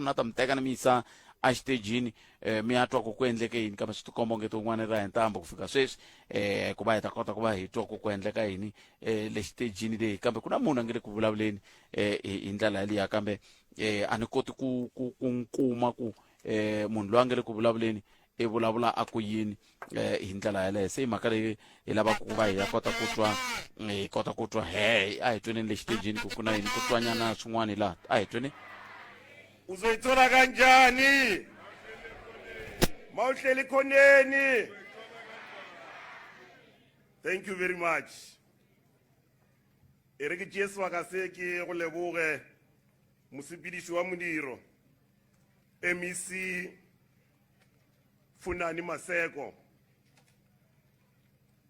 Na ta mi teka ni mi yisa exitejini mi ya twa ku ku endleke yini, kambe swi tikomba onge tin'wana ra hi ntambu ku fika sweswi ku va hi ta kota ku va hi twa ku ku endleka yini le xitejini leyi. Kambe ku na munhu a nge le ku vulavuleni hi ndlela yaliya, kambe a ni koti ku nkuma ku munhu loyi a nge le ku vulavuleni i vulavula a ku yini hi ndlela yaleyo. Se i mhaka leyi hi lavaka ku va hi ya kota ku twa, hi kota ku twa he. A hi tweneni le xitejini ku ku na yini ku twanyana swin'wana laha, a hi tweni. Uzoyithola kanjani mawuhleli khoneni? Thank you very much. E re ke tšee sebaka se ke go leboge, mosepediši wa modiro, MEC Funani Maseko.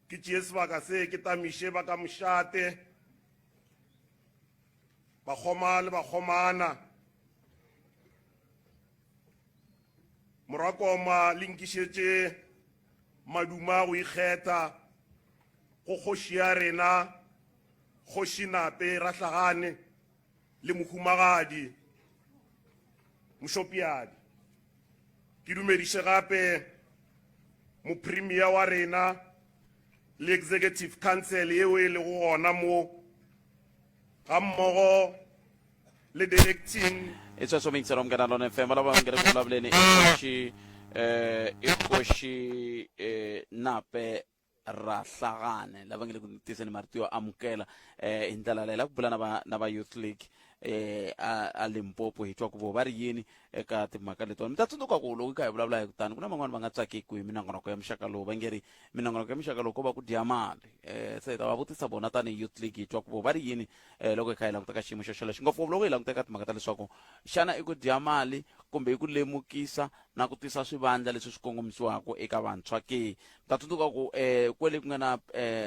Ke tšee sebaka se ke tamiše ba ka mošate, bakgoma le bakgomana, morwakoma le nkišetše maduma go ikgetha go kgoši ya rena, Kgoši Nape Rahlagane, le mohumagadi Mošopiadi. Ke dumediše gape mopremia wa rena le executive council yeo e lego gona mo, ga mmogo le the acting. I sweswo miyingiselo Munghana Lona FM, lava va nge le ku vulavuleni i kgoši Nape Rahlagane, lava nge le ku tiseni marito yo amukela hi ndlela leyi la ku bula na va Youth League a Limpopo, hi twa ku vo va ri yini eka timhaka letiwani. Mi ta tsundzuka ku loko hi kha hi vulavula hi kutani ku na van'wani va nga tsakiki hi minongonoko ya muxaka lowu, va nge ri minongonoko ya muxaka lowu ko va ku dya mali. Se hi ta va vutisa vona tanihi Youth League, hi twa ku vo va ri yini loko hi kha hi languta ka xiyimo xo xolexo, ngopfungopfu loko hi languta eka timhaka ta leswaku xana i ku dya mali kumbe i ku lemukisa na ku tisa swivandla leswi swi kongomisiwaka eka vantshwa ke. Mi ta tsundzuka ku kwele ku nga na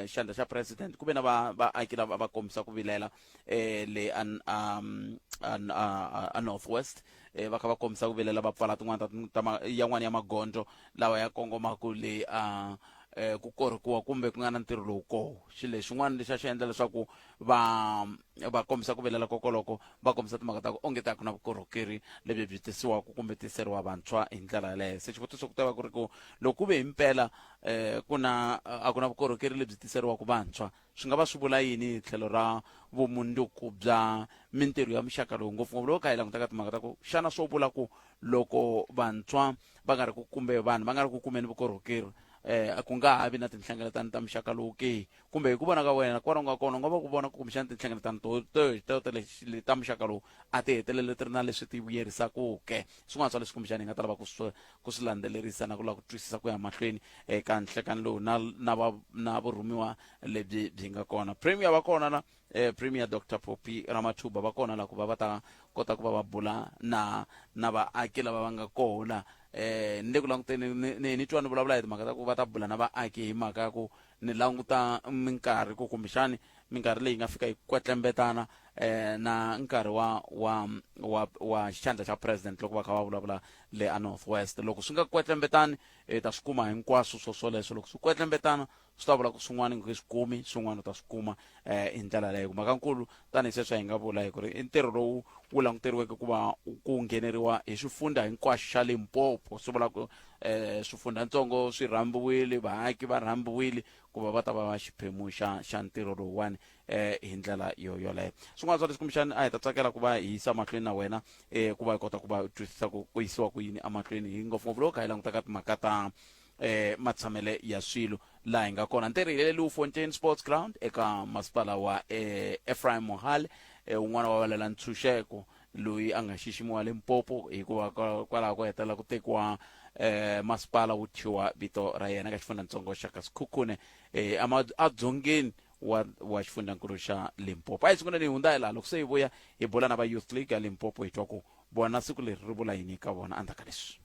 xandla xa president, ku ve na vaaki lava va kombisa ku vilela le a North West, va kha va kombisa ku vilela, va pfala tin'wana ta yan'wana ya magondzo lawa ya kongomaka le a ku korhikiwa kumbe ku nga na ntirho lowu koho. Xilo lexin'wana lexi a xi endla leswaku va kombisa ku vilela kokoloko, va kombisa timhaka ta ku onge ta ku na vukorhokeri lebyi byi tisiwaka kumbe tiseriwa vantshwa hi ndlela yaleyo. Se xivutiso ku ta va ku ri ku loko ku ve himpela ku na a ku na vukorhokeri lebyi tiseriwaka vantshwa, swi nga va swi vula yini hi tlhelo ra vumundzuku bya mintirho ya muxaka lowu, ngopfungopfu loko kha hi languta ka timhaka ta ku xana swo vula ku loko vantshwa va nga ri ku kumbe vanhu va nga ri ku kumeni vukorhokeri ku nga ha vi na tinhlengeletano ta muxaka lowu ke? Kumbe hi ku vona ka wena, kwala u nga kona, u nga va ku vona ku kumbexana tinhlengeletano to ta muxaka lowu a ti hetelele ti ri na leswi ti vuyerisaka ke? Swin'wana swa leswi kumbexana hi nga ta lava ku swi landzelerisa na ku lava ku twisisa ku ya mahlweni eka nhlekani lowu na vurhumiwa lebyi byi nga kona. Premier va kona na Premier Dr Phophi Ramathuba va kona la ku va va ta kota ku va va bula na vaaki lava va nga kona. Ni le ku languteni, ni twa ni vulavula hi timhaka ta ku va ta bula na vaaki hi mhaka ya ku ni languta minkarhi ku kumbexani minkarhi leyi nga fika yi kwetlembetana na nkarhi wa xandla xa president loko va kha va vulavula le a North West. Loko swi nga kwetlembetani, hi ta swi kuma hinkwaswo swo swoleswo. Loko swi kwetlembetana, swi ta vula ku swin'wana nge swi kumi, swin'wana u ta swi kuma hi ndlela leyo. Mhaka nkulu, tanihi sweswi hi nga vula hi ku ri i ntirho lowu wu languteriweke ku va ku ngheneriwa hi swifundha hinkwaxo xa Limpopo, swi vula ku swifundzhantsongo swi rhambiwile, vaaki va rhambiwile ku va va ta va va xiphemu xa ntirho lowuwani hi ndlela yo yoleyo. Swin'wana swa leswi kumbexani a hi ta tsakela ku va hi yisa mahlweni na wena ku va hi kota ku va twisisa ku ku yisiwa ku yini emahlweni, hi ngopfungopfu loko kha hi languta ka timhaka ta matshamele ya swilo laha hi nga kona. Ntirho hi le Leeuwfontein Sports Ground eka masipala wa Ephraim Mohale, un'wana wa valwela ntshunxeko loyi a nga xiximiwa Limpopo, hikuva kwalaho ko hetelela ku tekiwa masipala wu thyiwa vito ra yena ka xifundzhantsongo xa ka Sekhukhune, adzongeni wa xifundzankulu xa Limpopo. A hi sunguleni hi hundza hi laha, loko se hi vuya hi bula na va Youth League ya Limpopo, hi twa ku vona siku leri ri vula yini ka vona endzhaku ka leswi.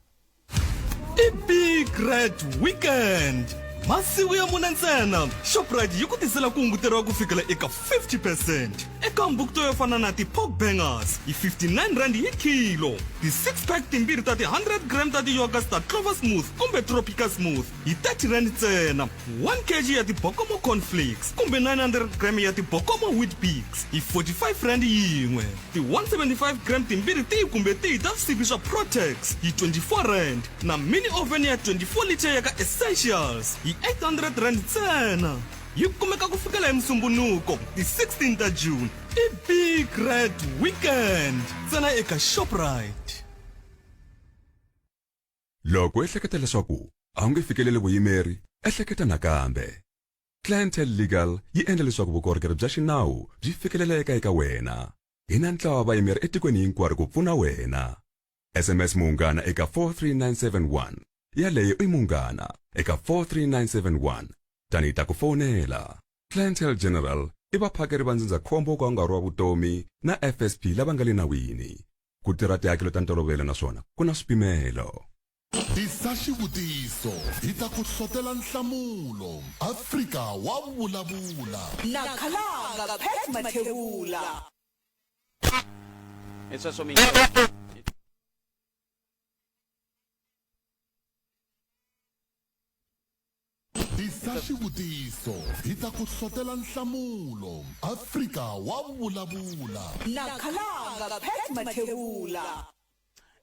I Big Red Weekend. Masiku ya mune ntsena, Shoprite yi ku tisela ku hunguteriwa ku fikela eka 50 percent eka mbukto yo fana na ti-pork bangers hi R59 hi khilo, ti-six pack timbirhi ta ti-100 gram ta ti-yoghurts ta Clover Smooth kumbe Tropica Smooth hi R30 ntsena, 1 kg ya ti-Bokomo Cornflakes kumbe 900 gram ya ti-Bokomo Weet-Bix hi R45 yin'we, ti-175 gram timbirhi tihi kumbe tihi ta swisibi swa Protex hi R24 na mini oven ya 24 litre ya ka Essentials hi R800 ntsena. Yi kumeka ku fikela hi Musumbhunuko ti 16 ta June. I Big Red Weekend ntsena eka Shoprite. Loko u ehleketa leswaku a wu nge fikeleli vuyimeri, ehleketa nakambe. Clientele Legal yi endla leswaku vukorhokeri bya xinawu byi fikeleleka eka wena. Hi na ntlawa wa vayimeri etikweni hinkwaro ku pfuna wena. SMS Munghana eka 43971. Yaleyo i Munghana eka 43971. Tani hi ta ku fonela. Clientele General i vaphakeri va ndzindzakhombo wo ka wu nga ri wa vutomi na FSP lava nga le nawini. Ku tirha tihakelo ta ntolovelo naswona ku na swipimelo. Tisa xivutiso, hi ta ku hlotela nhlamulo. Afrika wa vulavula. Na khalanga Pat Mathebula. Hi sweswo mi Tisa xivutiso, hi ta ku hlotela nhlamulo. Afrika wa vulavula. Na khalanga Pat Mathebula.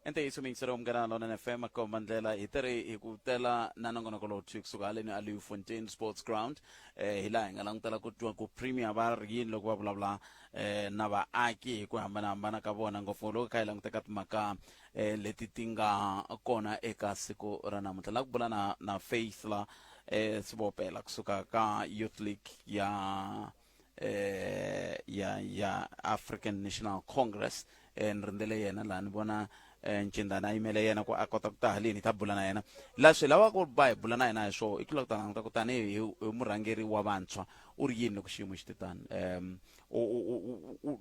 I ntiyiso miyingiseri wa Munghana Lonene FM komba ndlela hi teri hi ku tela na nongonoko lowu thwi kusuka haleni a Leeuwfontein Sports Ground eh hi laha hi nga langutela ku twa ku premier va ri yini loko va vulavula eh na vaaki hi ku hambanahambana ka vona ngopfu loko kha hi languta ka timhaka eh leti ti nga kona eka siku ra namuntlha la ku bula na na Faith la eh Sibopela kusuka ka Youth League ya eh ya ya African National Congress eh ni rindzele yena laha ni vona eh, ncindana a yimele yena ku a kota ku ta haleni hi ta bula na yena la swi lavaka ku va hi bula na yena hi swoho i ku lava ku ta languta ku tanihi hi murhangeri wa vantshwa u ri yini loko xiyimo xi te tani um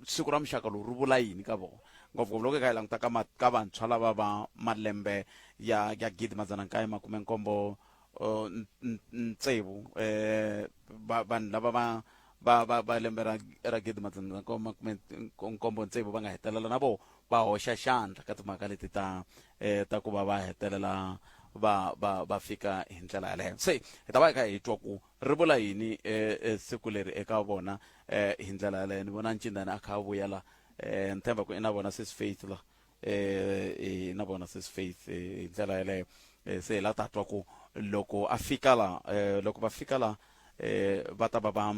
siku ra muxaka lowu ri vula yini ka vona ngopfungopfu loko hi kha hi languta ka ka vantshwa lava va malembe ya ya 1977 vanhu lava va va va va lembe ra ra 1976 va nga hetelela na vona va hoxa xandla ka timhaka leti ta ta ku va va hetelela va va va fika hi ndlela yaleyo se hi ta va hi kha hi twa ku ri vula yini siku leri eka vona hi ndlela yaleyo ni vona ncindani a kha a vuya la ni tshemba ku i na vona sis Faith la eh na vona sis Faith hi ndlela yaleyo se hi la ta twa ku loko a fika la loko va fika la va ta va va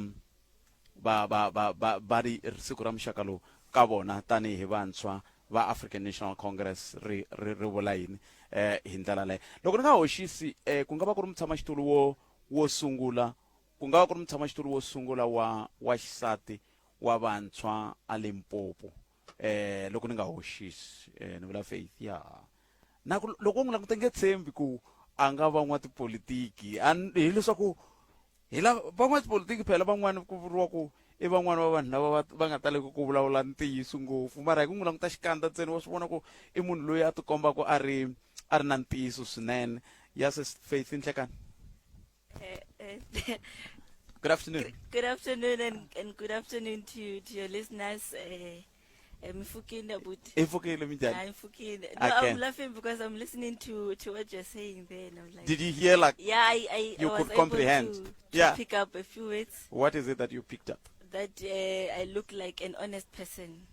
va va va va va ri siku ra muxaka lowu ka vona tanihi vantshwa va African National Congress ri ri ri vula yini hi ndlela leyo loko ni nga hoxisi ku nga va ku ri mutshamaxitulu wo wo sungula ku nga va ku ri mutshamaxitulu wo sungula wa wa xisati wa vantshwa a Limpopo eh loko ni nga hoxisi eh ni vula Faith ya na ku loko u n'wi languta nge tshembi ku a nga va n'watipolitiki hileswaku hi la van'watipolitiki phela van'wani ku vuriwa ku i van'wani va vanhu lava va nga taleki ku vulavula ntiyiso ngopfu mara hi ku n'wi languta xikandza ntsena wa swi vona ku i munhu loyi a tikombaka a ri a ri na ntiyiso swinene ya sis Faith Nhlekani. Good afternoon. Good afternoon and good afternoon to your listeners. Mfukile abuti. Mfukile minjhani? I'm Mfukile. No, Okay. I'm laughing because I'm listening to what you're saying there, and I'm like, Did you hear like Yeah, I you I was could able comprehend? to Yeah. pick up a few words. What is it that you picked up? That I look like an honest person.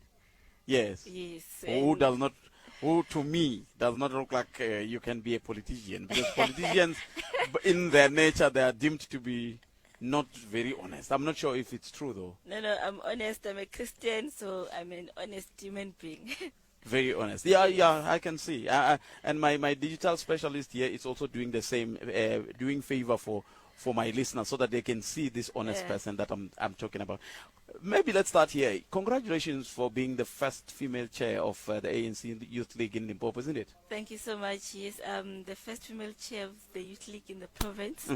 Yes. Yes. Who and does not, who to me does not look like you can be a politician, because politicians in their nature they are deemed to be not very honest. I'm not sure if it's true though. No, I'm honest. I'm a Christian, so I'm an honest human being. Very honest. Yeah, yeah, I can see. And my digital specialist here is also doing the same, doing favor for my listeners so that they can see this honest person that I'm talking about. Maybe let's start here. Congratulations for being the first female chair of the ANC Youth League in Limpopo, isn't it? Thank you so much. Yes, the first female chair of the Youth League in the province.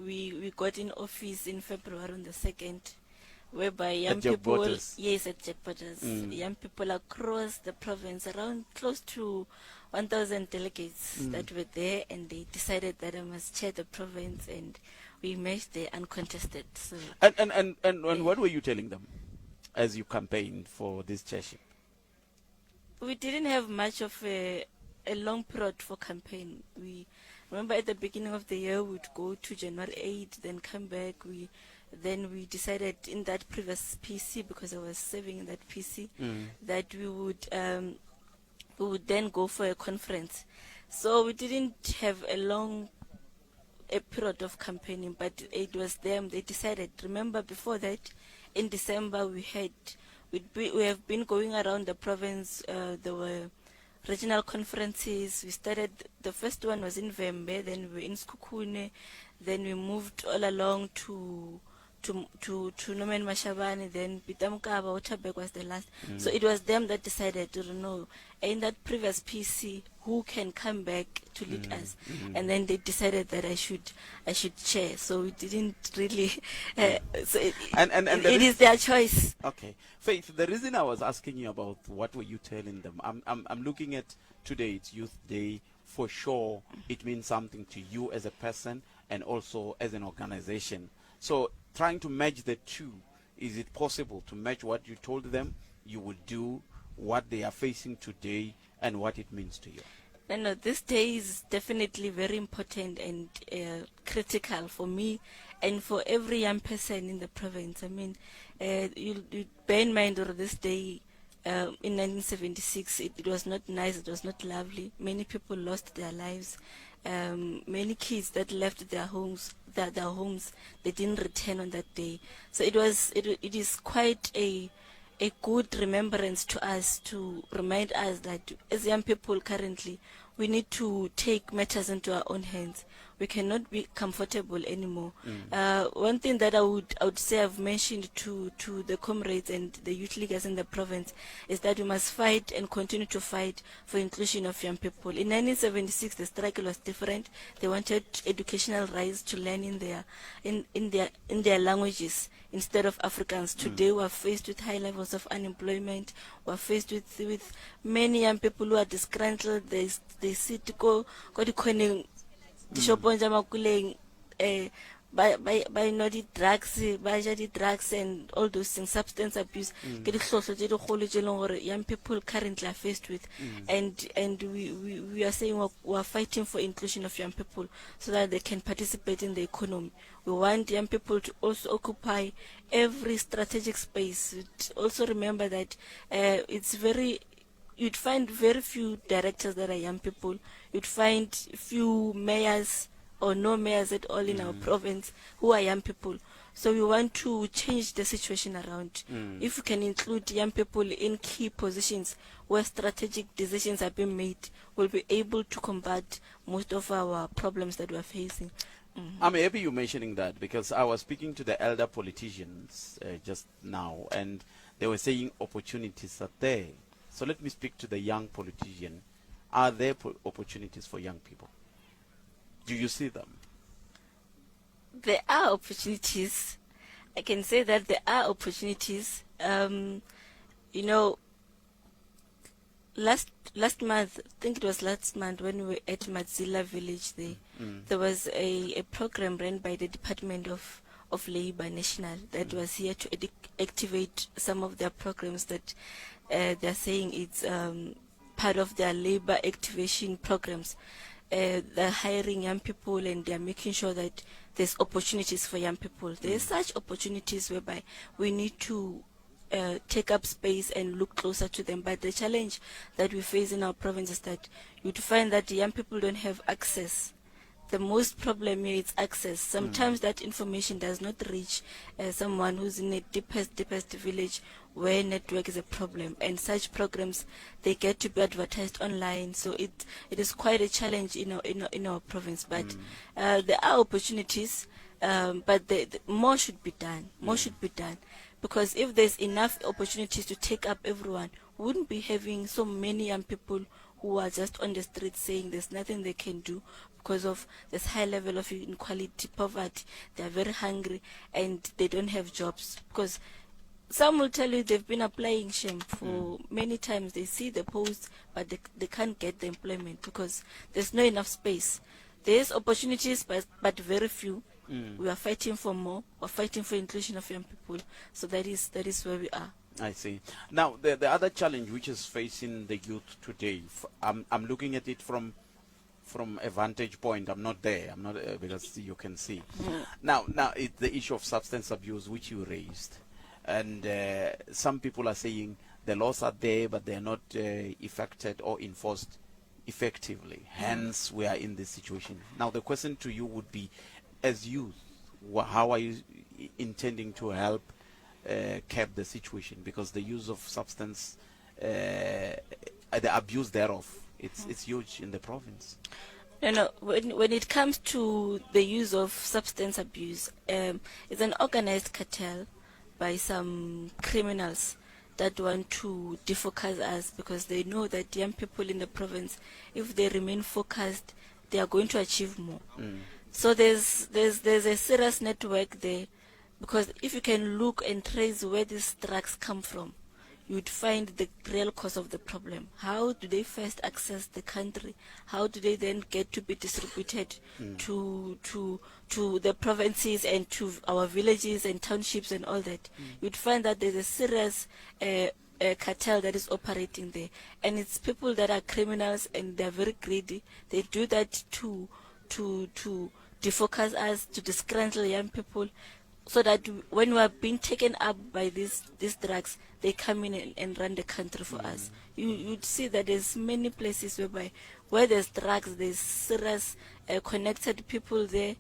We got in office in February on the 2nd. Whereby young At Jack people, Bottas. yes, at Jack Bottas, young people across the province, around close to 1,000 delegates that were there, and they decided that I must chair the province, and we emerged there uncontested. So, And what were you telling them as you campaigned for this chairship? We didn't have much of a long period for campaign. We remember at the beginning of the year we'd go to January 8, then come back. We then we decided in that previous PC, because I was serving in that PC, that we would then go for a conference. So we didn't have a long a period of campaigning, but it was them, they decided. Remember, before that, in December, we have been going around the province. There were regional conferences. We started, the first one was in Vhembe, then we were in Sekhukhune, then we moved all along to Norman Mashabane, then Peter Mokaba, Waterberg was the last. So it was them that decided to know in that previous PC who can come back to lead us. And then they decided that I should chair. So we didn't really, so it, And the it is their choice. Okay. Faith, the reason I was asking you about what were you telling them, I'm looking at today, it's Youth Day. For sure, it means something to you as a person and also as an organization. So trying to match the two, is it possible to match what you told them you would do, what they are facing today, and what it means to you? No, no, this day is definitely very important and critical for me and for every young person in the province. You bear in mind that this day in 1976, it was not nice, it was not lovely. Many people lost their lives. Many kids that left their homes, they didn't return on that day. So it is quite a good remembrance to us, to remind us that as young people currently, we need to take matters into our own hands. We cannot be comfortable anymore. One thing that I would say I've mentioned to the comrades and the youth leaders in the province is that we must fight and continue to fight for inclusion of young people. In 1976, the struggle was different. They wanted educational rights to learn in their languages instead of Afrikaans. Today we are faced with high levels of unemployment. We are faced with many young people who are disgruntled. They sit ko dikhoneng, dishopong tsa makuleng, ba nwa di-drugs, ba ja di-drugs and all those things, substance abuse. Ke dihlohlo tse dikgolo tse leng gore young people currently are faced with. And we are saying we are fighting for inclusion of young people so that they can participate in the economy. We want young people to also occupy every strategic space. Also remember that you'd find very few directors that are young people. You'd find few mayors or no mayors at all in our province who are young people. So we want to change the situation around. If we can include young people in key positions where strategic decisions are being made, we'll be able to combat most of our problems that we're facing. I'm happy you mentioning that, because I was speaking to the elder politicians just now, and they were saying opportunities are there. So let me speak to the young politician. Are there opportunities for young people? Do you see them? There are opportunities. I can say that there are opportunities. Last month, I think it was last month when we were at Matsila village there, there was a program run by the Department of Labor National that was here to activate some of their programs that they're saying it's part of their labor activation programs. They're hiring young people and they're making sure that there's opportunities for young people. There's such opportunities whereby we need to take up space and look closer to them. But the challenge that we face in our province is that you'd find that young people don't have access. The most problem here is access. Sometimes that information does not reach someone who's in the deepest village where network is a problem. And such programs, they get to be advertised online. So it is quite a challenge in our province. But there are opportunities, but more should be done. More should be done. Because if there's enough opportunities to take up everyone, we wouldn't be having so many young people who are just on the street saying there's nothing they can do because of this high level of inequality, poverty. They are very hungry and they don't have jobs. Because Some will tell you they've been applying shame for many times. They see the posts, but they can't get the employment because there's not enough space. There's opportunities, but very few. We are fighting for more. We're fighting for inclusion of young people. So that is where we are. I see. Now, the other challenge which is facing the youth today, I'm looking at it from a vantage point. I'm not there. I'm not because you can see. Now it's the issue of substance abuse which you raised, and some people are saying the laws are there, but they're not effected or enforced effectively. Hence, we are in this situation. Now, the question to you would be, as youth, how are you intending to help curb the situation? Because the use of substance, the abuse thereof, it's huge in the province. No. When it comes to the use of substance abuse, it's an organized cartel by some criminals that want to defocus us, because they know that young people in the province, if they remain focused, they are going to achieve more. So there's a serious network there, because if you can look and trace where these drugs come from, you'd find the real cause of the problem. How do they first access the country? How do they then get to be distributed to the provinces and to our villages and townships and all that? You'd find that there's a serious cartel that is operating there, and it's people that are criminals and they're very greedy. They do that to defocus us, to disgruntle young people, so that when we are being taken up by these drugs, they come in and run the country for us. You'd see that there's many places where there's drugs, there's serious connected people there.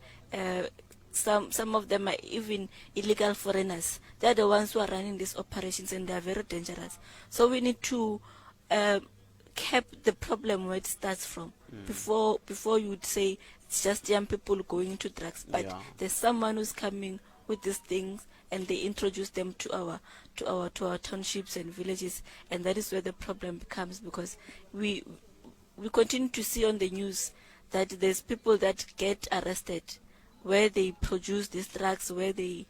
Some of them are even illegal foreigners. They're the ones who are running these operations, and they are very dangerous. So we need to cap the problem where it starts from. Before you would say it's just young people going into drugs, but there's someone who's coming with these things, and they introduce them to our townships and villages, and that is where the problem becomes, because we continue to see on the news that there's people that get arrested where they produce these drugs, where they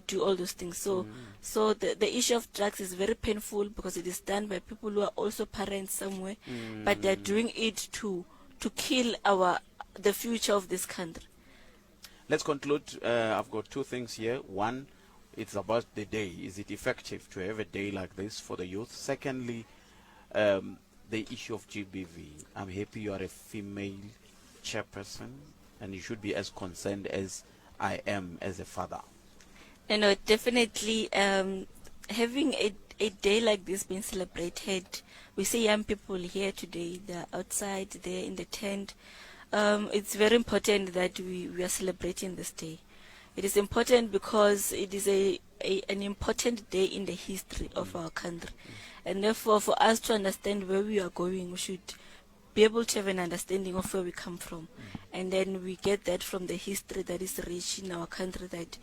do all those things. So the issue of drugs is very painful, because it is done by people who are also parents somewhere, but they're doing it to kill the future of this country. Let's conclude. I've got two things here. One, it's about the day. Is it effective to have a day like this for the youth? Secondly, the issue of GBV. I'm happy you are a female chairperson, and you should be as concerned as I am as a father. Definitely, having a day like this being celebrated, we see young people here today, they're outside, they're in the tent. It's very important that we are celebrating this day. It is important because it is an important day in the history of our country. And therefore, for us to understand where we are going, we should be able to have an understanding of where we come from. And then we get that from the history that is rich in our country, that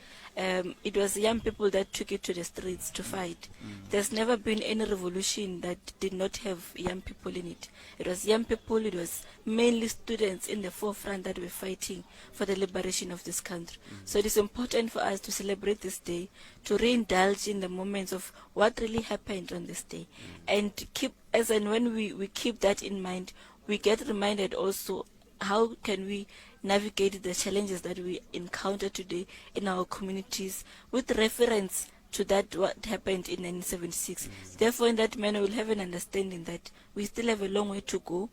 it was young people that took it to the streets to fight. There's never been any revolution that did not have young people in it. It was young people, it was mainly students in the forefront that were fighting for the liberation of this country. So it is important for us to celebrate this day, to reindulge in the moments of what really happened on this day. And keep, as and when we keep that in mind, we get reminded also how can we navigate the challenges that we encounter today in our communities with reference to that what happened in 1976. Therefore, in that manner, we'll have an understanding that we still have a long way to go,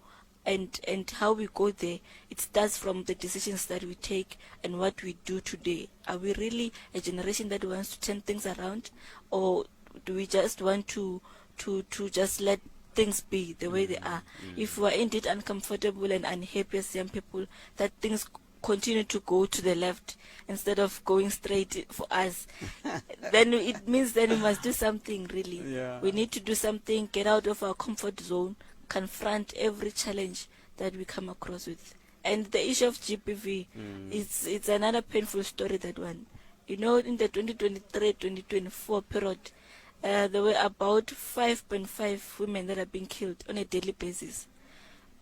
and how we go there, it starts from the decisions that we take and what we do today. Are we really a generation that wants to turn things around, or do we just want to just let things be the way they are? If we are indeed uncomfortable and unhappy as young people, that things continue to go to the left instead of going straight for us, then it means then we must do something, really. We need to do something, get out of our comfort zone, confront every challenge that we come across with. And the issue of GBV, it's another painful story, that one. In the 2023-2024 period, there were about 5.5 women that are being killed on a daily basis.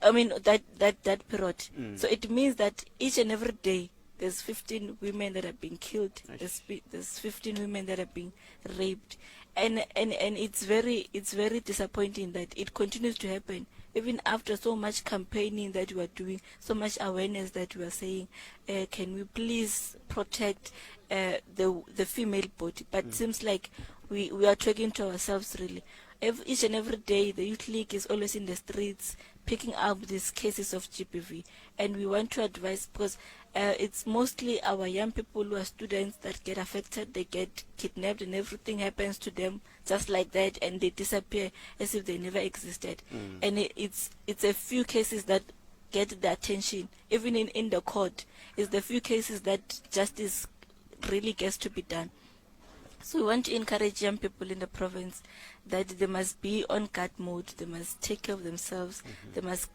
I mean, that period. So it means that each and every day, There's 15 women that have been killed. There's, there's 15 women that have been raped. And, and, and it's very it's very disappointing that it continues to happen even after so much campaigning that we are doing, so much awareness that we are saying, uh, can we please protect uh, the the female body? But mm. seems like we, we are talking to ourselves really. Every, each and every day, the youth league is always in the streets picking up these cases of GBV, and we want to advise because uh, it's mostly our young people who are students that get affected. They get kidnapped, and everything happens to them just like that, and they disappear as if they never existed. Mm. And it, it's it's a few cases that get the attention, even in, in the court. It's the few cases that justice really gets to be done. So we want to encourage young people in the province that they must be on guard mode, they must take care of themselves, mm-hmm. they must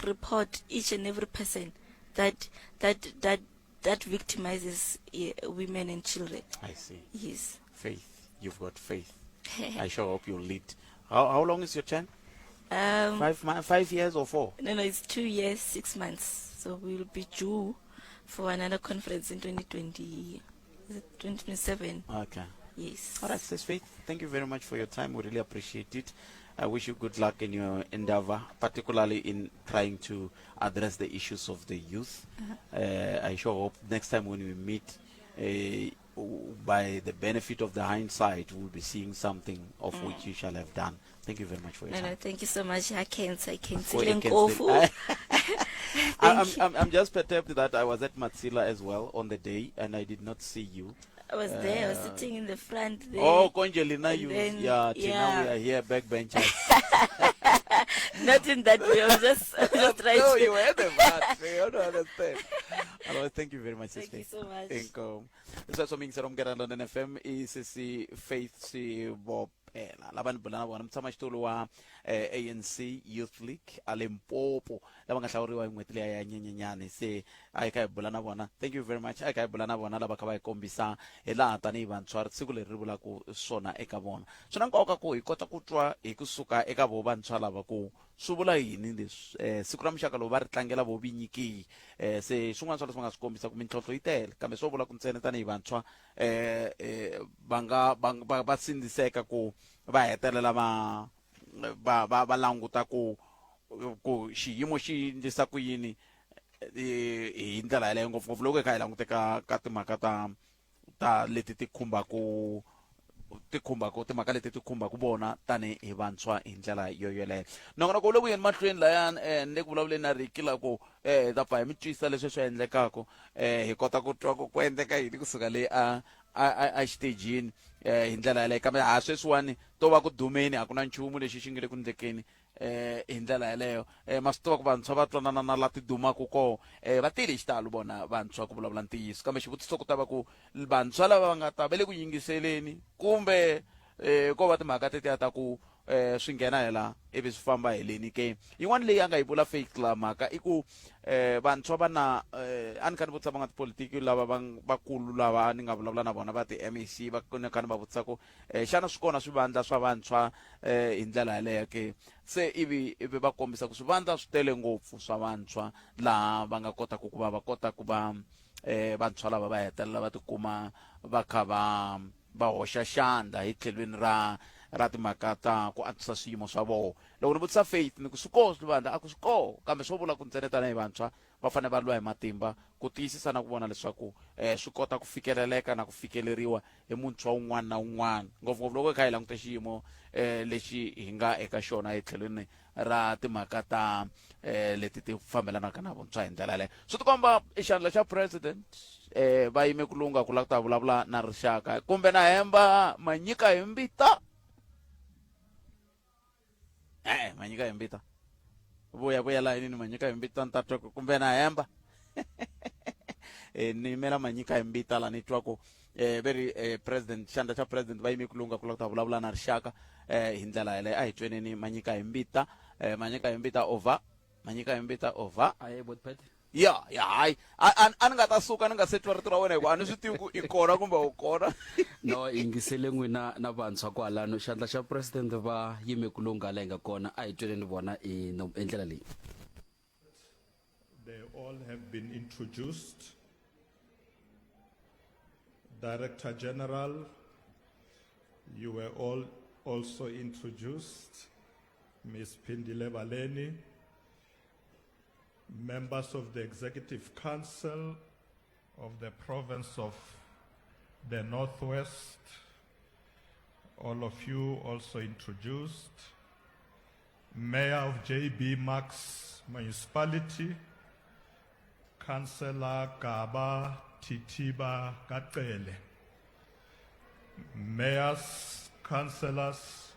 report each and every person that that that that victimizes uh, women and children. I see. Yes. Faith, you've got faith. I sure hope you'll lead. How, how long is your term? Um, five, five years or four? No, no, it's two years, six months. So we will be due for another conference in 2020, 2027. Okay. Yes. All right, Sis Faith, thank you very much for your time. We really appreciate it. I wish you good luck in your endeavor, particularly in trying to address the issues of the youth. Uh-huh. Uh, I sure hope next time when we meet, uh, by the benefit of the hindsight, we'll be seeing something of mm. which you shall have done. Thank you very much for your no, time. No, thank you so much. I can't, I can't. I'm, I'm, I'm just perturbed that I was at Matsila as well on the day and I did not see you. I was there. I was uh, sitting in the front there. Oh, Congelina, you then, yeah, Tina, yeah. we are here, backbenchers. Not in that way. I was just, I was just trying no, to. you were the man. You don't understand. Hello, thank you very much. Thank you so much. Inkomo. Sweswo mi yingisela Munghana Lonene FM i sesi Faith Sibopela lava ni bula na vona mutshamaxitulu wa eh, ANC Youth League a Limpopo lava nga hlawuriwa hi n'hweti liya ya Nyenyenyani se a hi kha hi bula na vona thank you very much a hi kha hi bula na vona lava kha va hi kombisa hi laha tanihi vantshwa siku leri ri vulaka swona eka vona swi na nkoka ku hi kota ku twa hi kusuka eka vo vantshwa lava ku swi vula yini leswi um siku ra muxaka lowu va ri tlangela vo vinyi ke um se swin'wana swa leswi va nga swi kombisa ku mintlhontlho yi tele kambe swo vula ku ntsena tanihi vantshwa um va nga va va va sindziseka ku va hetelela va va va va languta ku ku xiyimo xi endlisa ku yini hi ndlela yaleyo ngopfungopfu loko hi kha hi langute ka ka timhaka ta ta leti ti khumbaku ti khumbaku timhaka leti ti khumbaku vona tanihi vantshwa hi ndlela yo yoleyo nongonoko wu le ku yeni mahlweni layani um ni le ku vulavuleni na Ricky la ku um hi ta pfa hi mi twisa leswi swi endlekaku um hi kota ku twa ku ku endleka yini kusuka le a a a a xitejini um hi ndlela yaleyo kambe ha sweswiwani to va ku dumeni a ku na nchumu lexi xi nge le ku ndlekeni eh hi ndlela yaleyo eh ma swi tiva ku vantshwa va twanana na la ti dumaka koho eh va tele hi xitalo vona vantshwa ku vulavula ntiyiso kambe xivutiso ku ta va ku vantshwa lava va nga ta va le ku yingiseleni kumbe eh ko va timhaka tetiya ta ku eh swi nghena hi la ivi swi famba hi leni ke yin'wana leyi a nga yi vula fake la mhaka i ku eh vantshwa va na eh a ni kha ni vutisa van'watipolitiki lava va vakulu lava ni nga vulavula na vona va ti-MEC va ni kha ni va vutisa ku eh, xana swi kona swivandla swa vantshwa eh, hi ndlela yaleyo ke se ivi ivi va kombisa ku swivandla swi tele ngopfu swa vantshwa laha va nga kotaka ku va va kota ku va eh, vantshwa lava va hetelela va tikuma va kha va va hoxa xandla hi tlhelweni ra ra timhaka ta ku antswisa swiyimo swa vona loko ni vutisa faith ni ku swi koho swivandla a ku swi koho kambe swo vula ku ntsena tanihi vantshwa va fanele va lwa hi matimba ku tiyisisa na ku vona leswaku um swi kota ku fikeleleka na ku fikeleriwa hi muntshwa wun'wana na wun'wana ngopfungopfu loko hi kha hi languta xiyimo um lexi hi nga eka xona etlhelweni ra timhaka ta um leti ti fambelanaka na vuntshwa hi ndlela yaleyo swi tikomba xandla xa president um va yime ku lungha ku lava ku ta vulavula na rixaka kumbe na hemba manyika hi mbita e-e manyika hi mbita vuya vuya laha yinini manyika hi mbita ni ta twa ku kumbe na hemba e ni yimela manyika hi mbita la ni twa ku eh ve ri eh, president xandla xa president va yime ku lungha ku lava ku ta vulavula na rixaka eh hi ndlela yaleyo a hi tweneni manyika hi mbita eh manyika hi mbita over manyika hi mbita over Aye, bot Pat. Ya ya hayi a a a ni nga ta suka ni nga se twa rito ra wena hikuva a ni swi tivi ku i kona kumbe u kona no yingisele n'wina na vantshwa kwalano xandla xa president va yime ku lungha la hi nga kona a hi tweleni vona hi no- hi ndlela leyi They all have been introduced. Director General, you were all also introduced, Ms. Phindile Baleni, members of the Executive Council of the Province of the Northwest, all of you also introduced, Mayor of JB Marks Municipality, Councillor Gaba Titiba Katele, mayors, councillors,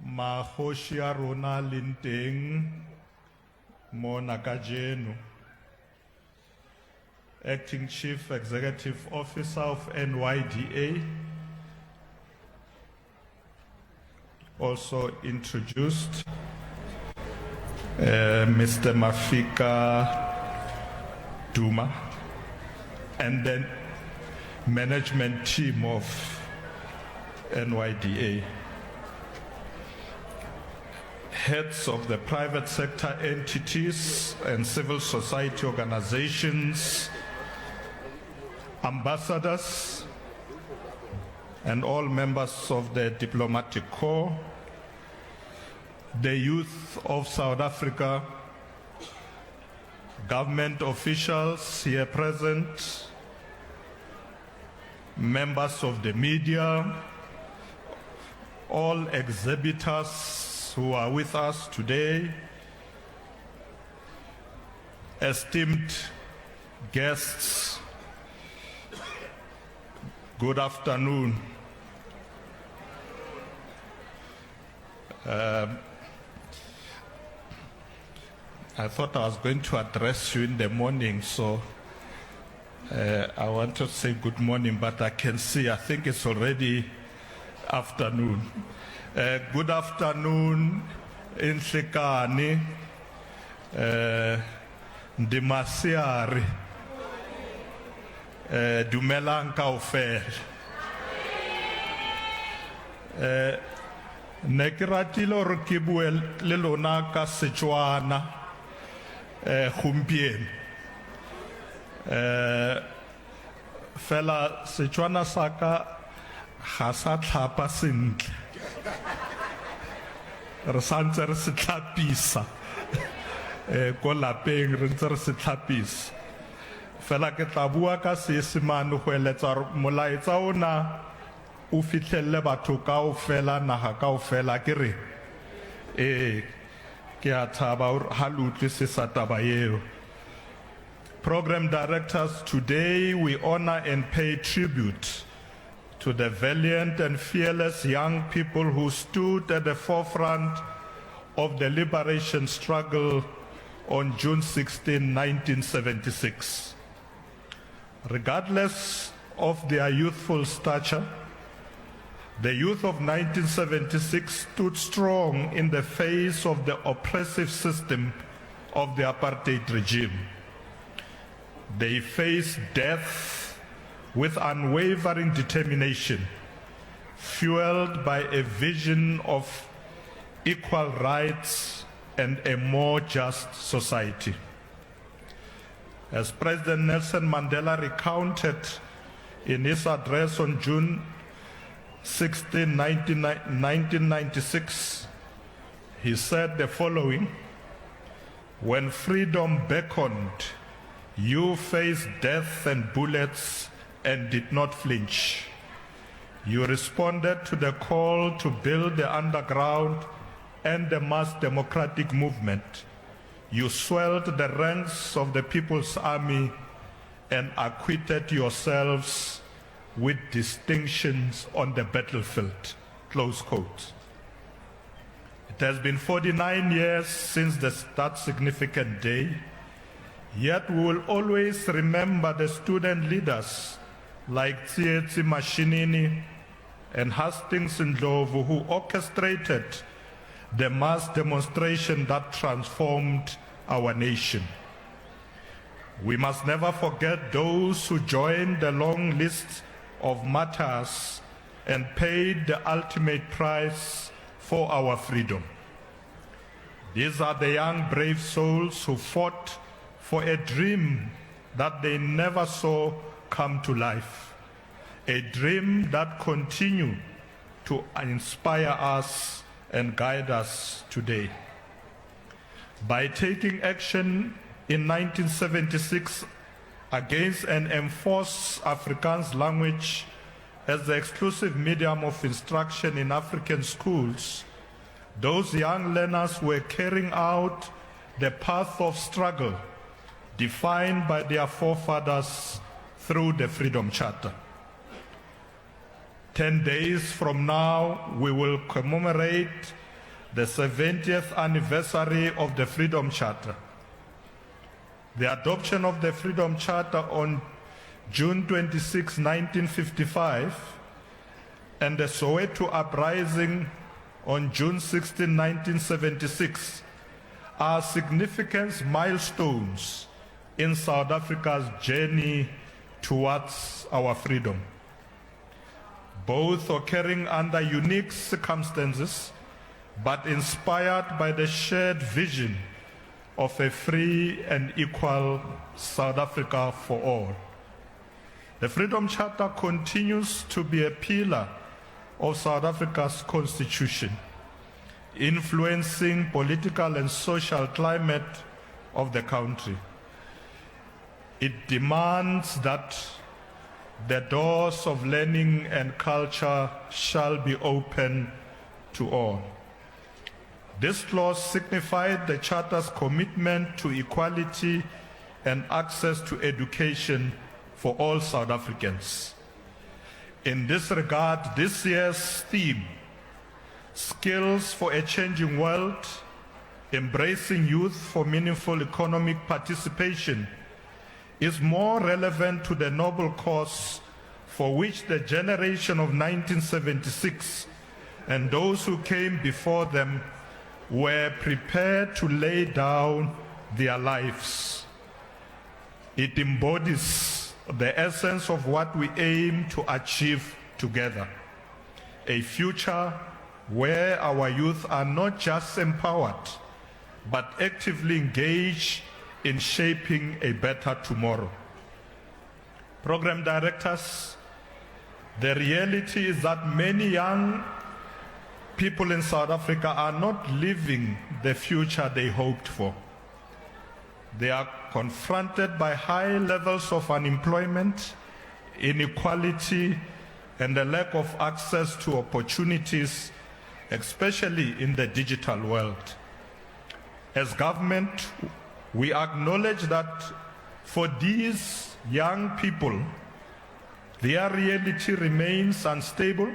magoši a rona leng teng mona kajeno, Acting Chief Executive Officer of NYDA, also introduced Mr. Mafika Duma, and then management team of NYDA. Heads of the private sector entities and civil society organizations, ambassadors, and all members of the diplomatic corps, the youth of South Africa, government officials here present, members of the media, all exhibitors who are with us today, esteemed guests, good afternoon. I thought I was going to address you in the morning, so I want to say good morning, but I can see, I think it's already afternoon. Good afternoon, Inhlekani, ndi masiari, dumelang kaofela. Ne ke ratile gore ke bue le lona ka Setswana gompieno. Fela Setswana sa ka ga sa tlhapa sentle. Re santse re se tlhapisa ko lapeng re ntse re se tlhapisa. Fela ke tla bua ka Seesemane go eletsa gore molaetsa ona o fihlelle batho kaofela, naga kaofela. Ke re, ee, ke a thaba ha le utlwisisa taba eo. Program directors, today we honor and pay tribute to the valiant and fearless young people who stood at the forefront of the liberation struggle on June 16, 1976. Regardless of their youthful stature, the youth of 1976 stood strong in the face of the oppressive system of the apartheid regime. They faced death with unwavering determination, fueled by a vision of equal rights and a more just society. As President Nelson Mandela recounted in his address on June 16, 1996, he said the following: When freedom beckoned, you faced death and bullets and did not flinch. You responded to the call to build the underground and the mass democratic movement. You swelled the ranks of the People's Army and acquitted yourselves with distinctions on the battlefield. Close quote. It has been 49 years since that significant day, yet we will always remember the student leaders like Tsietsi Mashinini and Hastings Ndlovu who orchestrated the mass demonstration that transformed our nation. We must never forget those who joined the long list of martyrs and paid the ultimate price for our freedom. These are the young brave souls who fought for a dream that they never saw come to life. A dream that continue to inspire us and guide us today. By taking action in 1976 against an enforced Afrikaans language as the exclusive medium of instruction in African schools, those young learners were carrying out the path of struggle defined by their forefathers through the Freedom Charter. Ten days from now, we will commemorate the 70th anniversary of the Freedom Charter. The adoption of the Freedom Charter on June 26, 1955, and the Soweto Uprising on June 16, 1976, are significant milestones in South Africa's journey towards our freedom. Both occurring under unique circumstances, but inspired by the shared vision of a free and equal South Africa for all. The Freedom Charter continues to be a pillar of South Africa's constitution, influencing political and social climate of the country. It demands that the doors of learning and culture shall be open to all. This clause signified the Charter's commitment to equality and access to education for all South Africans. In this regard, this year's theme, Skills for a Changing World, Embracing Youth for Meaningful Economic Participation, is more relevant to the noble cause for which the generation of 1976 and those who came before them were prepared to lay down their lives. It embodies the essence of what we aim to achieve together a future where our youth are not just empowered, but actively engaged in shaping a better tomorrow. Program directors, the reality is that many young people in South Africa are not living the future they hoped for. They are confronted by high levels of unemployment, inequality, and the lack of access to opportunities, especially in the digital world. As government, we acknowledge that for these young people, their reality remains unstable,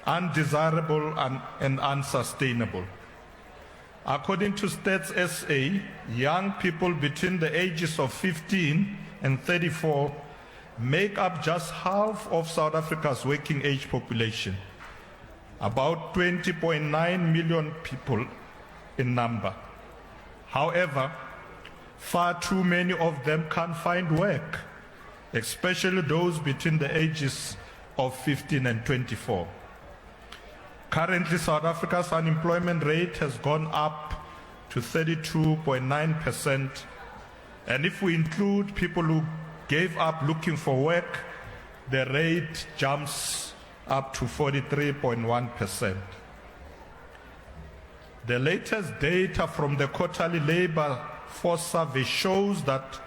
undesirable, and, and unsustainable. According to Stats SA, young people between the ages of 15 and 34 make up just half of South Africa's working age population, about 20.9 million people in number. However, far too many of them can't find work, especially those between the ages of 15 and 24. Currently, South Africa's unemployment rate has gone up to 32.9%. And if we include people who gave up looking for work, the rate jumps up to 43.1%. The latest data from the quarterly labor force survey shows that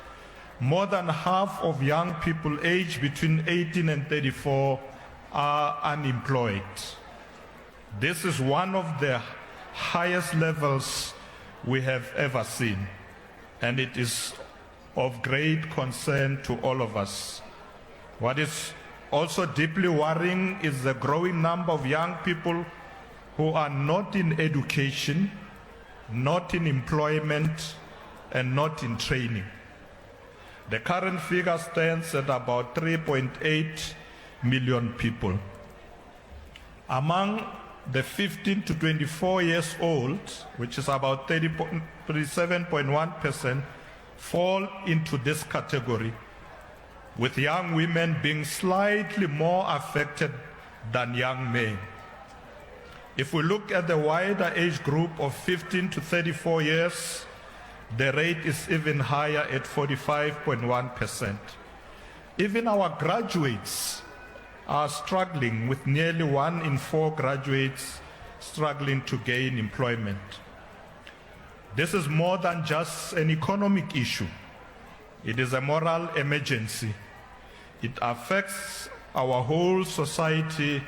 more than half of young people aged between 18 and 34 are unemployed. This is one of the highest levels we have ever seen, and it is of great concern to all of us. What is also deeply worrying is the growing number of young people who are not in education, not in employment, and not in training. The current figure stands at about 3.8 million people. Among the 15 to 24 years old, which is about 37.1%, fall into this category, with young women being slightly more affected than young men. If we look at the wider age group of 15 to 34 years, the rate is even higher at 45.1%. Even our graduates are struggling, with nearly one in four graduates struggling to gain employment. This is more than just an economic issue. It is a moral emergency. It affects our whole society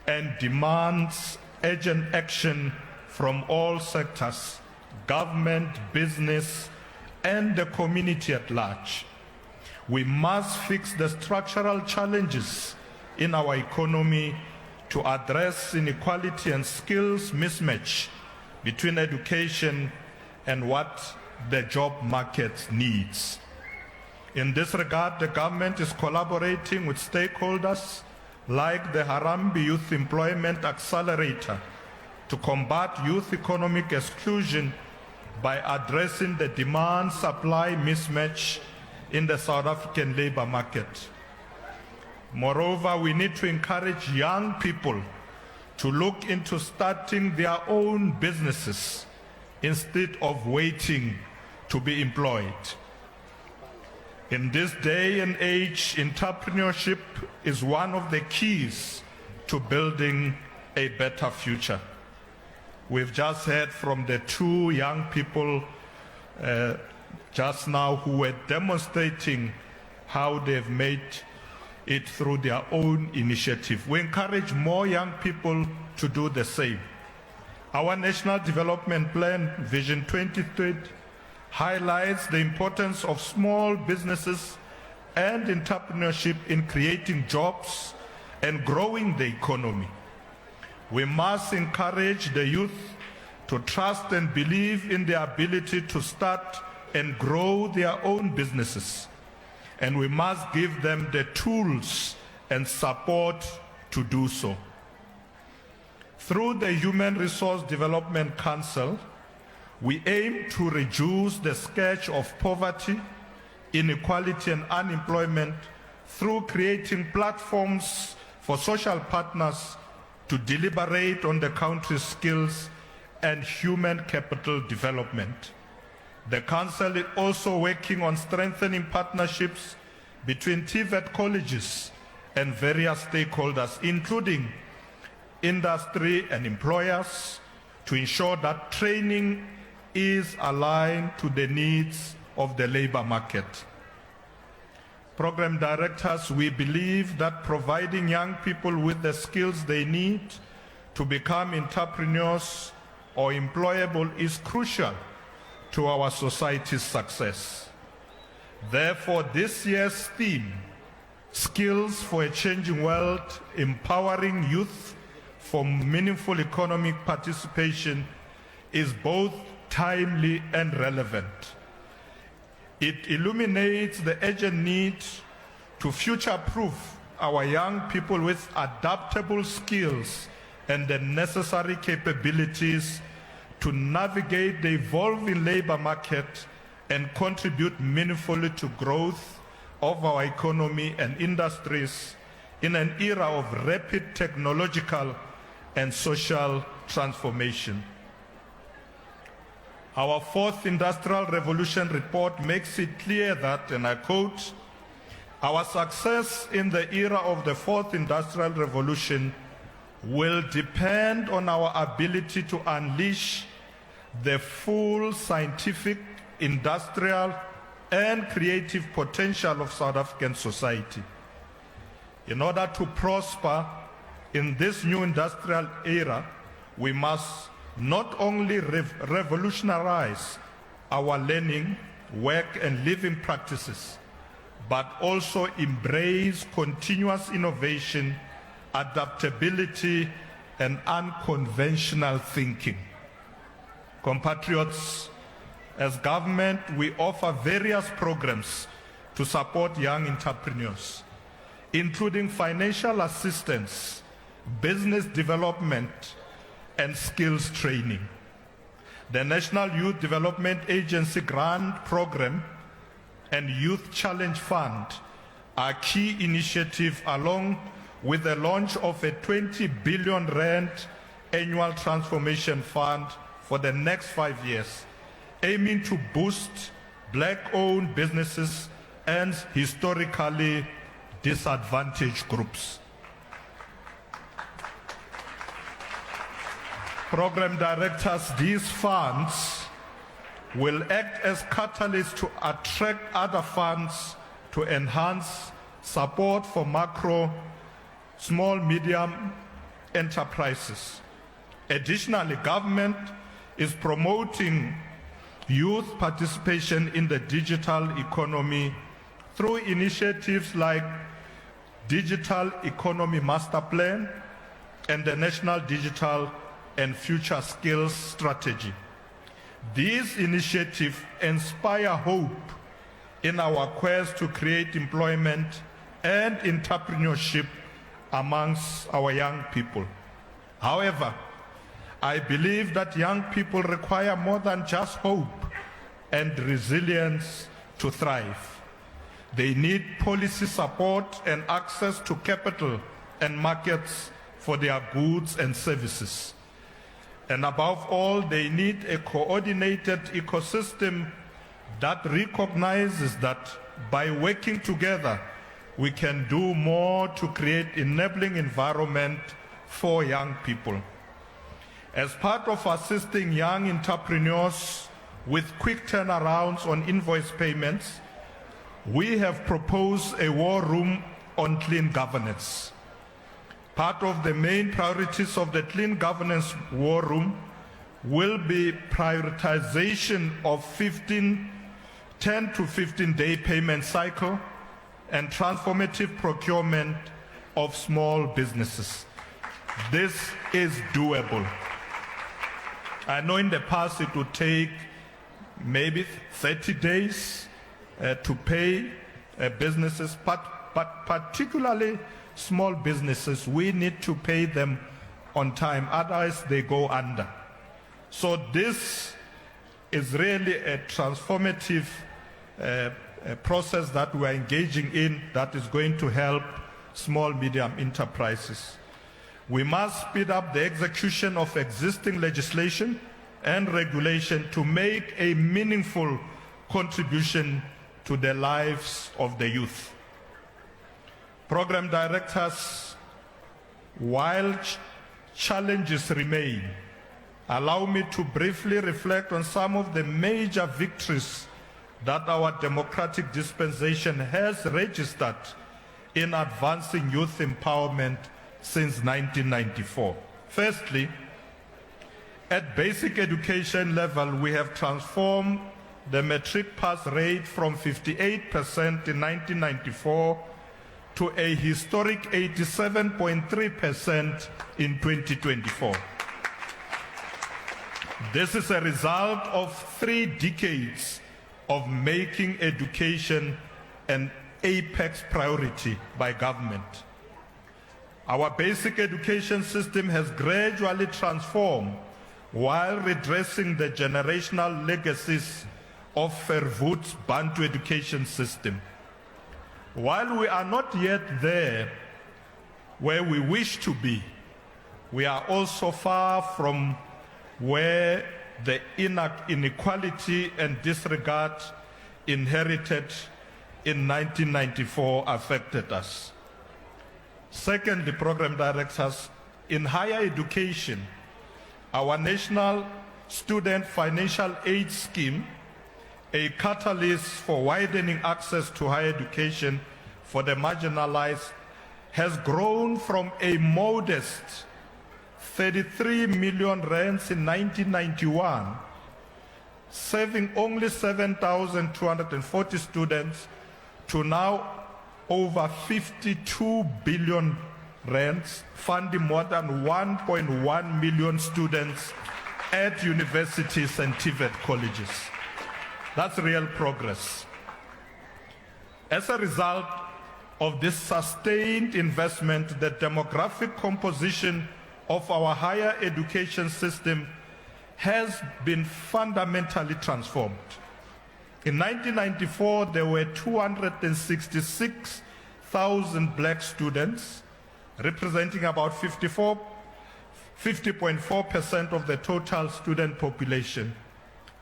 and demands urgent action from all sectors government, business, and the community at large. We must fix the structural challenges in our economy to address inequality and skills mismatch between education and what the job market needs. In this regard, the government is collaborating with stakeholders like the Harambe Youth Employment Accelerator to combat youth economic exclusion by addressing the demand-supply mismatch in the South African labor market. Moreover, we need to encourage young people to look into starting their own businesses instead of waiting to be employed. In this day and age, entrepreneurship is one of the keys to building a better future. We've just heard from the two young people uh, just now who were demonstrating how they've made it through their own initiative. We encourage more young people to do the same. Our National Development Plan, Vision 2030, highlights the importance of small businesses and entrepreneurship in creating jobs and growing the economy. We must encourage the youth to trust and believe in their ability to start and grow their own businesses. And we must give them the tools and support to do so. Through the Human Resource Development Council, we aim to reduce the scourge of poverty, inequality and unemployment through creating platforms for social partners to deliberate on the country's skills and human capital development. The Council is also working on strengthening partnerships between TVET colleges and various stakeholders, including industry and employers, to ensure that training is aligned to the needs of the labor market. Program directors, we believe that providing young people with the skills they need to become entrepreneurs or employable is crucial to our society's success. Therefore, this year's theme, Skills for a Changing World, Empowering Youth for Meaningful Economic Participation, is both timely and relevant. It illuminates the urgent need to future-proof our young people with adaptable skills and the necessary capabilities to navigate the evolving labor market and contribute meaningfully to growth of our economy and industries in an era of rapid technological and social transformation. Our fourth Industrial Revolution report makes it clear that, and I quote, our success in the era of the fourth Industrial Revolution will depend on our ability to unleash the full scientific, industrial, and creative potential of South African society. In order to prosper in this new industrial era, we must not only revolutionize our learning, work, and living practices, but also embrace continuous innovation, adaptability, and unconventional thinking. Compatriots, as government, we offer various programs to support young entrepreneurs, including financial assistance, business development, and skills training. The National Youth Development Agency Grant Program and Youth Challenge Fund are key initiatives along with the launch of a 20 billion rand annual transformation fund for the next five years, aiming to boost black-owned businesses and historically disadvantaged groups. Program directors, these funds will act as catalysts to attract other funds to enhance support for macro, small, medium enterprises. Additionally, government is promoting youth participation in the digital economy through initiatives like Digital Economy Master Plan and the National Digital and Future Skills Strategy. These initiatives inspire hope in our quest to create employment and entrepreneurship amongst our young people. However, I believe that young people require more than just hope and resilience to thrive. They need policy support and access to capital and markets for their goods and services. And above all, they need a coordinated ecosystem that recognizes that by working together, we can do more to create enabling environment for young people. As part of assisting young entrepreneurs with quick turnarounds on invoice payments, we have proposed a war room on clean governance. Part of the main priorities of the Clean Governance War Room will be prioritization of 15, 10 to 15 day payment cycle and transformative procurement of small businesses. This is doable. I know in the past it would take maybe 30 days uh, to pay uh, businesses, but, but particularly small businesses, we need to pay them on time, otherwise they go under. So this is really a transformative uh, a process that we are engaging in that is going to help small, medium enterprises. We must speed up the execution of existing legislation and regulation to make a meaningful contribution to the lives of the youth. Program directors, while ch challenges remain, allow me to briefly reflect on some of the major victories that our democratic dispensation has registered in advancing youth empowerment since 1994. Firstly, at basic education level, we have transformed the metric pass rate from 58% in 1994 to a historic 87.3% in 2024. This is a result of three decades of making education an apex priority by government. Our basic education system has gradually transformed while redressing the generational legacies of Verwoerd's Bantu education system. While we are not yet there where we wish to be, we are also far from where the inequality and disregard inherited in 1994 affected us. Secondly, program directors, in higher education, our national student financial aid scheme, a catalyst for widening access to higher education for the marginalized, has grown from a modest 33 million rands in 1991, serving only 7,240 students, to now over 52 billion rands, funding more than 1.1 million students at universities and TVET colleges. That's real progress. As a result of this sustained investment, the demographic composition of our higher education system has been fundamentally transformed. In 1994, there were 266,000 black students, representing about 54, 50.4% of the total student population.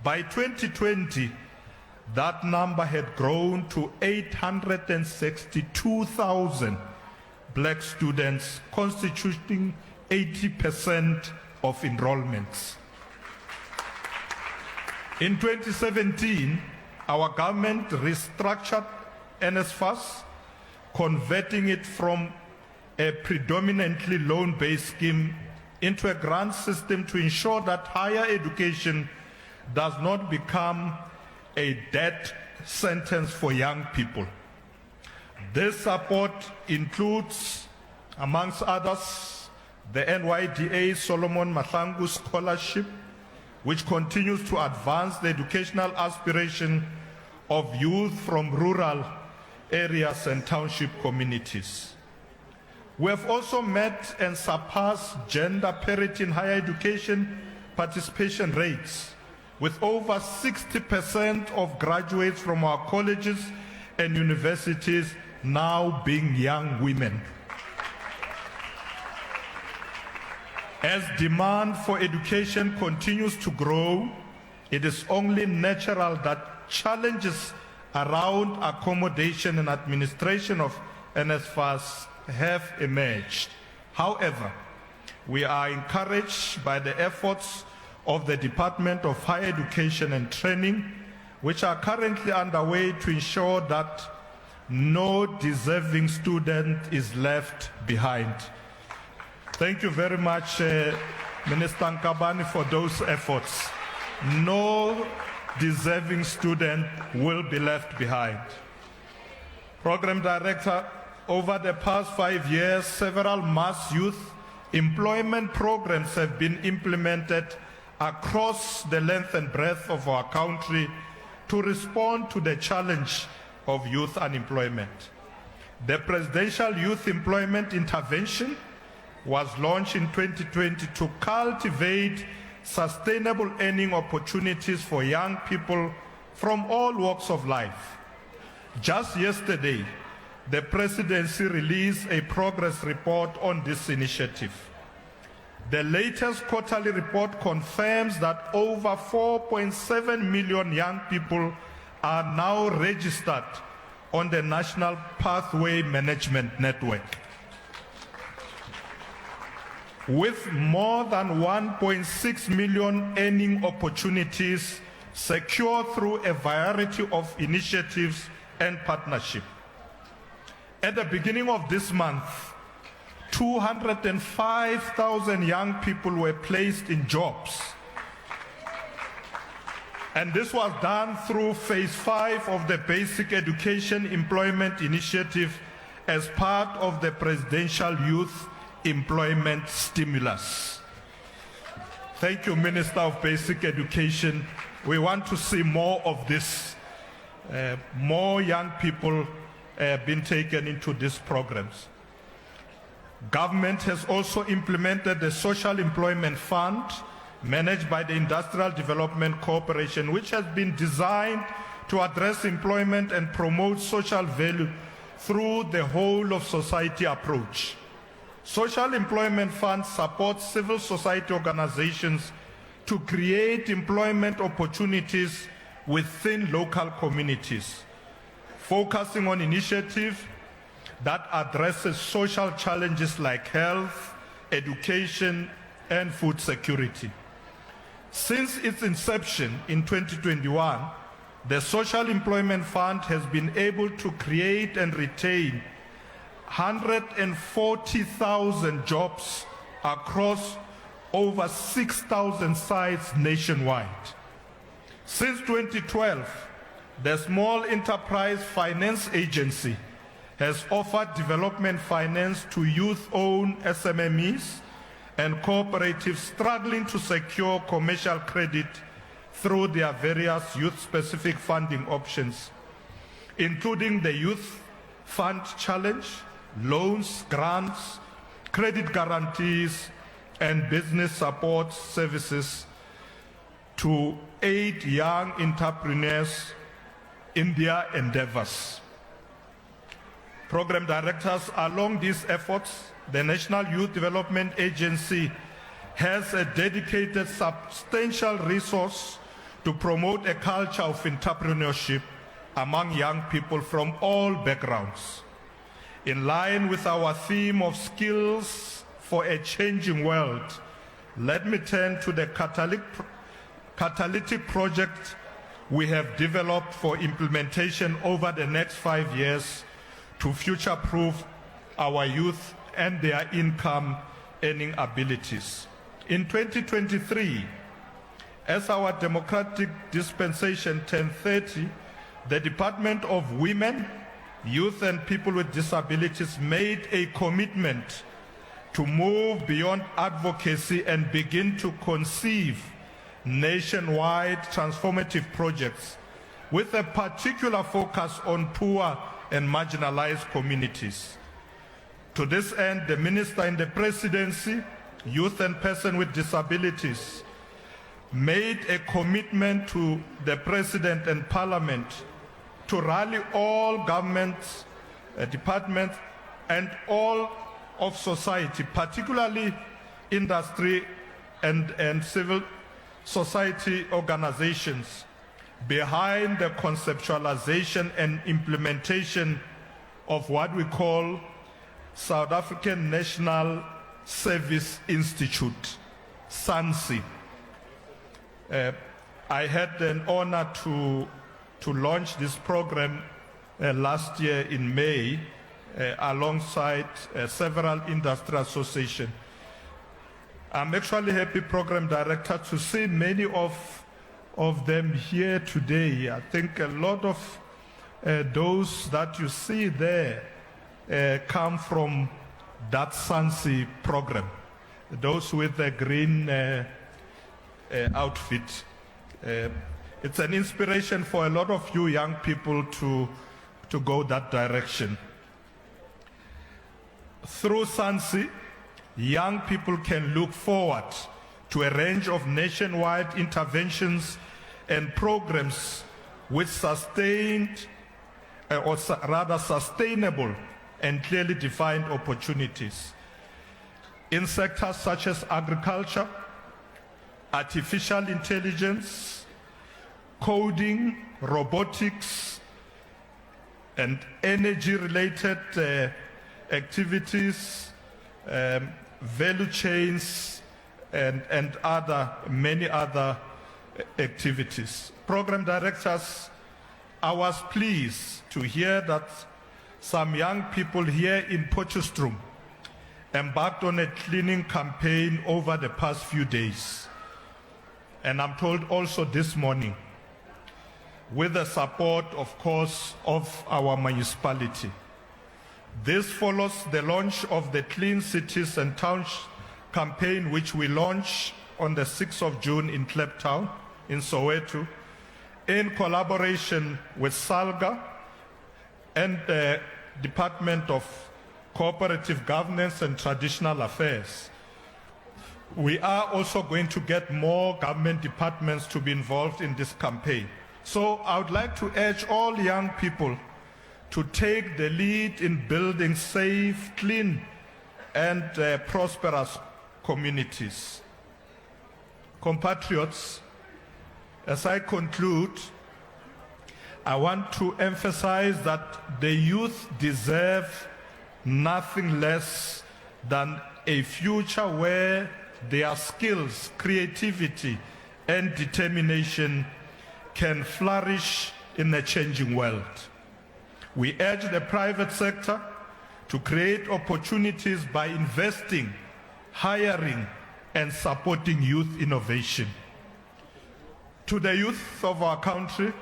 By 2020, that number had grown to 862,000 black students, constituting 80% of enrollments. In 2017, our government restructured NSFAS, converting it from a predominantly loan-based scheme into a grant system to ensure that higher education does not become a death sentence for young people. This support includes, amongst others, the NYDA Solomon Mahlangu Scholarship, which continues to advance the educational aspiration of youth from rural areas and township communities. We have also met and surpassed gender parity in higher education participation rates, with over 60% of graduates from our colleges and universities now being young women. As demand for education continues to grow, it is only natural that challenges around accommodation and administration of NSFAS have emerged. However, we are encouraged by the efforts of the Department of Higher Education and Training, which are currently underway to ensure that no deserving student is left behind. Thank you very much, uh, Minister Nkabani, for those efforts. No deserving student will be left behind. Program Director, over the past five years, several mass youth employment programs have been implemented across the length and breadth of our country to respond to the challenge of youth unemployment. The Presidential Youth Employment Intervention was launched in 2020 to cultivate sustainable earning opportunities for young people from all walks of life. Just yesterday, the presidency released a progress report on this initiative. The latest quarterly report confirms that over 4.7 million young people are now registered on the National Pathway Management Network. With more than 1.6 million earning opportunities secured through a variety of initiatives and partnership. At the beginning of this month, 205,000 young people were placed in jobs. And this was done through phase five of the Basic Education Employment Initiative as part of the Presidential Youth Employment Stimulus. Thank you, Minister of Basic Education. We want to see more of this, uh, more young people uh, being taken into these programs. Government has also implemented the Social Employment Fund, managed by the Industrial Development Corporation, which has been designed to address employment and promote social value through the whole of society approach. Social Employment Fund supports civil society organizations to create employment opportunities within local communities, focusing on initiatives that addresses social challenges like health, education, and food security. Since its inception in 2021, the Social Employment Fund has been able to create and retain 140,000 jobs across over 6,000 sites nationwide. Since 2012, the Small Enterprise Finance Agency has offered development finance to youth-owned SMMEs and cooperatives struggling to secure commercial credit through their various youth-specific funding options, including the Youth Fund Challenge, loans, grants, credit guarantees, and business support services to aid young entrepreneurs in their endeavors. Program directors, along these efforts, the National Youth Development Agency has a dedicated substantial resource to promote a culture of entrepreneurship among young people from all backgrounds. In line with our theme of skills for a changing world, let me turn to the catalytic project we have developed for implementation over the next five years to future-proof our youth and their income earning abilities. In 2023, as our democratic dispensation turned 30, the Department of Women, Youth and People with Disabilities made a commitment to move beyond advocacy and begin to conceive nationwide transformative projects with a particular focus on poor and marginalized communities. To this end, the Minister in the Presidency, Youth and Person with Disabilities, made a commitment to the President and Parliament to rally all government uh, departments and all of society, particularly industry and, and civil society organizations, behind the conceptualization and implementation of what we call South African National Service Institute, SANSI. Uh, I had an honor to, to launch this program uh, last year in May uh, alongside uh, several industry associations. I'm actually happy, program director, to see many of, of them here today. I think a lot of uh, those that you see there uh, come from that SANSI program, those with the green uh, uh, outfit. Uh, it's an inspiration for a lot of you young people to, to go that direction. Through SANSI, young people can look forward to a range of nationwide interventions and programs with sustained, uh, or su rather sustainable and clearly defined opportunities. In sectors such as agriculture, artificial intelligence, coding, robotics, and energy-related uh, activities, um, value chains, and, and other, many other activities. Program directors, I was pleased to hear that some young people here in Potchefstroom embarked on a cleaning campaign over the past few days. And I'm told also this morning, with the support, of course, of our municipality. This follows the launch of the Clean Cities and Towns campaign, which we launched on the 6th of June in Kliptown, in Soweto, in collaboration with SALGA and the Department of Cooperative Governance and Traditional Affairs. We are also going to get more government departments to be involved in this campaign. So I would like to urge all young people to take the lead in building safe, clean, and uh, prosperous communities. Compatriots, as I conclude, I want to emphasize that the youth deserve nothing less than a future where their skills, creativity, and determination can flourish in a changing world. We urge the private sector to create opportunities by investing, hiring, and supporting youth innovation. To the youth of our country,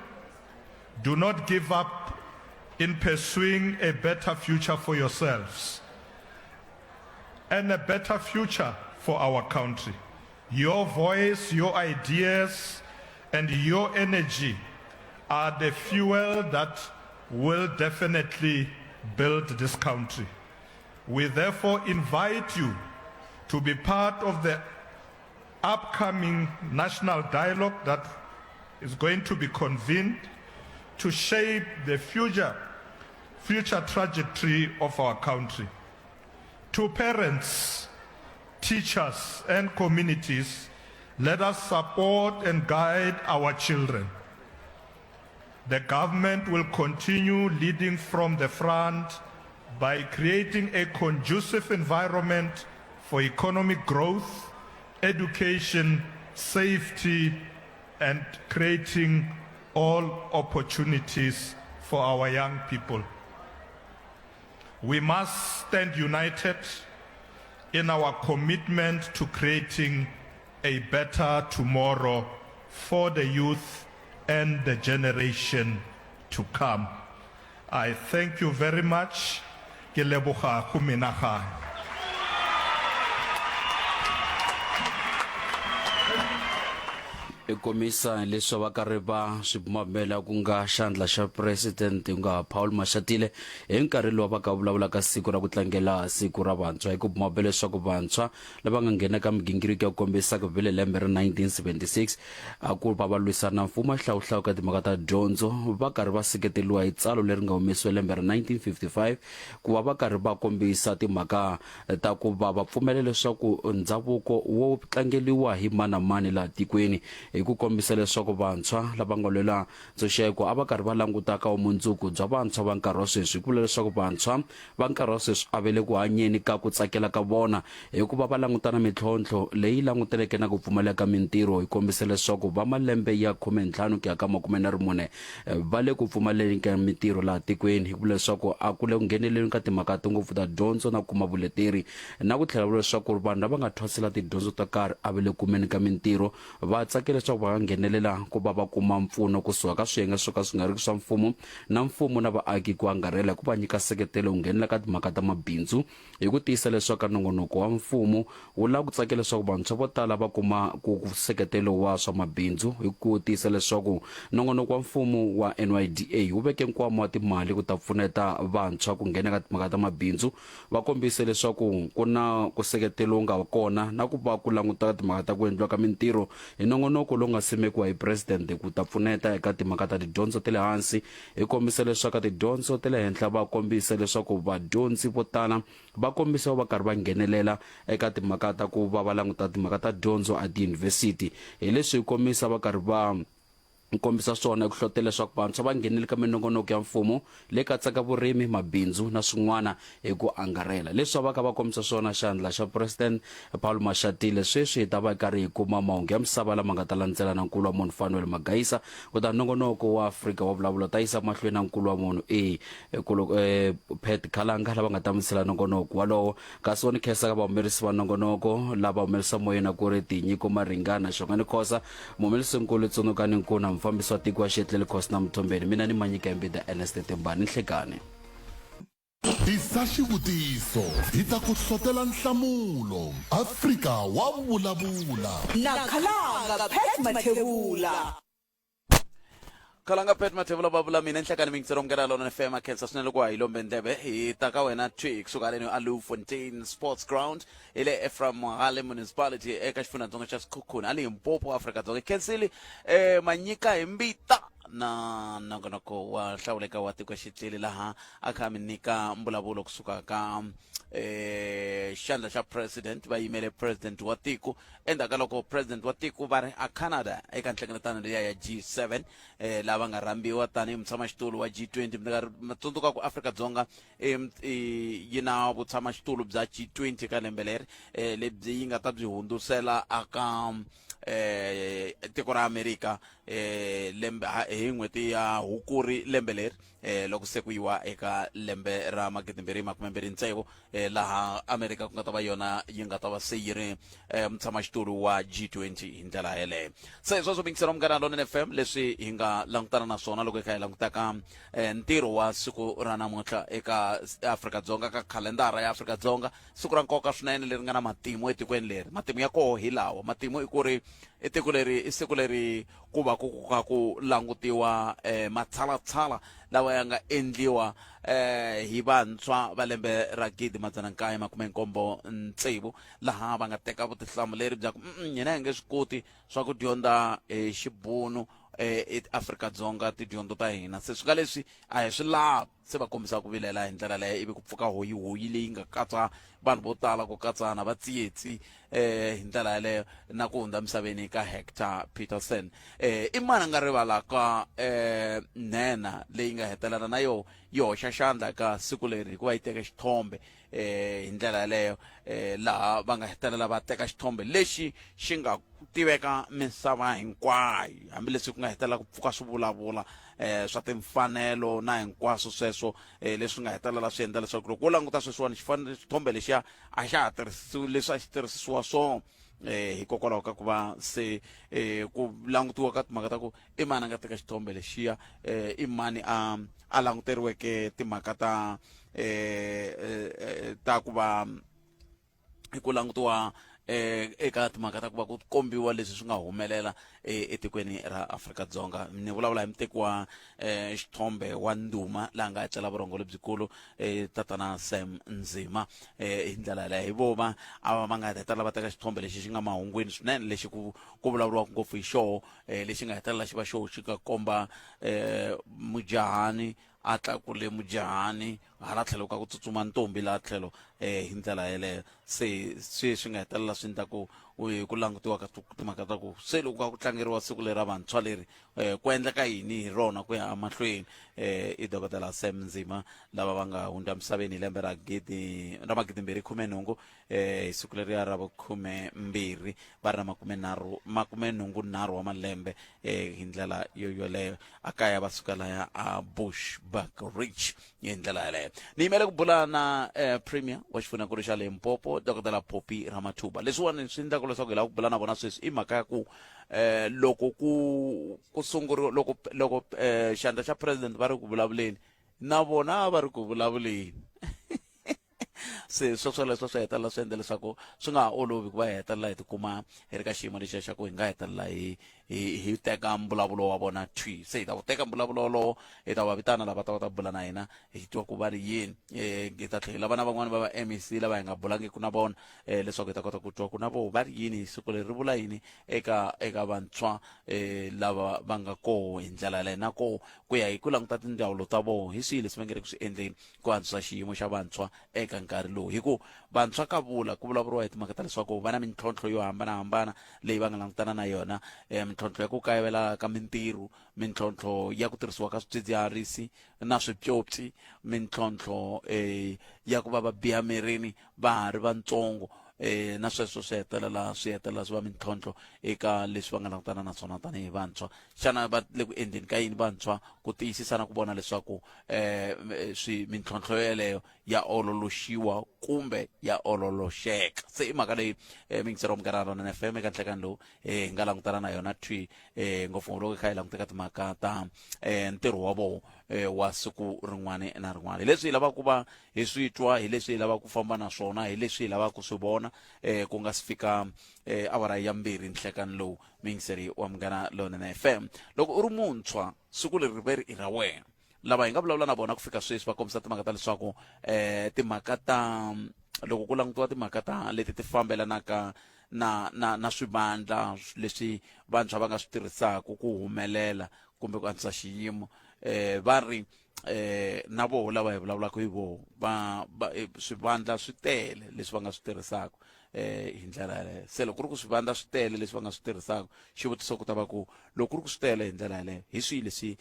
do not give up in pursuing a better future for yourselves and a better future for our country. Your voice, your ideas, and your energy are the fuel that will definitely build this country. We therefore invite you to be part of the upcoming national dialogue that is going to be convened to shape the future, future trajectory of our country. To parents, teachers, and communities, let us support and guide our children. The government will continue leading from the front by creating a conducive environment for economic growth education, safety, and creating all opportunities for our young people. We must stand united in our commitment to creating a better tomorrow for the youth and the generation to come. I thank you very much. Ke leboga go menagane. I komisa leswi va karhi va swi bumabumela ku nga xandla xa president ku nga Paul Mashatile hi nkarhi lowu va ka vulavulaka siku ra ku tlangela siku ra vantshwa hi ku bumabumela leswaku vantshwa lava nga nghena ka migingiriko ya ku kombisa ku vile lembe ra 1976 a ku va va lwisana mfumo wa xihlawuhlawu ka timhaka ta dyondzo va karhi va seketeriwa hi tsalo leri nga humesiwa lembe ra 1955 ku va va karhi va kombisa timhaka ta ku va va pfumela leswaku ndzhavuko wo tlangeliwa hi mani na mani laha tikweni hi ku kombisa leswaku vantshwa lava nga lwela ntshunxeko a va karhi va languta ka vumundzuku bya vantshwa va nkarhi wa sweswi hi ku vula leswaku vantshwa va nkarhi wa sweswi a va le ku hanyeni ka ku tsakela ka vona hikuva va langutana mintlhontlho leyi langutaneke na ku pfumaleka ka mintirho hi kombisa leswaku va malembe ya 15 ku ya ka 24 va le ku pfumaleni ka mintirho laha tikweni hi ku vula leswaku a ku le ku ngheneleni ka timhaka to ngopfu ta dyondzo na ku kuma vuleteri na ku tlhela vula leswaku vanhu lava nga thwasela tidyondzo to karhi a va le kumeni ka mintirho Va tsakele leswaku va nga nghenelela ku va va kuma mpfuno ku suka ka swiyenge swo ka swi nga riki swa mfumo na mfumo na vaaki ku angarhela hi ku va nyika seketelo ku nghenela ka timhaka ta mabindzu hi ku tiyisa leswaku nongonoko wa mfumo wu lava ku tsakela leswaku vantshwa vo tala va kuma ku seketelo wa swa mabindzu hi ku tiyisa leswaku nongonoko wa mfumo wa NYDA wu veke nkwama wa timali ku ta pfuneta vantshwa ku nghena ka timhaka ta mabindzu Va kombise leswaku ku na ku seketelo wu nga kona na ku va ku languta timhaka ta ku endliwa ka mintirho hi nongonoko lowu nga simekiwa hi Presidente ku ta pfuneta eka timhaka ta tidyondzo ta le hansi. Hi kombisa leswaku tidyondzo ta le henhla va kombisa leswaku vadyondzi vo tala va kombisa va karhi va nghenelela eka timhaka ta ku va va languta timhaka ta dyondzo etiyunivhesiti. Hi leswi hi kombisa va karhi va kombisa swona ku hlohlotela leswaku vantshwa va nghenele ka minongonoko ya mfumo leyi katsaka vurimi, mabindzu na swin'wana hi ku angarhela. Leswi va ka va kombisa swona xandla xa President Paul Mashatile sweswi hi ta va hi karhi hi kuma mahungu ya misava lama nga ta landzela na nkulu wa munhu Fanuel Magaisa kutani nongonoko wa Afrika wa vulavula ta yisa mahlweni na nkulu wa munhu e Pat Khalanga lava nga ta misela nongonoko walowo. Kasi wo ni khensa ka vahumelerisi va nongonoko lava humelerisa moyeni a ku ri Tinyiko Maringana, Xongani Khosa, muhumelerisinkulu Tsundukani Nkuna, mufambisi wa tiko wa Xiyetlele Cosna Mthombeni, mina ni Manyika Mbida Ernest Tembani. Nhlekani. Tisa xivutiso hi ta ku hlotela nhlamulo. Afrika wa vulavula. Na Khalanga Pat Mathebula. Khalanga Pat Mathebula va vula mina nhlekani mingiselo munghana lona FM a khensa swinene loko wa hi lombe ndleve hi ta ka wena thwi kusuka haleni a Louwfontein Sports Ground hi le Ephraim Mogale Municipality eka xifundzhatsongo xa Sekhukhune a Limpopo Afrika-Dzonga khensile eh manyika hi mbita na nongonoko wa hlawuleka wa tiko xitleli laha a kha mi nyika mbulavulo kusuka ka eh xandla xa president va yimele president wa tiko endzhaku ka loko president wa tiko va ri a Canada eka nhlengeletano liya ya G7 eh lava nga rhambiwa tanihi mutshamaxitulu wa G20 mi nga mi tsundzuka ku Afrika-Dzonga yi na vutshamaxitulu bya G20 ka lembe leri eh lebyi yi nga ta byi hundzusela aka eh tiko ra Amerika eh lembe hi n'hweti ya Hukuri lembe leri eh loko se ku yiwa eka lembe ra magidimbirhi makumembirhi ntsevu eh, laha Amerika ku nga ta va yona yi nga ta va se yi ri eh, mutshamaxitulu wa G20 hi ndlela yeleyo se sweswo mingiselo munghana lonene FM leswi hi nga langutana na swona loko hi kha hi langutaka eh, ntirho wa siku ra namuntlha eka Afrika-Dzonga ka khalendara ya Afrika-Dzonga siku ra nkoka swinene leri nga na matimu etikweni leri matimu ya koho hi lawa matimu i ku ri i tiko leri i siku leri ku va ku kha ku langutiwa eh, matshalatshala lawa ya nga endliwa eh, hi vantshwa va lembe ra 1976 laha va nga teka vutihlamuleri bya ku hina hi nge swi koti swa ku dyondza hi xibunu eh, eAfrika-Dzonga tidyondzo ta hina se swi nga leswi a hi swi lavi. Se va kombisa ku vilela hi ndlela leyo ivi ku pfuka hoyihoyi leyi nga katsa vanhu vo tala ku katsa na vatsietsi eh hi ndlela yaleyo na ku hundza misaveni ka Hector Peterson. Eh i mani a nga rivalaka eh nhenha leyi nga hetelela na yo yi hoxa xandla ka siku leri hikuva yi teke xithombe eh hi ndlela yaleyo eh laha va nga hetelela va teka xithombe lexi xi nga tiveka misava hinkwayo hambileswi ku nga hetelela ku pfuka swi vulavula eh swa timfanelo na hinkwaswo sweswo eh leswi nga hetelela swi endla leswaku loko wo languta sweswiwani xithombe lexiya a xa ha tirhisiwi leswi a xi tirhisisiwa swona eh hikokwalaho ka ku va se eh ku langutiwa ka timhaka ta ku i mani a nga teka xithombe lexiya eh i mani a a languteriweke timhaka ta eh, eh, eh ta ku va ku langutiwa eh eka timhaka ta ku va ku kombiwa leswi swi nga humelela eh, etikweni ra Afrika-Dzonga. Ni vulavula hi muteki wa eh, xithombe wa ndhuma laha nga etlela vurhongo lebyikulu eh, tatana Sam Nzima. Hi ndlela yaleyo hi vova a va va nga hetelela va teka xithombe lexi xi nga mahungwini swinene lexi ku ku vulavuriwaka ngopfu hi xoho lexi nga hetelela xi va xoho xi nga komba mujahani a tlakule mujahani hala tlhelo ka ku tsutsuma ntombi laha tlhelo eh hi ndlela yeleyo. Se swi swi nga hetelela swi endla ku ku langutiwa ka timhaka ta ku se loko ka ku tlangeriwa siku leri ra vantshwa leri ku endleka yini hi rona ku ya emahlweni. I dokodela Sam Nzima lava va nga hundza misaveni hi lembe ra gidi ra magidimbirhi khume nhungu hi siku leriya ra vukhume mbirhi va ri na makumenharhu makumenhungu nharhu wa malembe hi ndlela yo yoleyo a kaya va suka laya a Bushbuckridge hi ndlela yaleyo. Ni yimele ku bula na premier wa xifundzhankulu xa Limpopo dokodela Phophi Ramathuba. Leswiwani swi endlaka leswaku hi lava ku bula na vona sweswi i mhaka ya ku loko ku ku sunguriwa loko loko xandla xa president va ri ku vulavuleni na vona va ri ku vulavuleni. Se sweswoleswo swi hetelela swi endla leswaku swi nga ha olovi ku va hi hetelela hi tikuma hi ri ka xiyimo lexiya xa ku hi nga hetelela hi hi hi teka mbulavulo wa vona thwi. Se hi ta wu teka mbulavulo wolowo, hi ta va vitana lava ta va ta bula na hina hi twa ku va ri yini. Hi ta tlhela hi lava na van'wani va va M_E_C lava hi nga bulangiki na vona leswaku hi ta kota ku twa ku na voho va ri yini hi siku leri ri vula yini eka eka vantshwa lava va nga koho hi ndlela yaleyo na koho ku ya hi ku languta tindzawulo ta voho hi swihi leswi va nge le ku swi endleni ku antswisa xiyimo xa vantshwa eka nkarhi lowu. Hi ku vantshwa ka vula ku vulavuriwa hi timhaka ta leswaku va na mintlhontlho yo hambana-hambana leyi va nga langutana na yona, mintlhontlho ya ku kayivela ka mintirho, mintlhontlho ya ku tirhisiwa ka swidzidziharisi na swipyopyi, mintlhontlho ya ku va va biha mirini va ha ri vantsongo, na sweswo swi hetelela swi hetelela swi va mintlhontlho eka leswi va nga langutana na swona tanihi vantshwa. Xana va le ku endleni ka yini vantshwa ku tiyisisa na ku vona leswaku swi mintlhontlho yeleyo ya ololoxiwa kumbe ya ololoxeka? Se i mhaka leyi miyingiseri wa Munghana Lonene F_M eka nhlekani lowu hi nga langutana na yona thwi, ngopfungopfu loko hi kha hi languta ka timhaka ta ntirho wa voho wa siku rin'wana na rin'wana. Hi leswi hi lavaka ku va hi swi twa, hi leswi hi lavaka ku famba na swona, hi leswi hi lavaka ku swi vona ku nga si fika awara ya 2 nhlekani lowu. Miyingiseri wa Munghana Lonene F_M, loko u ri muntshwa siku leri ve ri i ra wena. Lava hi nga vulavula na vona ku fika sweswi va kombisa timhaka ta leswaku timhaka ta loko ku langutiwa timhaka ta leti ti fambelanaka na na na swivandla leswi vantshwa va nga swi tirhisaka ku humelela kumbe ku antswisa xiyimo, va ri na voho lava hi vulavulaka hi voho va swivandla swi tele leswi va nga swi tirhisaka hi ndlela yaleyo. Se loko ku ri ku swivandla swi tele leswi va nga swi tirhisaka, xivutiso ku ta va ku loko ku ri ku swi tele hi ndlela yaleyo, hi swihi leswi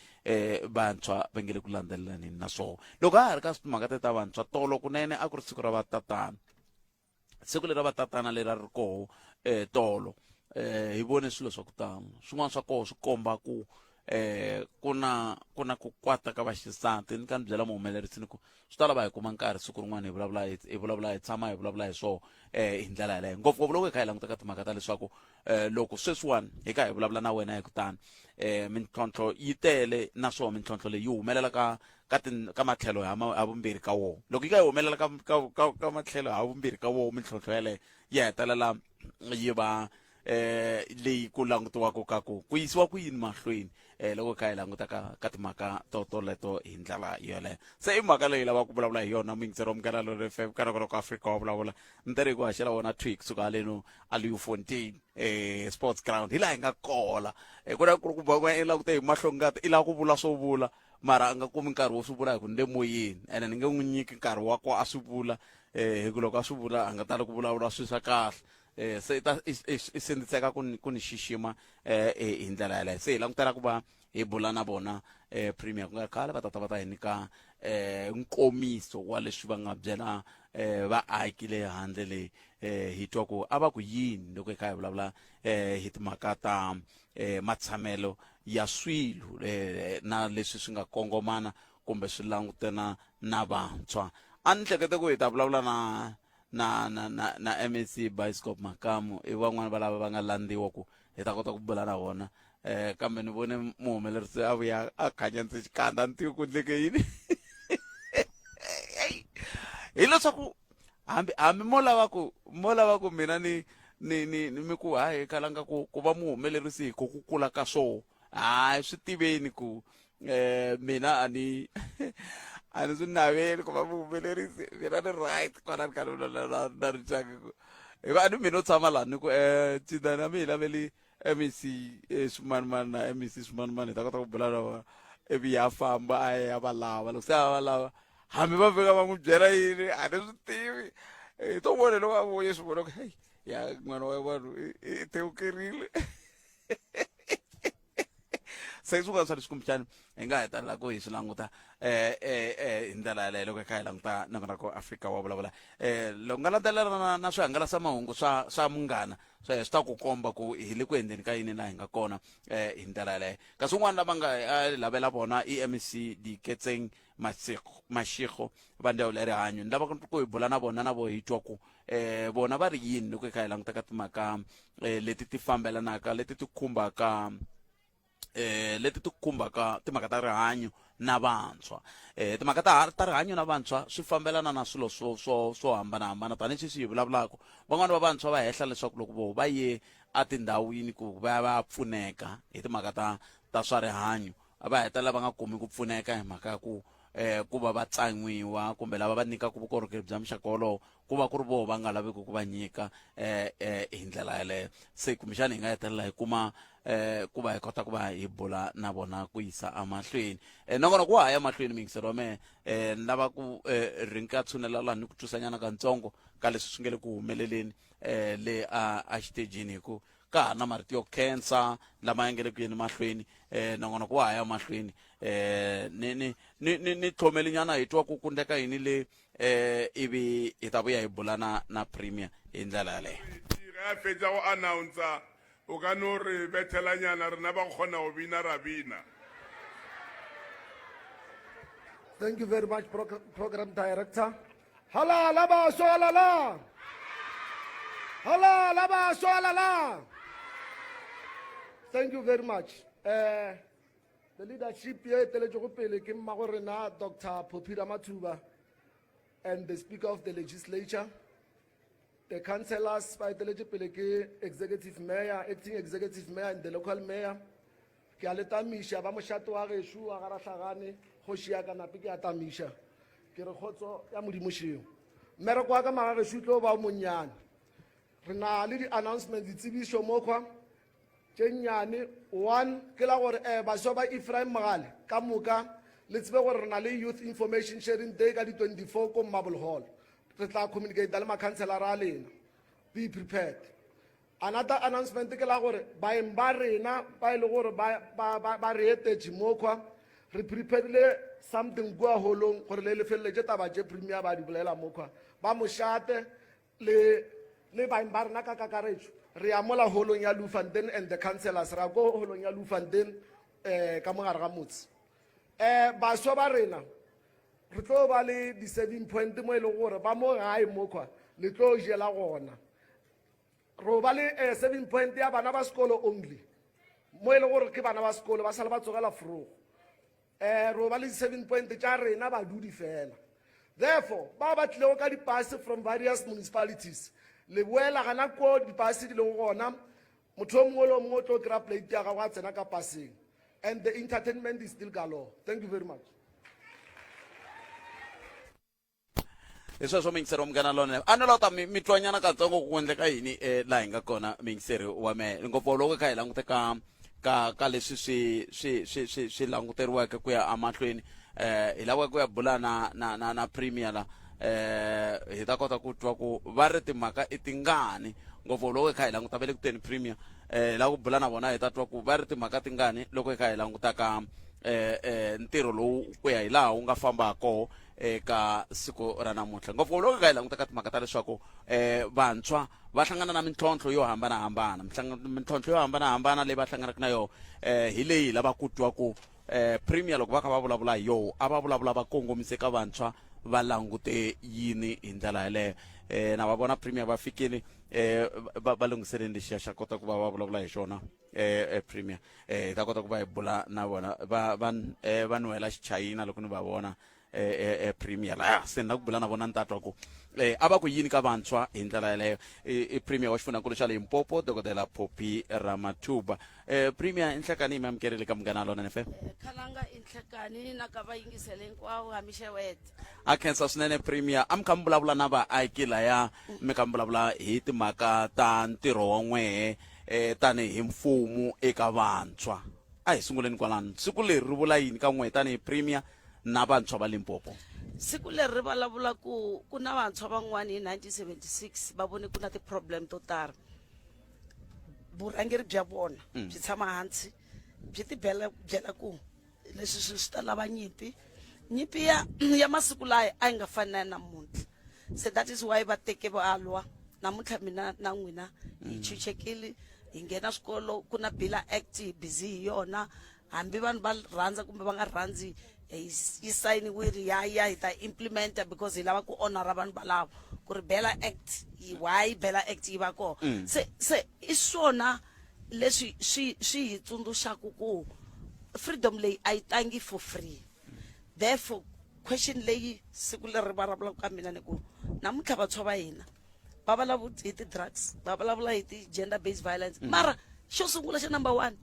vantshwa va nge le ku landzelelaneni na swona? Loko ha ha ri ka timhaka te ta vantshwa, tolo kunene a ku ri siku ra vatatana. Siku leri ra vatatana leri a ri koho tolo, hi vone swilo swa ku tala. Swin'wana swa koho swi komba ku ku na ku na ku kwata ka vaxisati. Ni ka ni byela muhumelerisi ni ku swi ta lava hi kuma nkarhi siku rin'wana hi vulavula hi vulavula hi tshama hi vulavula hi swoho hi ndlela yaleyo, ngopfungopfu loko hi kha hi languta ka timhaka ta leswaku loko sweswiwani hi kha hi vulavula na wena hi ku tani mintlhontlho yi tele, naswona mintlhontlho leyi yi humelela ka ka ka matlhelo ha ha vumbirhi ka wona. Loko yi kha yi humelela ka ka ka ka matlhelo ha vumbirhi ka wona, mintlhontlho yaleyo ya hetelela yi va leyi ku langutiwaka ka ku ku yisiwa ku yini mahlweni loko kha hi languta ka ka timhaka to toleto hi ndlela yoleyo. Se i mhaka leyi lavaka ku vulavula hi yona muyingiseri wa Munghana Lonene F_M ka nongonoko Afrika wa vulavula. Ni tere hi ku haxela wona thwi kusuka haleno a Leeuwfontein sports ground hi laha hi nga kola. Ku na ku ri ku i langute hi mahlongati i lava ku vula swo vula. mara a nga kumi nkarhi wo swi vula hi ku ni le moyeni ene ni nge n'wi nyiki nkarhi wa ku a swi vula um hi ku loko a swi vula a nga tali ku vulavula swilo swa kahle um se i ta i sindziseka ku ni ku ni xixima um hi ndlela yaleyo se hi langutela ku va hi bula na vona um premier ku nga ri khale va tata va ta hi nyika um nkomiso wa leswi va nga byela um vaaki le handle leyi um hi twa ku a va ku yini loko hi kha hi vulavula um hi timhaka ta um matshamelo ya swilo um na leswi swi nga kongomana kumbe swi langutana na vantshwa a ni hlekete ku hi ta vulavula na na na na na MEC Bioscope Makamu i van'wani va lava va nga landziwa ku hi ta kota ku bula na vona eh kambe ni vone muhumelerisi a vuya a khanya ndzi xikandza ni tivi ku ndleke yini hileswaku hambi hambi mo lava ku mo lava ku mina ni ni ni ni mi ku hayi kalanga ku ku va muhumelerisi hi ku ku kula ka swoho hayi swi tiveni ku eh mina a ni a ni swi naveli ku va muhumelerisi mina ni right kwala ni karhi na na na rixaka ku hikuva a ni mina u tshama laha ni ku um cinda na mi hi laveli mec swimanimani na mec swimanimani hi ta kota ku bula na vona ivi ya famba a ya va lava loko se a va lava hambi va fika va n'wi byela yini a ni swi tivi hi to vona loko a vuye swi vona ku heyi ya n'wana wa vanhu i tewukerile se swin'wana swa leswi kumbexani hi nga hetelela ku hi swi languta eh eh eh hi ndlela yaleyo loko hi kha hi languta nongonoko Afrika wa vulavula eh loko nga landzelela na, na swihangalasamahungu swa swa munghana swa swi ta ku komba ku hi le ku endleni ka yini laha hi nga kona eh hi ndlela yaleyo kasi un'wana lava nga a lavela vona i MEC Diketseng Mashego Mashego va ndzawulo ya rihanyo ni lava ku hi bula na vona na vo hi twa ku eh vona va ri yini loko hi kha hi languta ka timhaka eh, leti ti fambelanaka leti ti khumbaka eh leti ti khumbaka timhaka ta rihanyo na vantshwa eh timhaka ta ta rihanyo na vantshwa swi fambelana na swilo swo swo swo hambanahambana tanihi sweswi hi vulavulaka van'wani va vantshwa va hehla leswaku loko vo va ye etindhawini ku va ya va ya pfuneka hi timhaka ta ta swa rihanyo va hetelela va nga kumi ku pfuneka hi mhaka ya ku eh ku va va tsan'wiwa kumbe lava va nyikaka vukorhokeri bya muxaka wolowo ku va ku ri voho va nga laveki ku va nyika eh eh hi ndlela yaleyo se kumbexana hi nga hetelela hi kuma eh ku va hi kota ku va hi bula na vona ku yisa emahlweni eh nongonoko wa ha ya mahlweni miyingiseri wa mehe eh ni lava ku eh ri nga tshunela laha ni ku twisanyana katsongo ka leswi swi nga le ku humeleleni eh le a a xitejini hi ku ka ha na marito yo khensa lama ya nge le ku yeni mahlweni eh nongonoko wa ha ya mahlweni eh ni ni ni ni ni tlhomelinyana hi twa ku ku ndleka yini le eh ivi hi ta vuya hi bula na na premier hi ndlela yaleyo ge a fetša go announcer o ka no re bethelanyana rena ba go kgona go bina ra bina Thank you very much, Program Director. Halala baswa, halala! Halala baswa, halala! Thank you very much. The leadership ye eteletšego pele ke mmago rena Dr. Phophi Ramathuba and the Speaker of the Legislature. The councillors ba eteletše pele ke Executive Mayor, Acting Executive Mayor and the local mayor. Ke a le tamiša ba mošate wa gešo wa Garahlagane, kgoši ya ka Nape ke a tamiša. Ke re kgotso ya Modimo šeo. Mmereko wa ka magagešo o tlo ba o monnyane. Re na le di-announcement, ditsebišo mokhwa tše nnyane. One ke la gore eh, baswa ba Ephraim Mogale ka moka le tsebe gore re na le Youth Information Sharing Day ka di-24 ko Marble Hall. Re tla communicate le makhanselara a lena. Be prepared. Another announcement ke la gore baeng ba rena ba e le gore ba, ba, ba, ba re etetše mokhwa re preparile something kua holong gore le lefeleletše taba tše premier ba di bolela mokhwa ba mošate le le baeng ba rena ka kakaretšo re ya mola holong ya Loufontaine and the councillors ra ko holong ya Loufontaine eh ka mogare ga motse eh baswa ba rena re tlo ba le di-serving point mo e leng gore ba mo gae mokhwa le tlo jela gona ro ba le eh, serving point ya bana ba sekolo only mo e le gore ke bana ba sekolo ba sale ba tsogela forogo um ro ba le di-serving point tša rena badudi fela therefore ba ba tlilego ka dipase from various municipalities le boela gana ko dipase di lego gona motho o mongwe le o mongwe o tlo kry-a plate ya gago a tsena ka paseng and the entertainment is still galore thank you very much hi sweswo muyingiseri wa munghana lonene a ni lava ta mi mi twanyana katsongo ku endleka yini eh, laha hi nga kona muyingiseri wa mehe ngopfu loko hi kha hi langute ka ka ka leswi swi swi swi swi swi languteriweke ku ya emahlweni eh hi lava ku ya bula na na na na premier la eh hi ta kota ku twa ku va ri timhaka i tingani ngopfu loko hi kha hi languta va le ku teni premier eh hi lava ku bula na vona hi ta twa ku va ri timhaka tingani loko hi kha hi languta ka eh eh ntirho lowu ku ya hi laha wu nga famba koho eka siku ra namuntlha ngopfu loko hi kha hi languta ka timhaka ta leswaku eh vantshwa va hlangana na mintlhontlho yo hambanahambana mintlhontlho yo hambanahambana leyi va hlanganaka na yona eh hi leyi lava ku twa ku eh premier loko va kha va vulavula hi yoho a va vulavula va kongomise ka vantshwa va langute yini hi ndlela yeleyo eh na va vona premier va fikile eh va va lunghiseleni lexiya xa kota ku va va vulavula hi xona eh, eh premier eh hi ta kota ku va hi bula na vona va va eh, va nwela xichayina loko ni va vona eh, eh, eh, premier laya se ni la ku bula na vona ni ta twa ku eh, a va ku yini ka vantshwa hi ndlela yeleyo i premier wa xifundzhankulu xa Limpopo dokodela Phophi Ramathuba eh, premier i nhlekani yi mi amukerile ka Munghana Lonene FM Khalanga i nhlekani na ka vayingiseli hinkwavo hamixewete A khensa swinene premier a mi kha mi vulavula na vaaki laya mi kha mi vulavula hi timhaka ta ntirho wa n'wehe eh, tanihi mfumo eka vantshwa a hi sunguleni kwalano siku leri ri vula yini ka n'wehe tanihi premier na vantshwa va Limpopo? Siku leri ri vulavula ku ku na vantshwa van'wana hi 1976 va vone ku na ti-problem to tala vurhangeri bya vona mm. byi tshama hansi byi ti byela byela ku leswi swi swi ta lava nyimpi nyimpi ya ya masiku laya a yi nga fani na ya namuntlha se that is why va teke va lwa namuntlha mina na n'wina hi mm. chuchekile hi nghena swikolo ku na bila act hi busy hi yona hambi vanhu va rhandza kumbe va nga rhandzi yi sayiniwile ya ya hi ta implementa because hi lava ku honora vanhu valavo ku ri bela act why bela act yi va kona mm. se se i swona leswi swi swi hi tsundzuxaku ku freedom leyi a yi tangi for free therefore question leyi siku leri vulavulaka ka mina ni ku namuntlha vantshwa va hina va vulavula hi ti-drugs va vulavula hi ti-gender based violence mm. mara xo sungula xa number one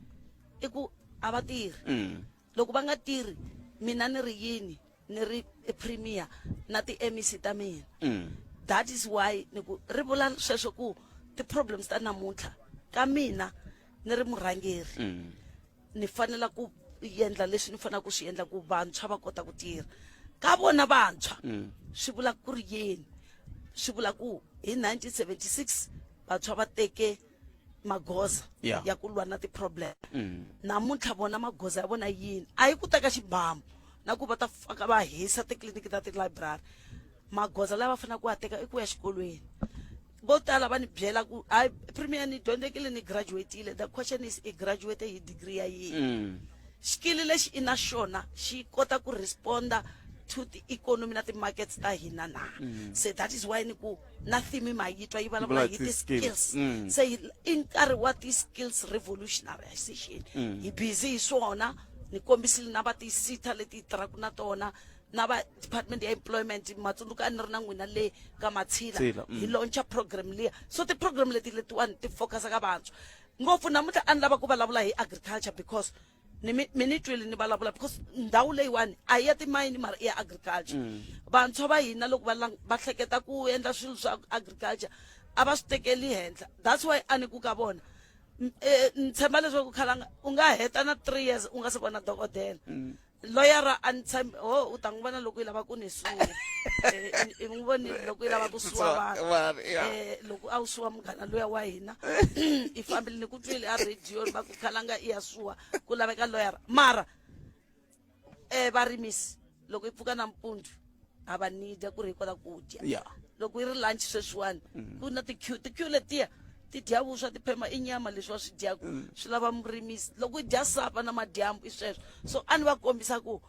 i ku a va tirhi mm. loko va nga tirhi mina ni ri yini ni ri premier na ti-mec ta mina mm. that is why ni ku ri vula sweswo ku ti-problems ta namuntlha ka mina ni ri murhangeri mm. ni fanela ku endla leswi ni fanelaka ku swi endla ku vantshwa va kota ku tirha ka vona vantshwa mm. swi vula ku ri yini swi vula ku hi 1976 vantshwa va teke magoza Yeah. ya ku lwa na ti-problem namuntlha vona magoza ya vona yini a yi ku teka xibamu na ku va ta faka va hisa titliliniki ta ti-library magoza lawa va faneleke ku ya teka i ku ya xikolweni vo tala va ni byela ku hayi premier ni dyondzekile ni graduatile the question is i graduate hi degree ya yini xikili lexi i na xona xi kota ku responda to ti-economy na ti-markets ta hina na se that is why ni ku na theme ma yi twa yi vulavula hi ti-skills mm. se i nkarhi wa ti-skills revolutionarization mm. hi busy hi swona ni kombisile na va ti-sita leti hi tirhaka na tona na va department ya employment matsundzuka a ni ri na n'wina le ka matshila mm. hi launcha program liya so ti-program leti letiwani ti focusa ka vantshwa ngopfu namuntlha a ni lava ku vulavula hi agriculture because ni mi mi ni twile ni vulavula because ndhawu leyiwani a yi ya timayini mara i ya agriculture mm. vantshwa va hina loko va va hleketa ku endla swilo swa agriculture a va swi tekeli henhla that's why a ni ku ka vona eh, ni tshemba leswaku khalanga u nga heta na three years u nga se vona dokodela mm. Loyara a ni tshembi ho u ta n'wi vona loko yi lava ku ni suwa eh, i n'wi vonile loko yi lava ku suwa vanhu eh, loko a wu suwa munghana luya wa hina i fambile ni ku twile a radio va ku khalanga i ya suwa ku laveka loyara mara um varimisi loko yi pfuka nampundzu ha va nida ku ri hi kota ku dya Yeah. loko yi ri lunch sweswiwani ku na ti-queue ti-queue letiya ti dya vuswa ti phema i nyama leswi va swi dyaka swi lava murimisi loko i dya sapa na madyambu i sweswo so a ni va kombisa ku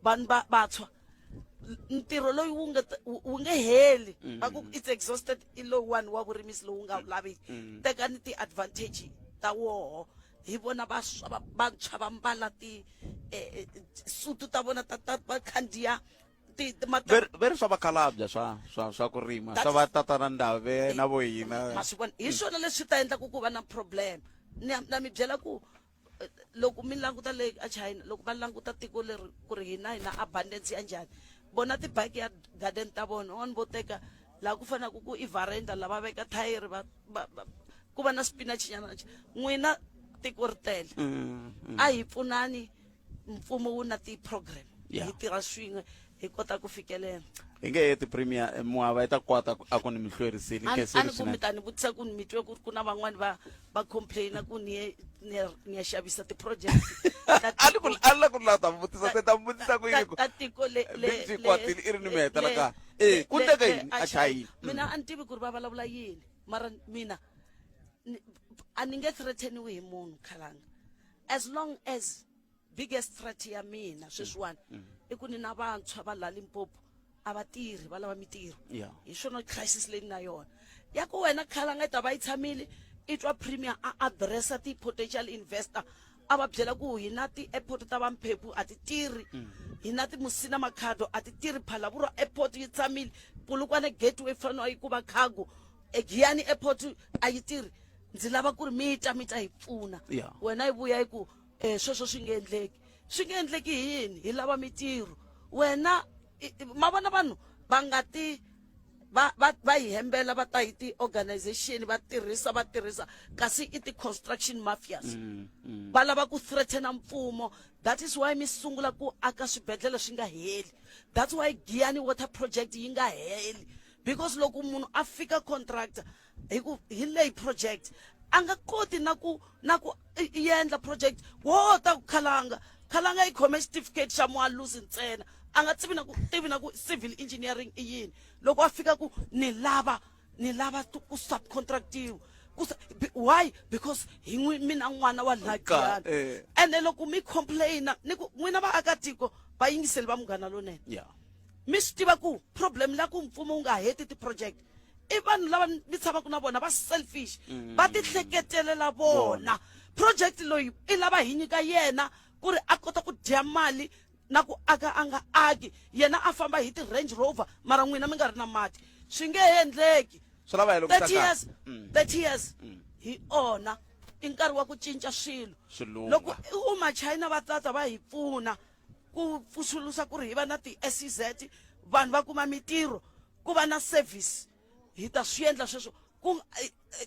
vanhu va vantshwa ntirho loyi wu nga wu nge heli va ku it's exhausted i lowuwani wa vurimisi lowu nga wu laveki tekani ti-advantage ta woho hi vona vantshwa va mbala ti eh, eh, sutu ta vona ta ta va khandziya ti ti ma Ve ve ri swa vakhalabya swa swa swa ku rima That swa va is- tatana Ndave na vo hina ma swi vona hi swona leswi ta endlaku ku va na problem ni na mi byela ku eh, loko mi languta le a China loko va languta tiko leri ku ri hina hi na abundance ya njhani vona ti-backyard garden ta vona van'wani vo teka laha ku fanaka ku i varenda lava veka thayere va, va, va ku va na spinach nyana n'wina Tiko ri tele. A hi pfunani mfumo wu na ti-program. Hi tirha swin'we hi kota ku fikelela. Hi nge heti premier eh, muava yi ta kwata a ku ni mi hlwerisile A ni ku mi ta ni vutisa ku ni mi twe ku ri ku na van'wani va va complaina ku ni ye ni ya ni ya xavisa ti-project ta A ni ku a ni la ku la ta vutisa se ta vutisa ku yini ku ta tiko le le Big G kwatile i ri ni mi hetela ka eh ku ndleka yini a chayini mina a ni tivi ku ri va vulavula yini mara mina a ni nge threateniwi hi munhu khalanga as long as biggest threat ya mina sweswiwani i ku ni na vantshwa va la Limpopo a va tirhi va lava mitirho Yeah. hi swona crisis leyi ni na yona ya ku wena khalanga yi ta va yi tshamile i twa premier a addressa ti-potential investor a va byela ku hi na ti-airport ta vamphephu a ti tirhi hi na ti-musina makhado a ti tirhi phalavurwa airport yi tshamile polokwane gateway fanele yi ku va cargo egiyani airport a yi tirhi ndzi lava ku ri mi ta mi ta hi pfuna Yeah. wena yi vuya yi ku um sweswo swi nge endleki swi nge endleki hi yini hi lava mitirho wena ma vona vanhu va nga ti va va va hi hembela va ta hi ti-organization va tirhisa va tirhisa kasi i ti-construction mafias mm, mm. va lava ku threatena mfumo that is why mi sungula ku aka swibedhlele swi nga heli that's why giyani water project yi nga heli because loko munhu a fika contractor hi ku hi leyi project a nga koti na ku na ku endla project wo ta ku khalanga khalanga yi khome certificate xa mualusi ntsena a nga tivi na ku tivi na ku civil engineering i yini loko a fika ku ni lava ni lava ku subcontractiwa ku why because hi n'wi mina n'wana wa lagiyana eh. ene loko mi complaina ni ku n'wina vaakatiko va yingiseli va munghana lonene yeah. mi swi tiva ku problem la ku mfumo wu nga heti ti-project i vanhu lava mi tshamaka na vona va selfish mm. va ti hleketelela vona project loyi i lava hi nyika yena ku ri a kota ku dya mali na ku aka a nga aki yena a famba hi ti-range rover mara n'wina mi nga ri na mati swi nge endleki swi lava hi 30 years 30 mm. years mm. hi ona i nkarhi wa ku cinca swilo loko u machina va tata va hi pfuna ku pfuxulusa ku ri hi va na ti-sez vanhu va kuma mitirho ku va na service hi ta swi endla sweswo ku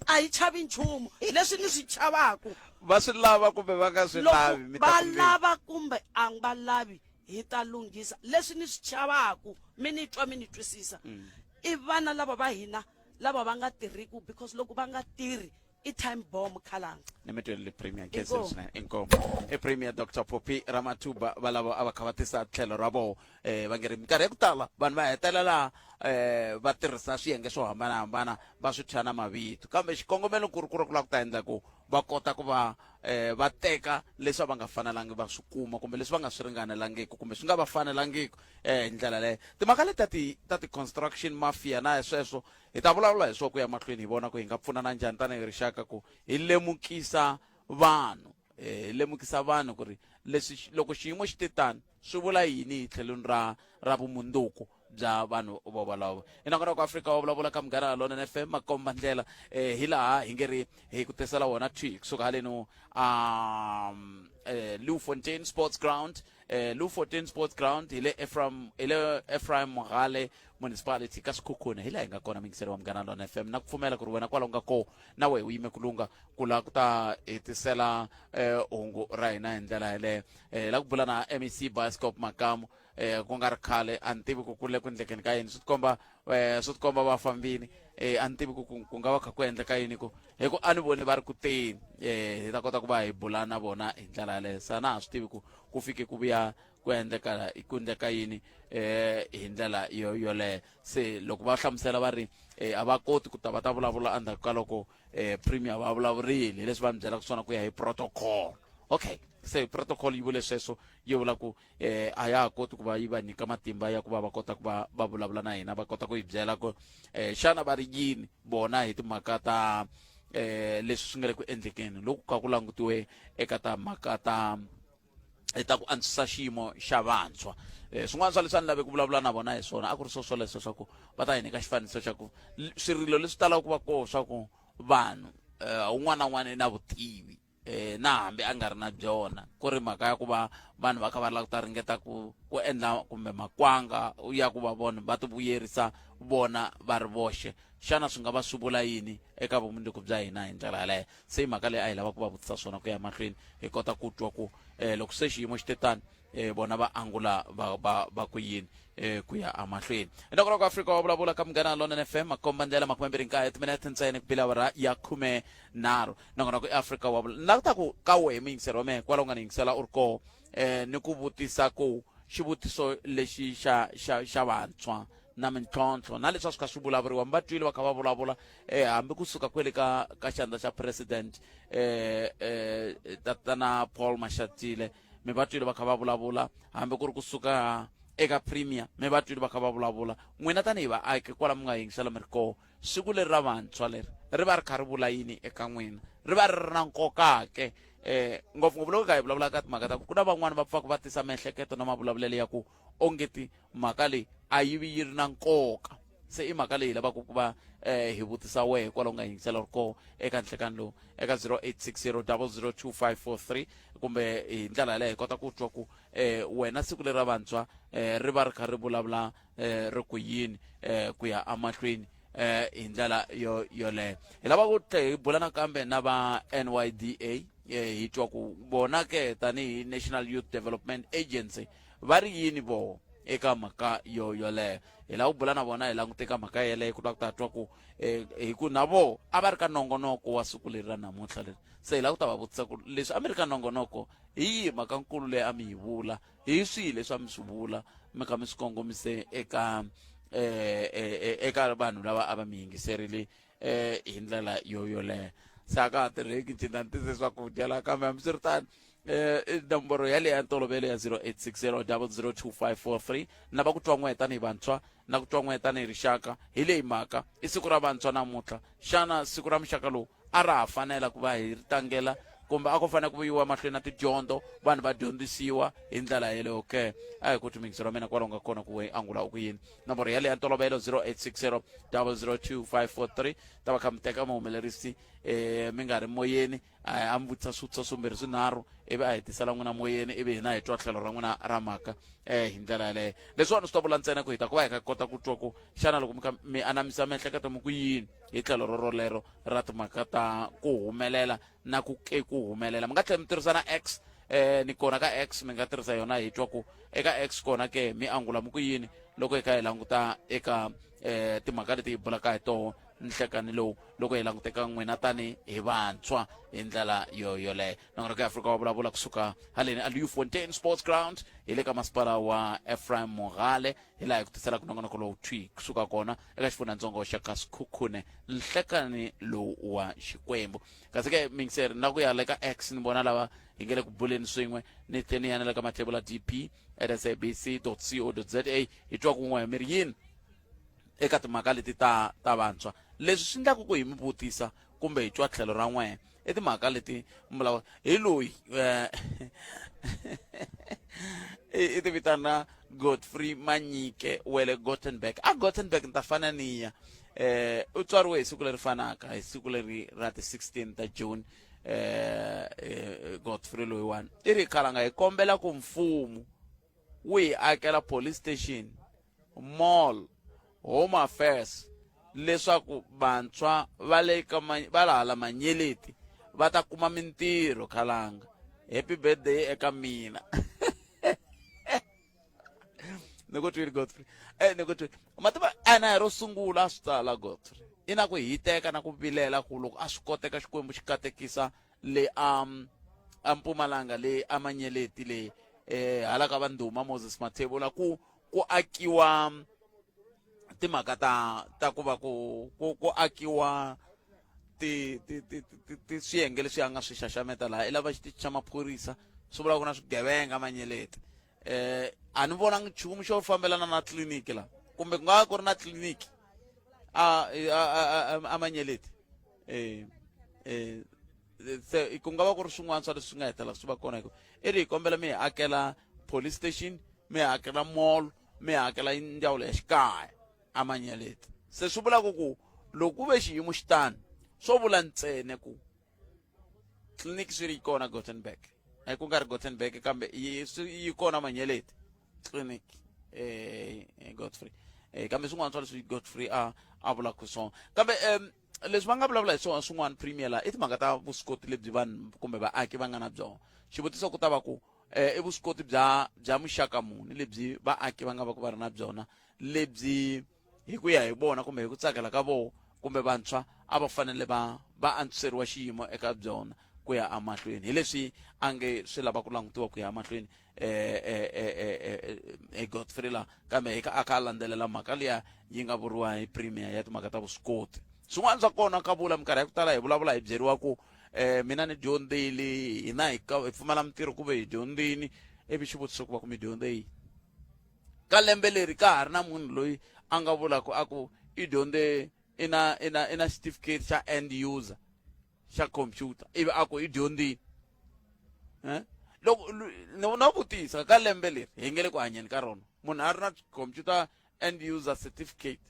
a hi chavi nchumu leswi ni swi chavaku va swi lava kumbe va nga swi lavi mi ta va lava kumbe a va lavi hi ta lunghisa leswi ni swi chavaku mi ni twa mi ni twisisa mm. i vana lava va hina lava va nga tirhiku because loko va nga tirhi i time bomb khalanga ni mi twelele premier khensa swinene inkomu i premier dr poppy ramatuba valavo a va kha va tisa tlhelo ra voho um va nge ri minkarhi ya ku tala vanhu va hetelela um va tirhisa swiyenge swo hambanahambana va swi thya na mavito kambe xikongomelo ku ri ku ri ku lava ku ta endla ku va kota ku va um va teka leswi a va nga fanelangi va swi kuma kumbe leswi va nga swi ringanelangiki kumbe swi nga va fanelangiki um hi ndlela leyo timhaka leti ta ti ta ti-construction mafia na sweswo Hi ta vulavula hi swo ku ya mahlweni hi vona ku hi nga pfunana njhani tanihi rixaka ku hi lemukisa vanhu eh, hi lemukisa vanhu ku ri leswi loko xiyimo xi te tani swi vula yini hi tlhelweni ra ra vumundzuku bya vanhu vo valavo i nongonoko afrika wa vulavula ka munghana lonene fm makomba ndlela eh, hi laha hi nge ri hi ku tisela wona thwi kusuka haleno um, eh, Leeuwfontein Sports Ground eh, Leeuwfontein Sports Ground hi le Ephraim hi le Ephraim Mogale Municipality ka Sekhukhune hi laha hi nga kona mingiseri wa Munghana Lona FM na ku pfumela ku ri wena kwala u nga kona na wehe u yime ku lungha ku lava ku ta hi tisela eh, hungu ra hina hi ndlela yeleyo eh, la ku bula na MEC Bioscope Makamu eh, ku nga ri khale a ni tivi ku ku le ku endlekeni ka yini swi tikomba eh, swi tikomba va fambini eh, a ni tivi ku ku nga va kha ku endleka yini ku hi ku a ni voni va ri ku teni eh, hi ta kota ku va hi bula na vona hi ndlela yaleyo sa na ha swi tivi ku ku fike ku vuya ku endleka ku endleka yini eh hi ndlela yo yoleyo se loko va hlamusela va ri eh, a va koti ku ta va ta vulavula endzhaku ka loko eh, premier va vulavurile hi leswi va mi byelaka swona ku ya hi protocol okay se protocol yi vule sweswo yi vula ku eh a ya ha koti ku va yi va nyika matimba ya ku va va kota ku va va vulavula na hina va kota ku hi byela ku eh xana va ri yini vona hi timhaka ta eh leswi swi nga le ku endlekeni loko ka ku langutiwe eka ta mhaka ta ta ku antswisa xiyimo xa vantshwa eh, swin'wana swa leswi a ni lave ku vulavula na vona hi swona a ku ri swo swoleswo swa ku va ta hi nyika xifaniso xa ku swirilo leswi talaka ku va koho swa ku vanhu um un'wana na un'wana i na vutivi. eh na hambi a nga ri na byona ku ri mhaka ya ku va vanhu va kha va lava ku ta ringeta ku ku endla kumbe makwanga ya ku va vona va ti vuyerisa vona va ri voxe xana swi nga va swi vula yini eka vumundzuku bya hina hi ndlela yaleyo se i mhaka leyi a hi lava ku va vutisa swona ku ya mahlweni hi kota ku twa ku um loko se xiyimo xi te tani um vona va angula va va va ku yini um ku ya emahlweni ntokoloko afrika wa vulavula ka munghana lonene fm makomba ndlela makumembirhi nkaye timinete ntsena ku bila awara ya khume nharhu nongonoko i afrika wa vula na ku ta ku ka wehe muyingiseri wa mehe kwala u nga ni yingisela u ri koho um ni ku vutisa ku xivutiso lexi xa xa xa vantshwa na mintlhontlho na leswi a swi kha swi vulavuriwa mi va twile va kha va vulavula eh hambi kusuka kwele ka ka xandla xa president eh eh tatana Paul Mashatile mi va twile va kha va vulavula hambi ku ri kusuka eka premier mi va twile va kha va vulavula n'wina tanihi vaaki kwala mi nga yingisela mi ri koho siku leri ra vantshwa leri ri va ri kha ri vula yini eka n'wina ri va ri ri na nkoka ke eh ngopfungopfu loko ka hi vulavula ka timhaka ta ku ku na van'wani va pfaka va tisa miehleketo na mavulavulelo ya ku ongeti mhaka leyi a yi vi yi ri na nkoka se i mhaka leyi hi lavaka ku va eh, hi vutisa wehe kwalaho nga yingisela ri koho eka nhlekani lowu eka 0860 002543 kumbe hi ndlela yaleyo hi kota ku twa ku eh, wena siku leri ra vantshwa eh, ri va ri kha ri vulavula eh, ri ku yini eh, ku ya emahlweni eh, hi ndlela yo yoleyo hi lava ku tlhe hi bula nakambe na va NYDA eh, hi twa ku vona ke tanihi National Youth Development Agency va ri yini voho eka mhaka yo yoleyo hi lava ku bula na vona hi langute ka mhaka yeleyo ku ta ku ta twa ku eh, hi ku na voho a va ri ka nongonoko wa siku leri ra namuntlha leri se hi lava ku ta va vutisa ku leswi a mi ri ka nongonoko hi yihi mhaka nkulu leyi a mi yi vula hi swihi leswi a mi swi vula mi kha mi swi kongomise eka eh, eh, eh eka vanhu lava a va mi yingiserile eh hi ndlela yo yoleyo se a ka ha tirheki ncina ni tise swakudya laha kambe hambiswiritano eh nomboro yaleyo ya ntolovelo ya 0860 002543 na va ku twa n'we tanihi vantshwa na ku twa n'we tanihi rixaka hi leyi mhaka i siku ra vantshwa namuntlha xana siku ra muxaka lowu a ra ha fanela ku va hi ri tlangela kumbe a ku fanele ku vuyiwa mahlweni na tidyondzo vanhu va dyondzisiwa hi ndlela yeleyo ke a hi ku twi ra mina kwalaho nga kona ku we angula u ku yini nomboro yaleyo ya ntolovelo 0860 002 543 ta va kha mi teka muhumelerisi um mi nga ri moyeni a mi vutisa swivutiso swimbirhi swinharhu ivi a hetisela n'wina moyeni ivi hina hi twa tlhelo ra n'wina ra mhaka um hi ndlela yaleyo leswiwani swi ta vula ntsena ku hi ta ku va hi kha kota ku twa ku xana loko mi kha mi anamisa miehleketo mi ku yini hi tlhelo rorolero ra timhaka ta ku humelela na ku ke ku humelela mi nga tlhela mi tirhisa na x eh ni kona ka x mi nga tirhisa yona hi twa ku eka x kona ke mi angula mi ku yini loko hi kha hi languta eka eh timhaka leti hi bulaka hi toho nhlekani lowu loko hi languteka n'wina tani hi vantshwa hi ndlela yo yoleyo nongonoko ya afrika wa vulavula kusuka haleni a Leeuwfontein Sports Ground hi le ka masipala wa Ephraim Mogale hi laha hi ku tiselaka nongonoko lowu thwi kusuka kona eka xifundzhantsongo xa ka Sekhukhune nhlekani lowu wa Xikwembu kasi ke mingiseri na ku ya le ka X ni vona lava hi nge le ku buleni swin'we ni tlhe ni ya na le ka mathebula dp at sabc co za hi twa kun'we mi ri yini eka timhaka leti ta ta vantshwa leswi swi endlaka ku hi mi vutisa kumbe hi twa tlhelo ra n'wehe i timhaka leti mi vulavula hi loyi eh, i ti vitana Godfrey Manyike wele Gothenburg a Gothenburg ni ta fana ni ya eh u tswariwe hi siku leri fanaka hi siku leri ra ti 16 ta June eh, eh Godfrey loyiwani i ri khalanga hi kombela ku mfumo wu hi akela police station mall home affairs leswaku vantshwa va le ka va la hala manyeleti va ta kuma mintirho khalanga happy birthday eka mina ni ku twile godfrey eh ni ku twile ma tiva ana hi ro sungula a swi tsala godfrey i na ku hiteka na ku vilela ku loko a swi koteka xikwembu xi katekisa le a a Mpumalanga le a Manyeleti le eh hala ka vandhuma Moses Mathebula ku ku akiwa timhaka ta ta ku va ku ku ku akiwa ti ti ti ti ti swiyenge leswi a nga swi xaxameta laha i lava xitichi xa maphorisa swi vula ku na swigevenga Manyeleti eh a ni vonangi nchumu xo fambelana na tliliniki la kumbe ku nga va ku ri na tliliniki a a a a Manyeleti eh eh se ku nga va ku ri swin'wana swa leswi swi nga hetelela swi va kona hi ku i ri hi kombela mi hi akela police station mi hi akela mall mi hi akela ndzawulo ya xikaya amanyeleti se swi vulaka ku loko ku ve xiyimo xi tano swo vula ntsena ku Clinic swi ri yi kona Gothenburg. Eh ku nga ri Gothenburg kambe yi swi yi kona Manyeleti clinic eh, eh Godfrey. Eh kambe swin'wana swa leswi Godfrey a a vulaka swona. Kambe um leswi va nga vulavula hi swona swin'wana premier la i timhaka ta vuswikoti lebyi vanhu kumbe vaaki va nga na byona. Xivutiso ku ta va ku eh i vuswikoti bya bya muxaka muni lebyi vaaki va nga va ku va ri na byona lebyi hi ku ya hi vona kumbe hi ku tsakela ka vona kumbe vantshwa a va fanele va va antswiseriwa xiyimo eka byona ku ya emahlweni hi leswi a nge swi lava ku langutiwa ku ya emahlweni eh eh eh eh, eh, eh Godfrey la kambe hi ka a kha a landzelela mhaka liya yi nga vuriwa hi premier ya timhaka ta vuswikoti swin'wana swa kona ka vula minkarhi ya ku tala hi vulavula hi byeriwa ku eh mina ni dyondzile hina hi hi pfumala mintirho ku ve hi dyondzini ivi xivutiso ku va ku mi dyondze yini ka lembe leri ka ha ri na munhu loyi a nga vulaka a ku i dyondze i na i na i na certificate xa end user xa computer ivi a ku i dyondzile eh loko no vutisa ka lembe leri hi nge le ku hanyeni ka rona munhu a ri na computer end user certificate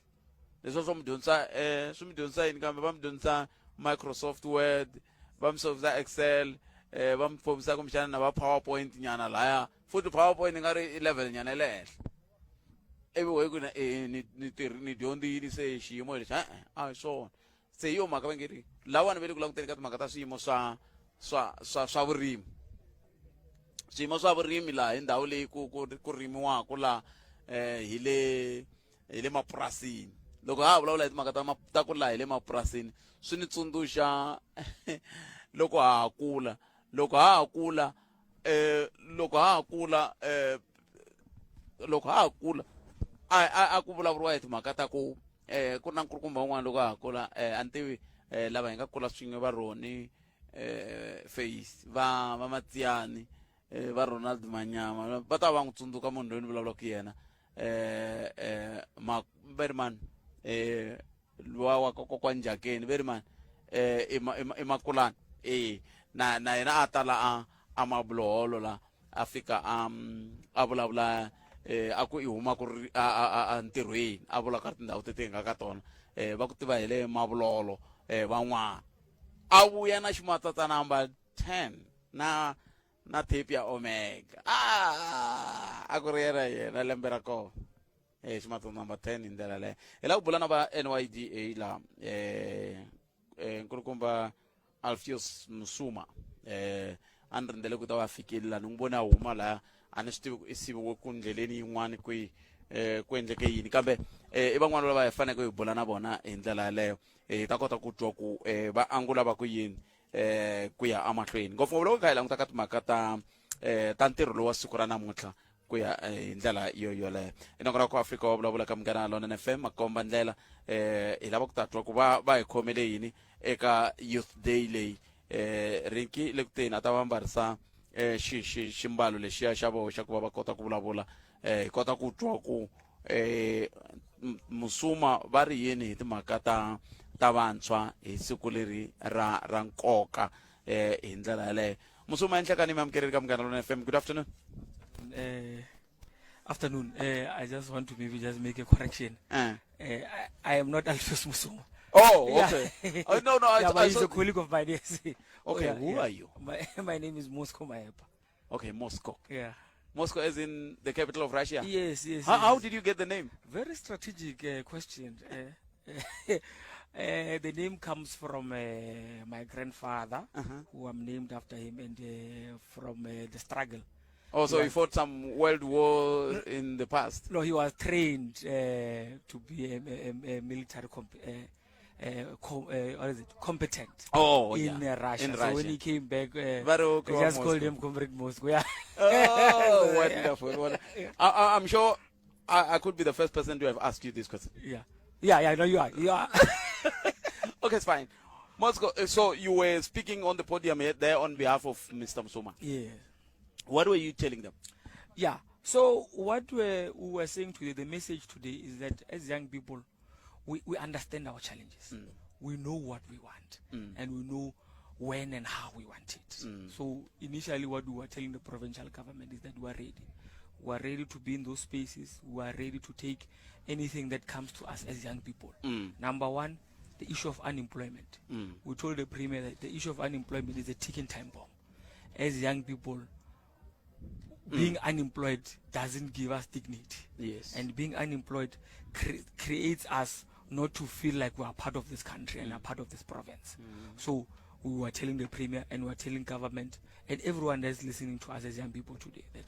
leswi swo mi dyondzisa um swi mi dyondzisa yini kambe va mi dyondzisa microsoft word va mi dyondzisa excel um va mi fomisa kumbexana na va powerpoint nyana laya futhi powerpoint nga ri level nyana ya le henhla ivi we ku e ni ni tirhi ni dyondzile se xiyimo lexi e-e a hi swona se hi yo mhaka va nge ri lawani va le ku languteni ka timhaka ta swiyimo swa swa swa swa vurimi swiyimo swa vurimi laha hi ndhawu leyi ku ku ku rimiwaka laha eh hi le hi le mapurasini loko ha ha vulavula hi timhaka ta ta ku laha hi le mapurasini swi ni tsundzuxa loko ha ha kula loko ha ha kula eh loko ha ha kula eh loko ha ha kula a a a ku vulavuriwa hi timhaka ta ku eh ku na nkulukumba un'wana loko ha ha kula eh a ni tivi eh lava hi nga kula swin'we va Roni eh Face va va Matsiyani eh va Ronald Manyama va ta va n'wi tsundzuka munhu loyi ni vulavulaka yena eh eh ma va ri mani eh luwa wa kokwana Njakeni ve ri mani eh i Makulani eh na na yena a ta la a a mabuloholo la a fika a a vulavula eh a ku i huma ku ri a a a ntirhweni a vula ka tindhawu teti hi nga ka tona eh va ku tiva hi le mavulolo eh van'wana a vuya na ximatsatsa number 10 na na tape ya omega ah a ku ri yena yena lembe ra kona eh ximatso number 10 hi ndlela leyo hi lava ku bula na va NYDA la eh eh nkulukumba Alpheus Musuma eh a ni rindzele ku ta va fikile la ni n'wi vone a huma laya a ni swi tivi ku i siviwe ku ndleleni yin'wani kwihi eh ku endleke yini kambe eh i van'wana lava hi faneleke hi bula na vona hi ndlela yaleyo hi ta kota ku twa ku eh va angula va ku yini eh ku ya emahlweni ngopfungopfu loko kha hi languta ka timhaka ta eh ta ntirho lowa siku ra namuntlha ku ya eh, hi ndlela yo yoleyo i nongonoko ku afrika wa vulavula ka munghana lonene fm makomba ndlela eh hi lava ku ta twa ku va va hi khomele yini eka youth day leyi eh rinki le kuteni a ta va mbarisa eh xi xi ximbalo lexiya xa voho xa ku va va kota ku vulavula eh hi kota ku twa ku eh musuma va ri yini hi timhaka ta ta vantshwa hi siku leri ra ra nkoka eh hi ndlela yaleyo musuma enhlekani mi amukeleli ka munghana lona fm good afternoon afternoon I just want to maybe just make a correction I, I am not Alpheus Musuma Oh, okay. Yeah. Oh, no, no. I, yeah, but I he's saw... a colleague of mine. Yes. Okay, oh, yeah, who yeah. are you? My, my name is Moscow Maepa. Okay, Moscow. Yeah. Moscow as in the capital of Russia? Yes, yes. How, yes. how did you get the name? Very strategic question. The name comes from my grandfather, -huh. who I'm named after him, and from the struggle. Oh, so he, was, he fought some world war in the past? No, he was trained to be a, a, a military what is it, competent. Oh, in yeah. Russia. In so Russia. when he came back, they just called him Comrade Moscow. Yeah. Oh, wonderful. Yeah. I, I'm sure I, I could be the first person to have asked you this question. Yeah. Yeah, yeah, no, you are. You are. Okay, it's fine. Moscow, so you were speaking on the podium there on behalf of Mr. Msuma. Yeah. What were you telling them? Yeah. So what we were saying today, the message today is that as young people, we, we understand our challenges. Mm. We know what we want. Mm. And we know when and how we want it. Mm. So initially what we were telling the provincial government is that we are ready. We are ready to be in those spaces. We are ready to take anything that comes to us as young people. Number one, the issue of unemployment. We told the premier that the issue of unemployment is a ticking time bomb. As young people, being unemployed doesn't give us dignity. Yes. And being unemployed creates us not to feel like we are part of this country and are part of this province. So we were telling the premier and we were telling government and everyone that's listening to us as young people today that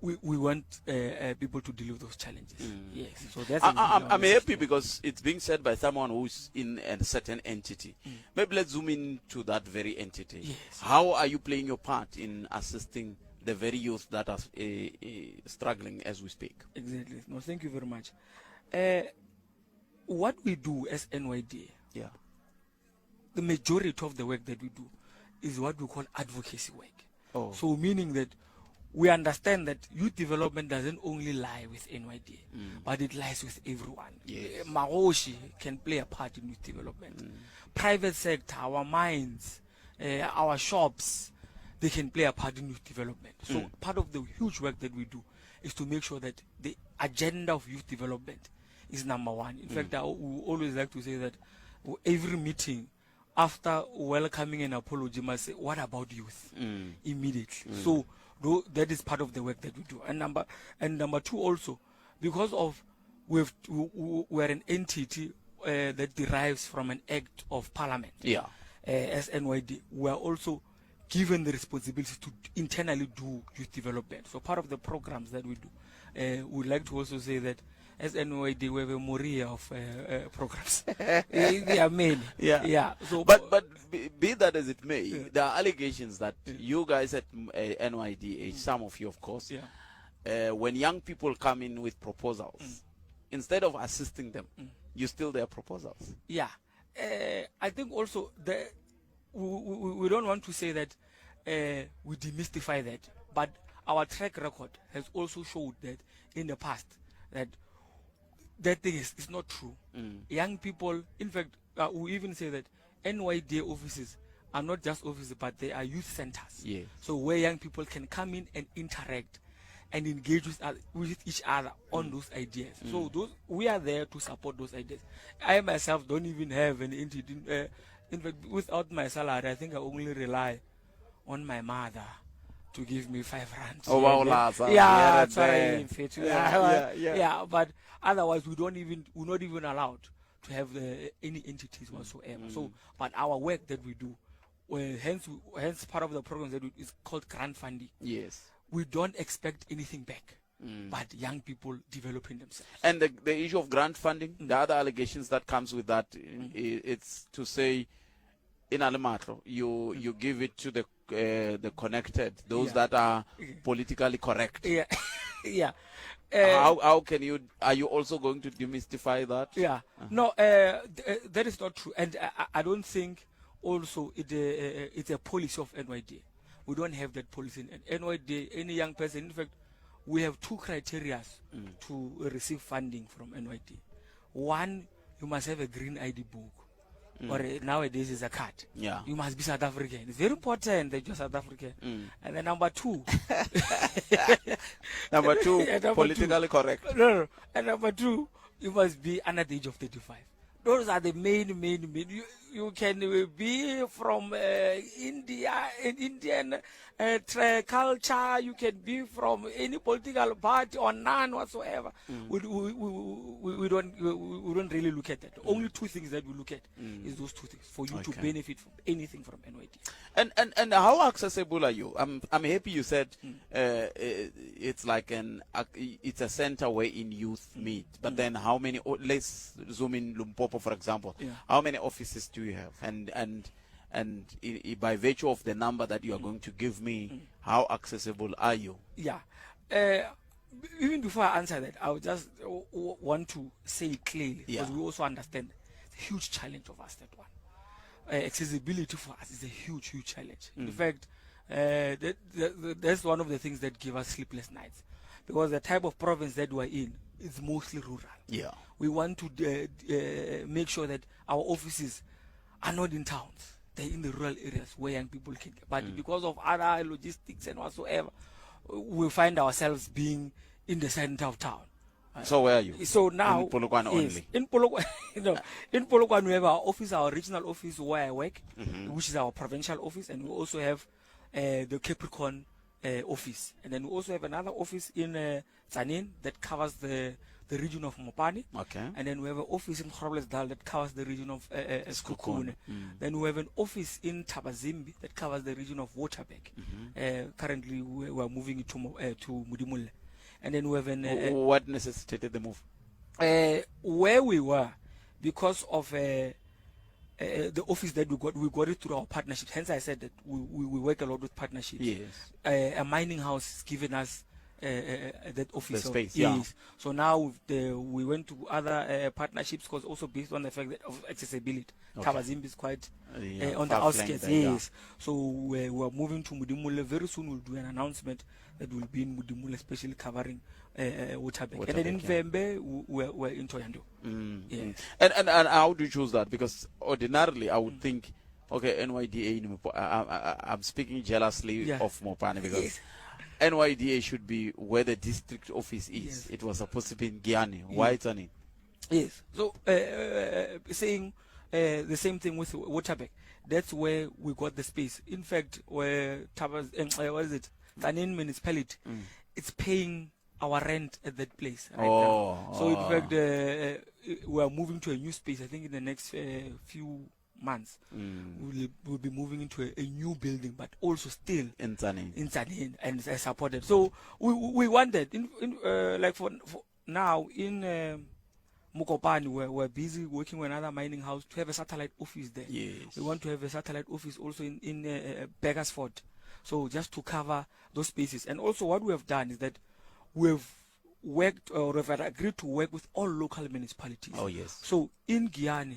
we want people to deal with those challenges. Yes. So that's exactly our I'm message. happy because it's being said by someone who's in a certain entity. Maybe let's zoom in to that very entity. Yes. How are you playing your part in assisting the very youth that are struggling as we speak? Exactly. No, thank you very much. What we do as NYDA, the majority of the work that we do is what we call advocacy work. So meaning that we understand that youth development doesn't only lie with NYDA, but it lies with everyone. Magoshi can play a part in youth development. Private sector, our mines, our shops, they can play a part in youth development. So part of the huge work that we do is to make sure that the agenda of youth development is number one. In fact, we always like to say that every meeting, after welcoming an apology, must say, what about youth? Immediately. So that is part of the work that we do. And number two also, because of we're an entity that derives from an act of parliament. As NYD, we are also given the responsibility to internally do youth development. So part of the programs that we do, we'd like to also say that as NYD, we have a moria of programs. They are many. Yeah. So, But be that as it may, there are allegations that you guys at NYDA, some of you, of course, when young people come in with proposals, instead of assisting them, you steal their proposals. Yeah. I think also we don't want to say that we demystify that, but our track record has also showed that in the past that that thing is not true. Young people, in fact, we even say that NYDA offices are not just offices, but they are youth centers. So where young people can come in and interact and engage with each other on those ideas. So we are there to support those ideas. I myself don't even have an entity. In fact, without my salary, I think I only rely on my mother to give me 5 rand. Oh, wow, Laza. Yeah, Yeah, that's what I there. mean, Fethu. Yeah, Yeah, yeah, yeah. yeah, but otherwise, we don't even, we're not even allowed to have any entities whatsoever. But our work that we do, well, hence part of the program that we, is called grant funding. We don't expect anything back, but young people developing themselves. And the issue of grant funding, the other allegations that comes with that, it's to say, in Alematlo, you give it to the connected, those that are politically correct. How can you? Are you also going to demystify that? Yeah. No, that is not true, and I don't think also it's a policy of NYDA. We don't have that policy in NYDA. Any young person, in fact, we have two criteria to receive funding from NYDA. One, you must have a green ID book. Or nowadays is a card. You must be South African. It's very important that you're South African. And then number two. Number two, Yeah, number two. politically correct. No, no, no. And number two, you must be under the age of 35. Those are the main, main, main. You can be from India, an Indian culture. You can be from any political party or none whatsoever. We don't really look at that. Only two things that we look at is those two things for you to benefit from anything from NYD. And how accessible are you? I'm happy you said it's like an it's a center where in youth meet. But then how many? Oh, let's zoom in Limpopo, for example. How many offices do you have? And by virtue of the number that you are going to give me, how accessible are you? Yeah. Even before I answer that, I would just want to say clearly, because we also understand it's a huge challenge of us, that one. Accessibility for us is a huge, huge challenge. In fact, that's one of the things that give us sleepless nights, because the type of province that we're in is mostly rural. We want to make sure that our offices are not in towns. They're in the rural areas where young people can get. But because of other logistics and whatsoever, we find ourselves being in the center of town, So where are you? So now in Polokwane yes, only. In Polokwane, no, in Polokwane we have our office, our regional office where I work, Mhm. which is our provincial office, and we also have the Capricorn office, and then we also have another office in Tzaneen that covers the the region of Mopani. Okay. And then we have an office in Groblersdal that covers the region of Sekhukhune. Sekhukhune. Then we have an office in Thabazimbi that covers the region of Waterberg. Mhm. Currently, we are moving it to Modimolle. And then we have an... What necessitated the move? Where we were, because of the office that we got it through our partnerships. Hence, I said that we work a lot with partnerships. Yes. A mining house has given us that office. The space, yeah. Yes. So now we went to other partnerships, because also based on the fact that of accessibility. Okay. Thabazimbi is quite Yeah, on the far flank outskirts. there, yeah. Yes. So we are moving to Modimolle. Very soon we'll do an announcement that will be in Modimolle, especially covering Waterberg. And then in Waterberg, yeah. Vhembe, we're in Thohoyandou. Yes. And how do you choose that? Because ordinarily I would think, okay, NYDA, in Mpo-, I'm speaking jealously Yeah. of Mopani because Yes. NYDA should be where the district office is. Yes. It was supposed to be in Giyani. Why Yes. it's on it? Yes. So saying the same thing with Waterberg. That's where we got the space. In fact, where Tabas, what is it? Tzaneen municipality, it's paying our rent at that place right now. So in fact, we are moving to a new space. I think in the next few months, we'll be moving into a new building, but also still in Tzaneen, in Tzaneen and supported. So we wanted, in like for now in Mokopane, we're busy working with another mining house to have a satellite office there. Yes. We want to have a satellite office also in Burgersfort. So just to cover those spaces. And also what we have done is that we've worked or we've agreed to work with all local municipalities. Oh, yes. So in Giyani,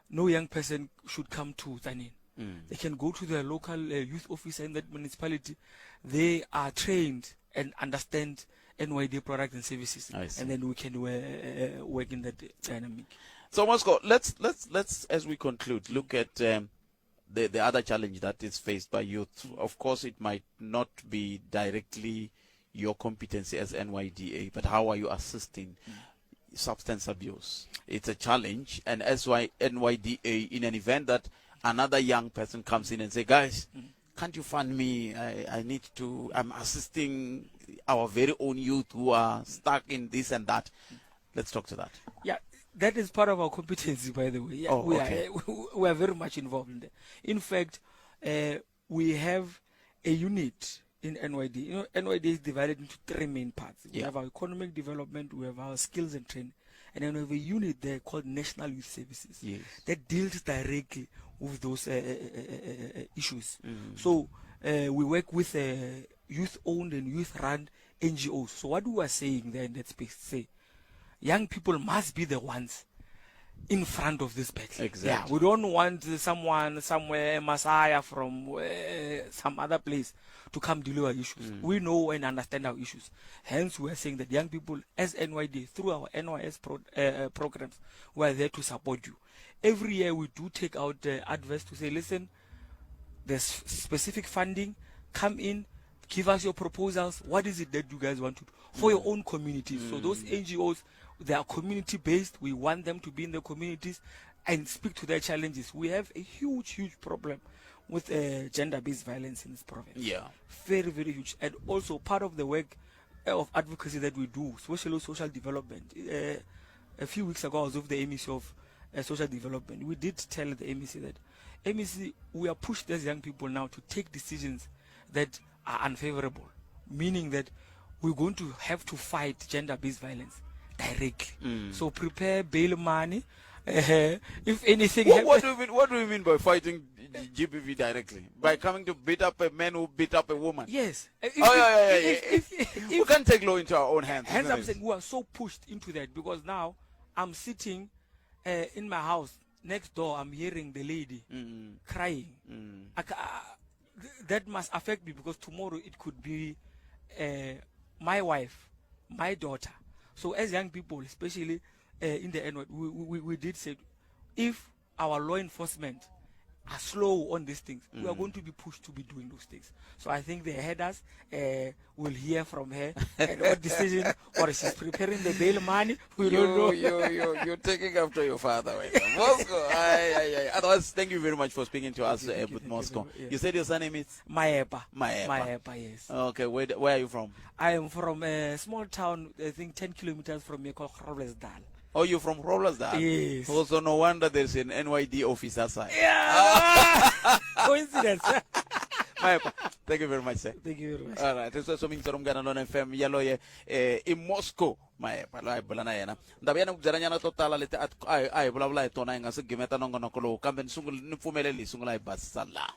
no young person should come to Tzaneen. They can go to their local youth officer in that municipality. They are trained and understand NYD products and services. I see. And then we can work in that dynamic. So Mosco, let's as we conclude, look at the other challenge that is faced by youth. Of course, it might not be directly your competency as NYDA, but how are you assisting substance abuse? It's a challenge, and as NYDA, in an event that another young person comes in and say, guys, can't you fund me? I need to, I'm assisting our very own youth who are stuck in this and that. Let's talk to that. Yeah, that is part of our competency, by the way. Yeah, Oh, okay. we are very much involved in that. In fact, we have a unit in NYD. NYD is divided into three main parts. We have our economic development, we have our skills and training, and then we have a unit there called National Youth Services that deals directly with those issues. So we work with youth-owned and youth-run NGOs. So what we are saying there in that space, say, young people must be the ones in front of this battle. Yeah, we don't want someone somewhere, a messiah from some other place to come deal with our issues. We know and understand our issues. Hence, we are saying that young people, as NYD, through our NYS programs, we are there to support you. Every year, we do take out adverts to say, listen, there's specific funding, come in, give us your proposals. What is it that you guys want to do for your own communities? So those NGOs, they are community-based. We want them to be in the communities and speak to their challenges. We have a huge, huge problem with gender-based violence in this province. Very, very huge. And also part of the work of advocacy that we do, especially social development. A few weeks ago, I was with the MEC of social development. We did tell the MEC that, MEC, we are pushed as young people now to take decisions that are unfavorable, meaning that we're going to have to fight gender-based violence directly. So prepare bail money. If anything What happens, do you mean by fighting GBV directly? By coming to beat up a man who beat up a woman? Yes. Oh, yeah, yeah, yeah, yeah. We can't take law into our own hands. Hence, isn't I'm it? saying we are so pushed into that because now I'm sitting in my house next door. I'm hearing the lady crying. That must affect me because tomorrow it could be my wife, my daughter. So as young people, especially in the N word, we did say, if our law enforcement are slow on these things, mm. we are going to be pushed to be doing those things. So I think the headers uh, will hear from her and what decision, or she's preparing the bail money. We you, don't know. you, you, you're taking after your father. Right now. Moscow. Aye, aye, aye. Otherwise, thank you very much for speaking to us, uh, with Moscow. You, yeah. you said your surname is? Maepa. Maepa. Maepa, yes. Okay, where, where are you from? I am from a small town, I think 10 kilometers from here called Groblersdal. Oh, you're from Groblersdal? Yes. Also, no wonder there's an NYD office outside. Yeah! Coincidence. Maepa, thank you very much, sir. Thank you very much. All right. Sweswo mi yingisela Munghana Lona FM yaloye eh, i Moscow Maepa loyi a hi bula na yena. Ndhawu ya ni ku byelanyana to tala leti a a hi vulavula hi tona hi nga si gimeta nongonoko lowu kambe ni sungula ni pfumeleli hi sungula hi basisa laha.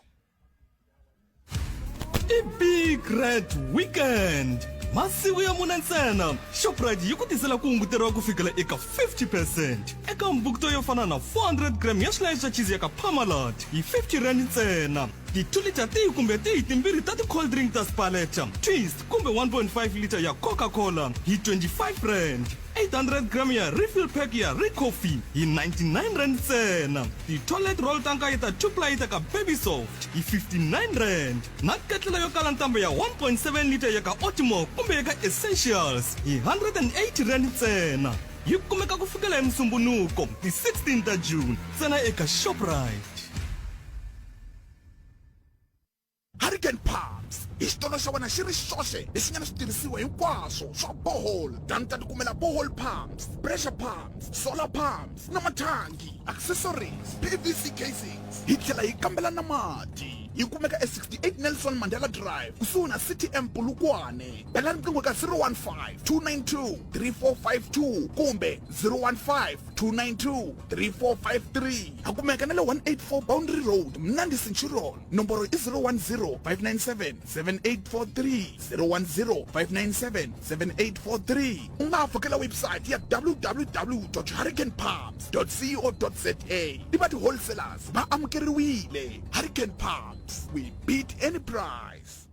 I Big Red Weekend masiku ya mune ntsena shoprite yi ku tisela ku hunguteriwa ku fikela eka 50 percent eka mbukto yo fana na 400 gram ya swilayi swa chizi ya ka parmalat hi 50 rand ntsena ti-2 liter tihi kumbe tihi timbirhi ta ti-cold drink ta spaleta twist kumbe 1.5 liter ya coca-cola hi 25 rand 800 gram ya refill pack ya recoffee hi 99 rand ntsena ti-toilet roll ta nkaye ta 2 ply ta ka baby soft hi 59 rand na ketlela yo kala ntambo ya 1.7 liter ya ka otimo kumbe ya ka essentials hi 180 rand ntsena yi kumeka ku fikela hi musumbunuko ti 16 ta june ntsena eka shoprite Hurricane Pumps i xitolo xa wena xi ri xoxe lexi nga na switirhisiwa hinkwaswo swa borehole. Tani ta tikumela borehole pumps, pressure pumps, solar pumps na mathangi, accessories, PVC casings. Hi tlhela hi kambela na mati. Hi kumeka e68 Nelson Mandela Drive kusuhi na CTM Polokwane. Bela riqingho ka 015 292 3452 kumbe 015 292 3453. Ha kumeka na le 184 Boundary Road, Mnandi Centurion. Nomboro i 010 597 7843, 010 597 7843. U nga ha vhakela website ya www.hurricanepumps.co.za. Ni va ti-wholesalers va amukeriwile. Hurricane Pumps, we beat any price.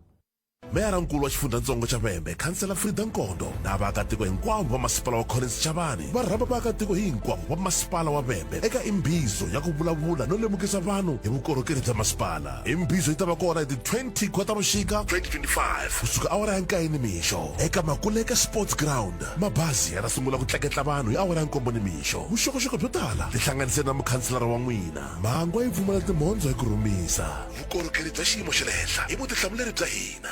Meyarankulu wa xifundzhantsongo xa Vhembe, Khansela Frida Nkondo na vaakatiko hinkwavo va masipala wa Collins Chabane va rhamba vaakatiko hinkwavo va masipala wa Vhembe eka imbizo ya ku vulavula no lemukisa vanhu hi vukorhokeri bya masipala. Imbizo yi ta va kona hi ti 20 Khotavuxika 2025 kusuka awara ya nkaye nimixo eka Makuleke Sports Ground. Mabazi ya ta sungula ku tleketla vanhu hi awara ya nkombo nimixo. Vuxokoxoko byo tala tihlanganise na mukhanselara wa n'wina. Mhangwa yi pfumala timhondzo hi ku rhumisa. Vukorhokeri bya xiyimo xa le henhla i vutihlamuleri bya hina.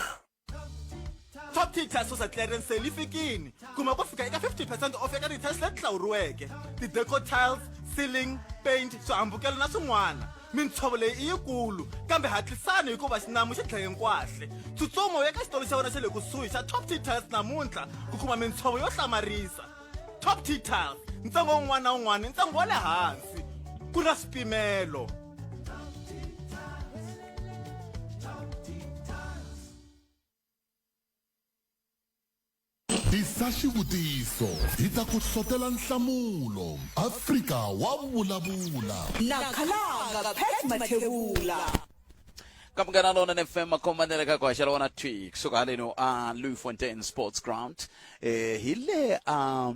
Top T Tiles Sosa Clearance Sale yi fikini. Kuma ku fika eka 50 percent off eka ti-tiles leti hlawuriweke, ti-deco tiles, ceiling, paint, swihambukelo na swin'wana. Mintshovo leyi i yikulu, kambe hatlisani hikuva xinamu xi dlaye nkwahle. Tsutsuma u ya eka xitolo xa wena xa le kusuhi xa Top T Tiles namuntlha ku kuma mintshovo yo hlamarisa. Top T Tiles, ntsengo wun'wana na wun'wana i ntsengo wa le hansi. Ku na swipimelo. Tisa xivutiso hi ta ku hlotela nhlamulo. Afrika wa vulavula. Na Khalanga Pat Mathebula. Ka Munghana Lonene FM makhombanele ka ku haxela wona thwi kusuka haleno a Louis Sports Ground eh hi le a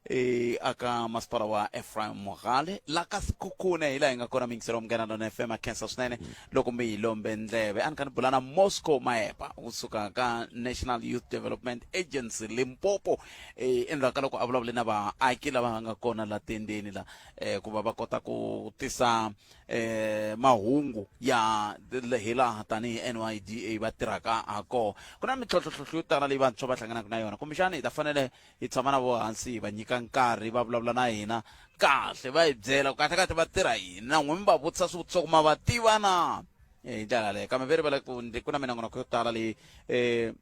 eh aka masipala wa Ephraim Mogale la ka Sekhukhune hi laha hi nga kona miyingiselo wa Munghana Lonene FM a khensa swinene loko mi hi lombe ndleve a ni kha ni bula na Moscow Maepa kusuka ka National Youth Development Agency Limpopo eh endzhaku ka loko a vulavule na vaaki lava nga kona la tendeni la eh ku va va kota ku tisa eh mahungu ya hi laha tanihi NYDA va tirhaka ha kona ku na mintlhontlhontlhontlho yo tala leyi vantshwa va hlanganaka na yona kumbexana hi ta fanele hi tshama na vo hansi hi va nyika nkarhi va vulavula na hina kahle va hi byela ku kahle kahle va tirha yini na n'we mi va vutisa swivutiso ku ma va tiva na hi ndlela yaleyo kambe ve rivala ku ku na minongonoko yo tala leyi um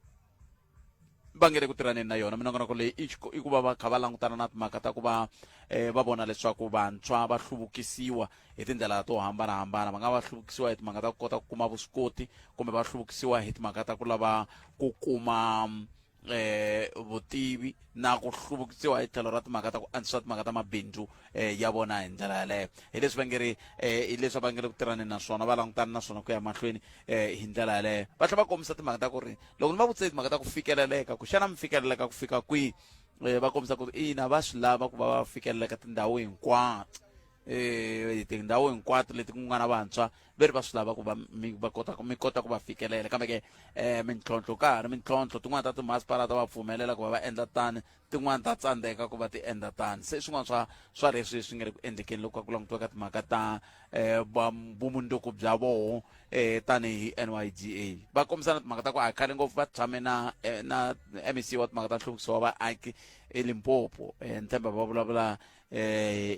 va nge le ku tirhaneni na yona minongonoko leyi i i ku va va kha va langutana na timhaka ta ku va um va vona leswaku vantshwa va hluvukisiwa hi tindlela to hambanahambana va nga va hluvukisiwa hi timhaka ta ku kota ku kuma vuswikoti kumbe va hluvukisiwa hi timhaka ta ku lava ku kuma eh vutivi na ku hluvukisiwa hi tlhelo ra timhaka ta ku antswisa timhaka ta mabindzu eh ya vona hi ndlela yaleyo hi leswi va nge ri eh hi leswi va nge ri ku tirhaneni na swona va langutana na swona ku ya mahlweni eh hi ndlela yaleyo va tlhela va kombisa timhaka ta ku ri loko ni va vutise timhaka ta ku fikeleleka ku xana mi fikeleleka ku fika kwihi eh va kombisa ku ina va swi lava ku va va fikeleleka tindhawu hinkwato eh tindhawu hinkwato leti ku nga na vantshwa. ve ri va swi lava ku va mi va kota mi kota ku va fikelela kambe ke um mintlhontlho ka ha ri mintlhontlho tin'wana ta timasipala ta va pfumelela ku va va endla tani tin'wana ta tsandzeka ku va ti endla tani se swin'wana swa swa leswi swi nga le ku endlekeni loko ku langutiwa ka timhaka ta um vumundzuku bya voho um tanihi NYDA va kombisana timhaka ta ku a khale ngopfu va tshame na eh, na MEC wa timhaka ta nhluvukiso wa vaaki eLimpopo um ni tshemba va vulavula um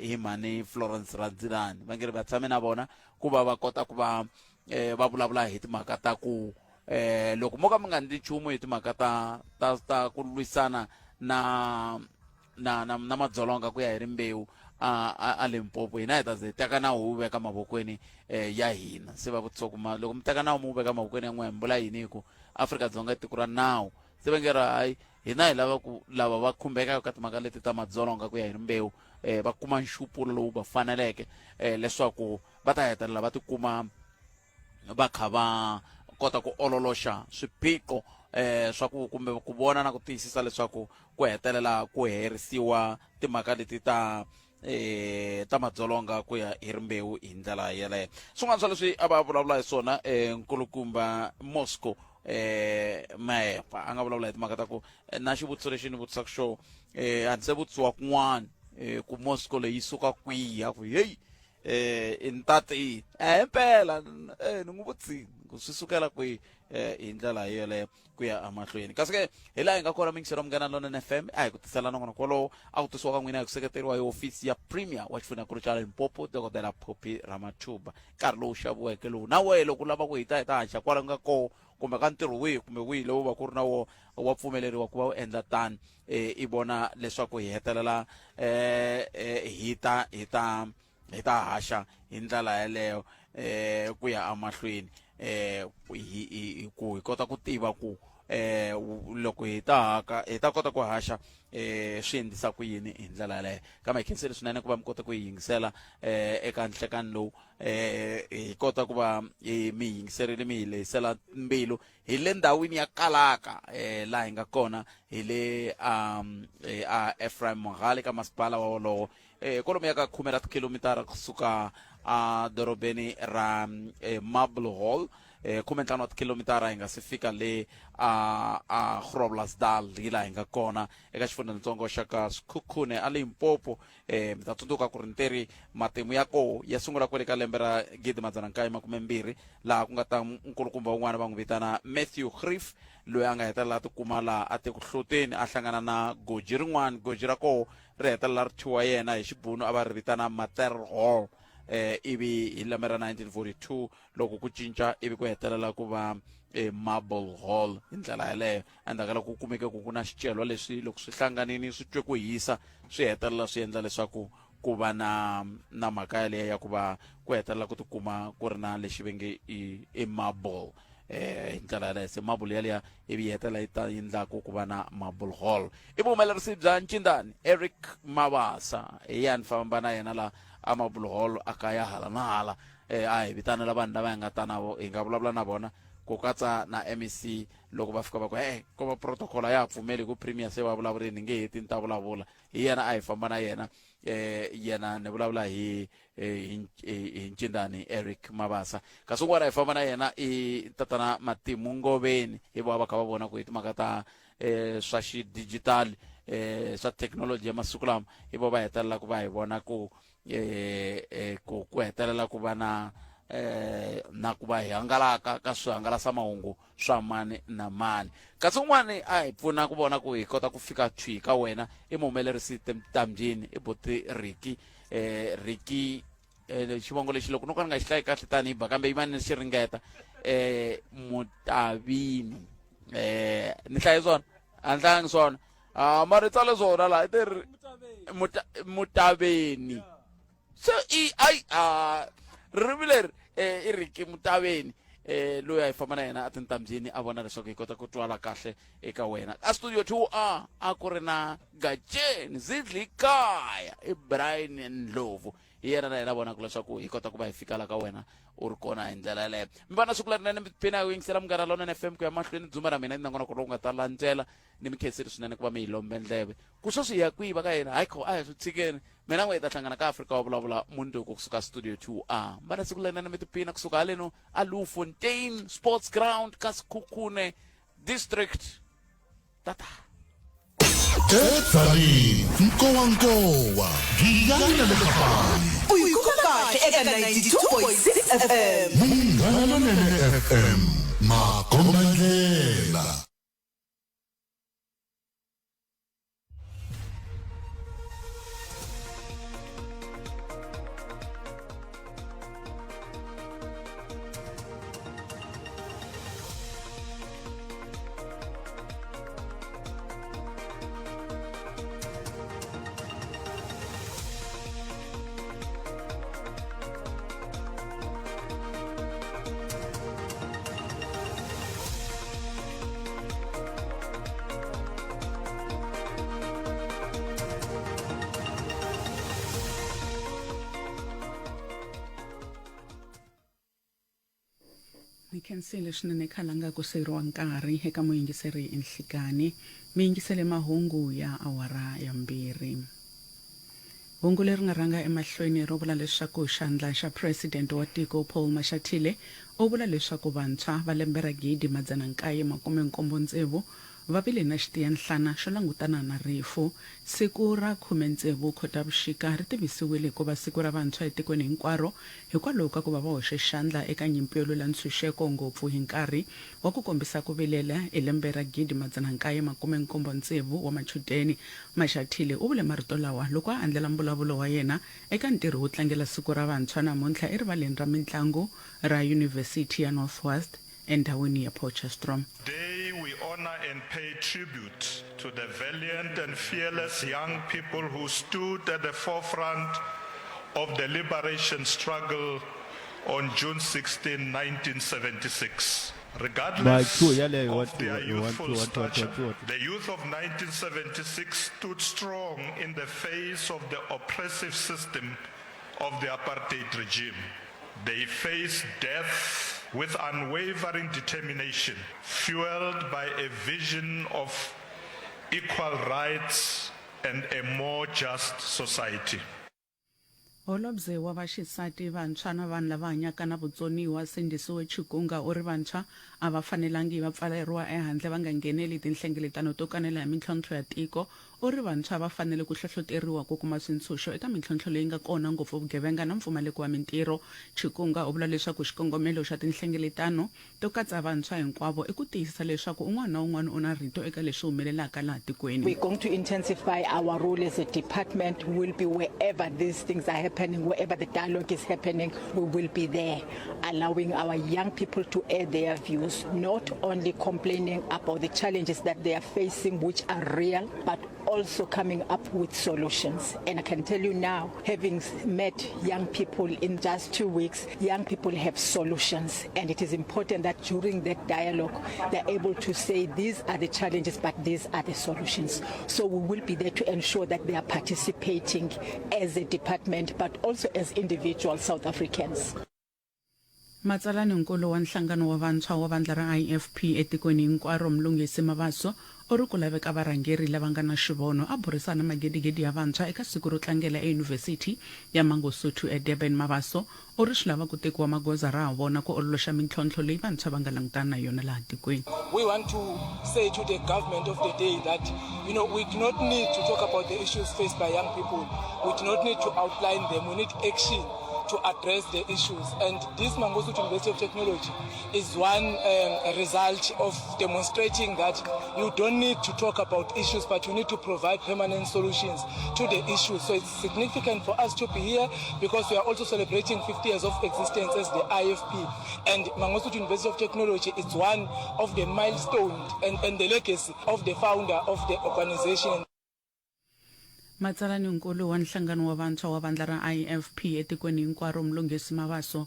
hi mhani Florence Radzilani va nge ri va tshame na vona ku va va kota ku va um va vulavula hi timhaka ta ku eh loko mo ka mi nga ndli nchumu hi timhaka ta ta ta ku lwisana na na na, na madzolonga ku ya hi rimbewu a a, a Limpopo hina hi ta ze teka nawu wu veka mavokweni eh, ya hina se va vutisa ku ma loko mi teka nawu mi wu veka mavokweni ya n'wina mi vula yini hi ku Afrika-Dzonga i tiko ra nawu se va nge ri hayi hina hi lava ku lava va khumbekaka ka timhaka leti ta madzolonga ku ya hi rimbewu eh, va kuma nxupulo lowu va faneleke eh, leswaku va ta hetelela va tikuma va kha va kota ku ololoxa swiphiqo eh swa ku kumbe ku vona na ku tiyisisa leswaku ku hetelela ku herisiwa timhaka leti ta eh ta madzolonga ku ya hi rimbewu hi ndlela yeleyo swin'wana swa leswi a va vulavula hi swona eh nkulukumba Moscow eh Maepa a nga vulavula hi timhaka ta ku eh, na xivutiso lexi ni vutisaka xo eh a ndzi se vutisiwa kun'wana eh ku Moscow leyi suka kwihi a ku heyi eh i ntatini eh impela eh ni n'wi vutisile ku swi sukela kwihi eh hi ndlela yeleyo ku ya emahlweni kasi ke hi laha hi nga kona mingiselo munghana lonene fm a hi ku tisela nongonoko wolowo a ku tisiwa ka n'wina hi ku seketeriwa hi hofisi ya premier wa xifundzhankulu xa limpopo dokodela phophi ramathuba nkarhi lowu xaviweke lowu na wehe loko u lava ku hi ta hi ta haxa kwala nga koho kumbe ka ntirho wihi kumbe wihi lowu va ku ri na wo wa pfumeleriwa ku va u endla tani eh, i vona leswaku hi hetelela eh, eh, hi ta hi ta hi ta haxa hi ndlela yeleyo eh ku ya emahlweni eh hi hi ku hi kota ku tiva ku eh loko hi ta haka hi ta kota ku haxa eh swi endlisa ku yini hi ndlela yaleyo kambe hi khensile swinene ku va mi kota ku yi yingisela eh eka nhlekani lowu eh hi kota ku va mi yingiserile mi hi lehisela mbilu hi le ndhawini ya kalaka eh laha hi nga kona hi le um a Ephraim Mogale ka masipala wa wolowo eh kwalomu ya ka khume ra tikhilomitara kusuka a dorobeni ra eh, Marble Hall eh 15 wa tikhilomitara hi nga si fika le a a Groblersdal hi laha hi nga kona eka xifundzhantsongo xa ka Sekhukhune a Limpopo eh mi ta tsundzuka ku ri nteri matimu ya koho ya sungula kwale ka lembe ra 1920 laha ku nga ta nkulukumba wun'wana va n'wi vitana Matthew Griff loyi a nga hetelela a tikuma laha a te ku hloteni a hlangana na goji rin'wana goji ra koho ri hetelela ri thyiwa yena hi xibunu a va ri vitana Mater Hall eh ivi hi lembe ra 1942 loko ku cinca ivi ku hetelela ku va eh, Marble Hall hi ndlela yeleyo endzhaku ka loko ku kumeke ku ku na xicelwa leswi loko swi hlanganini swi twe ku hisa swi hetelela swi endla leswaku ku va na na mhaka yaleyo ya ku va ku hetelela ku tikuma ku ri na lexi va nge i i marble eh hi ndlela yaleyo se marble yaliya ivi yi hetelela yi ta yi ndlaku ku va na marble hall i vuhumelerisi bya ncindani eric mabasa hi ya ni famba na yena la a marble hall a kaya hala na hala eh a hi vitanela vanhu lava hi nga ta na vo hi nga vulavula na vona ku katsa na mec loko va fika va ku e ko va protocol a ya ha pfumeli ku premier se va vulavurini ni nge heti ni ta vulavula hi yena a hi famba na yena eh yena ni vulavula hi hi hi ncindani Eric Mabasa kasi un'wana hi famba na yena i tatana Matimu Ngoveni hi vona va kha va vona ku hi timhaka ta eh swa xi digital eh swa technology ya masiku lama hi vona va hetelela ku va hi vona ku eh, eh ku ku hetelela ku va na eh na ku va hi hangalaka ka swihangalasamahungu swa mani na mani kasi un'wani a hi pfuna ku vona ku hi kota ku fika thwi ka wena i muhumelerisi tambyini i buti Ricky eh Ricky eh, xivongo lexi loko no ka ni nga xi hlayi kahle tanihi ba kambe yimani ni xi ringeta eh mutavini eh ni hlaye swona a ni hlayangi swona ah mara tsale swona la i te ri mutaveni so i ai a ririmi leri eh, i Ricky Mutaveni eh loyi a hi famba na yena a tintambyini a vona leswaku hi kota ku twala kahle eka wena a studio 2 a a ku ri na Gatsheni Zidli Kaya i Brian Ndlovu hi yena na yena a vonaka leswaku hi kota ku va hi fika la ka wena u ri kona hi ndlela yeleyo mi va na siku lerinene mi tiphina hi ku yingisela munghana lonene fm ku ya mahlweni dzumba ra mina nongonoko lowu nga ta landzela ni mi khensile swinene ku va mi hi lombe ndleve ku sweswi hi ya kwihi va ka yena hayi kho a hi swi tshikeni Mina n'we hi ta hlangana ka Afrika wa vulavula mundzuku kusuka studio 2A. Mbala siku lerinene mi tiphina kusuka haleno a Louwfontein Sports Ground ka Sekhukhune District. Tata. Edzanini, nkowankowa, Giyani na le Kapani. U yi kuma kahle eka 92.6 FM. Munghana Lonene FM, makombandlela. Ni khensile swinene khalanga ku seyiriwa nkarhi eka muyingiseri nhlikani mi yingisele mahungu ya awara ya mbirhi. Hungu leri nga rhanga emahlweni ro vula leswaku xandla xa President wa tiko Paul Mashatile u vula leswaku vantshwa va lembe ra 1976 va vile na xitiyanhlana xo langutana na rifu. Siku ra 16 Khotavuxika ri tivisiwile ku va siku ra vantshwa etikweni hinkwaro hikwalaho ka ku va va hoxe xandla eka nyimpi yo lwela ntshunxeko ngopfu hi nkarhi wa ku kombisa ku vilela hi lembe ra 1976 wa machudeni. Mashatile u vule marito lawa loko a andlela mbulavulo wa yena eka ntirho wo tlangela Siku ra Vantshwa namuntlha erivaleni ra mintlangu ra Yunivhesiti ya North West endhawini ya Potchefstroom. Today we honor and pay tribute to the valiant and fearless young people who stood at the forefront of the liberation struggle on June 16, 1976. Regardless Ba, two, yaleyo, of one, two, their one, youthful two, one, two, one, two, stature, one, two, one, two. the youth of 1976 stood strong in the face of the oppressive system of the apartheid regime. They faced death with unwavering determination, fueled by a vision of equal rights and a more just society. Holobye wa vaxisati, vantshwa na vanhu lava hanyaka na vutsoniwa Sindisiwe Chikunga u ri vantshwa a va fanelangi va pfaleriwa ehandle va nga ngheneli tinhlengeletano to kanela hi mintlhontlho ya tiko. U ri vantshwa va fanele ku hlohloteriwa ku kuma swintshuxo eka mintlhontlho leyi nga kona ngopfu vugevenga na mpfumaleko wa mintirho. Chikunga u vula leswaku xikongomelo xa tinhlengeletano to katsa vantshwa hinkwavo i ku tiyisisa leswaku un'wana na un'wana u na rito eka leswi humelelaka laha tikweni. We're going to intensify our role as a department. We'll be wherever these things are happening, wherever the dialogue is happening, we will be there, allowing our young people to air their views, not only complaining about the challenges that they are facing, which are real, but also coming up with solutions. And I can tell you now, having met young people in just two weeks, young people have solutions. And it is important that during that dialogue, they're able to say, these are the challenges, but these are the solutions. So we will be there to ensure that they are participating as a department, but also as individual South Africans. Matsalani-nkulu wa Nhlangano wa Vantshwa wa Vandla ra IFP etikweni hinkwaro Mlungisi Mabaso u ri ku laveka varhangeri lava nga na xivono. A burisana na magidigidi ya vantshwa eka siku ro tlangela eYunivhesiti ya Mangosuthu eDurban, Mabaso u ri swi lava ku tekiwa magoza ra ha vona ku ololoxa mintlhontlho leyi vantshwa va nga langutana na yona laha tikweni. We want to say to the government of the day that, you know, we do not need to talk about the issues faced by young people. We do not need to outline them. We need action to address the issues. And this Mangosuthu University of Technology is one um, result of demonstrating that you don't need to talk about issues, but you need to provide permanent solutions to the issues. So it's significant for us to be here because we are also celebrating 50 years of existence as the IFP. And Mangosuthu University of Technology is one of the milestones and, and the legacy of the founder of the organization. Matsalani-nkulu wa Nhlangano wa Vantshwa wa Vandla ra IFP etikweni hinkwaro Mlungisi Mabaso,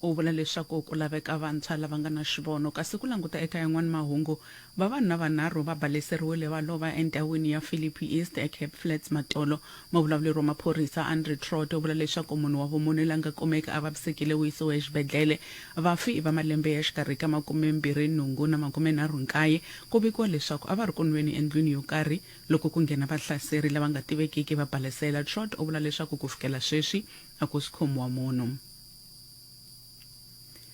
U vula leswaku ku laveka vantshwa lava nga na xivono. Kasi ku languta eka yan'wana mahungu, vavanuna vanharhu va baleseriwile va lova endhawini ya Philippi East eCape Flats matolo. Muvulavuleri wa maphorisa Andre Trott u vula leswaku munhu wa vumune la nga kumeka a vavisekile u yisiwe exibedlhele. Vafi i va malembe ya xikarhi ka makumembirhi-nhungu na makumenharhu-nkaye. Ku vikiwa leswaku a va ri ku nweni endlwini yo karhi loko ku nghena vahlaseri lava nga tivekiki va balesela. Trott u vula leswaku ku fikela sweswi a ku si khomiwa munhu.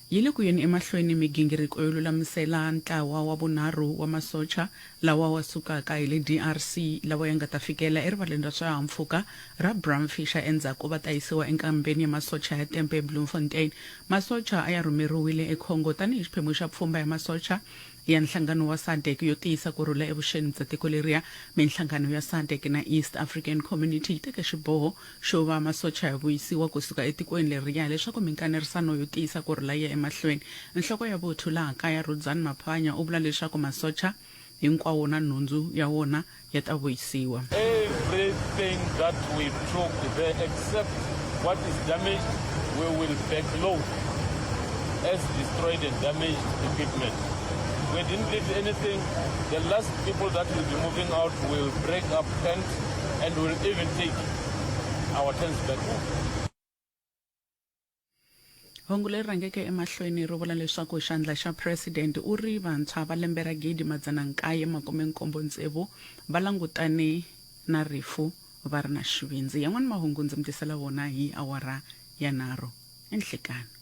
Yi le ku yeni emahlweni migingiriko yo lulamisela ntlawa wa vunharhu wa masocha lawa wa sukaka hi le DRC lawa ya nga ta fikela erivaleni ra swihahampfhuka ra Bram Fischer endzhaku va ta yisiwa enkambeni ya masocha ya Tempe eBloemfontein. Masocha a ya rhumeriwile eCongo tanihi xiphemu xa pfhumba ya masocha ya nhlangano wa SADC yo tiyisa ku rhula evuxeni bya tiko leriya. Minhlangano ya SADC na East African Community yi teke xiboho xo va masocha ya vuyisiwa ku suka etikweni leriya leswaku minkanerisano yo tiyisa ku rhula yi ya emahlweni. Nhloko ya vuthu laha kaya Rudzani Maphwanya u vula leswaku masocha hinkwawo na nhundzu ya wona ya ta vuyisiwa. Everything that we took there except what is damaged we will backload as destroyed and damaged equipment. We didn't leave anything. The last people that will be moving out will break up tents and will even take our tents back home. Hungu leri rhangeke emahlweni ri vula leswaku xandla xa president u ri vantshwa va lembe ra 1976 va langutane na rifu va ri na xivindzi. Yan'wana mahungu ndzi mi tisela wona hi awara ya nharhu enhlekani.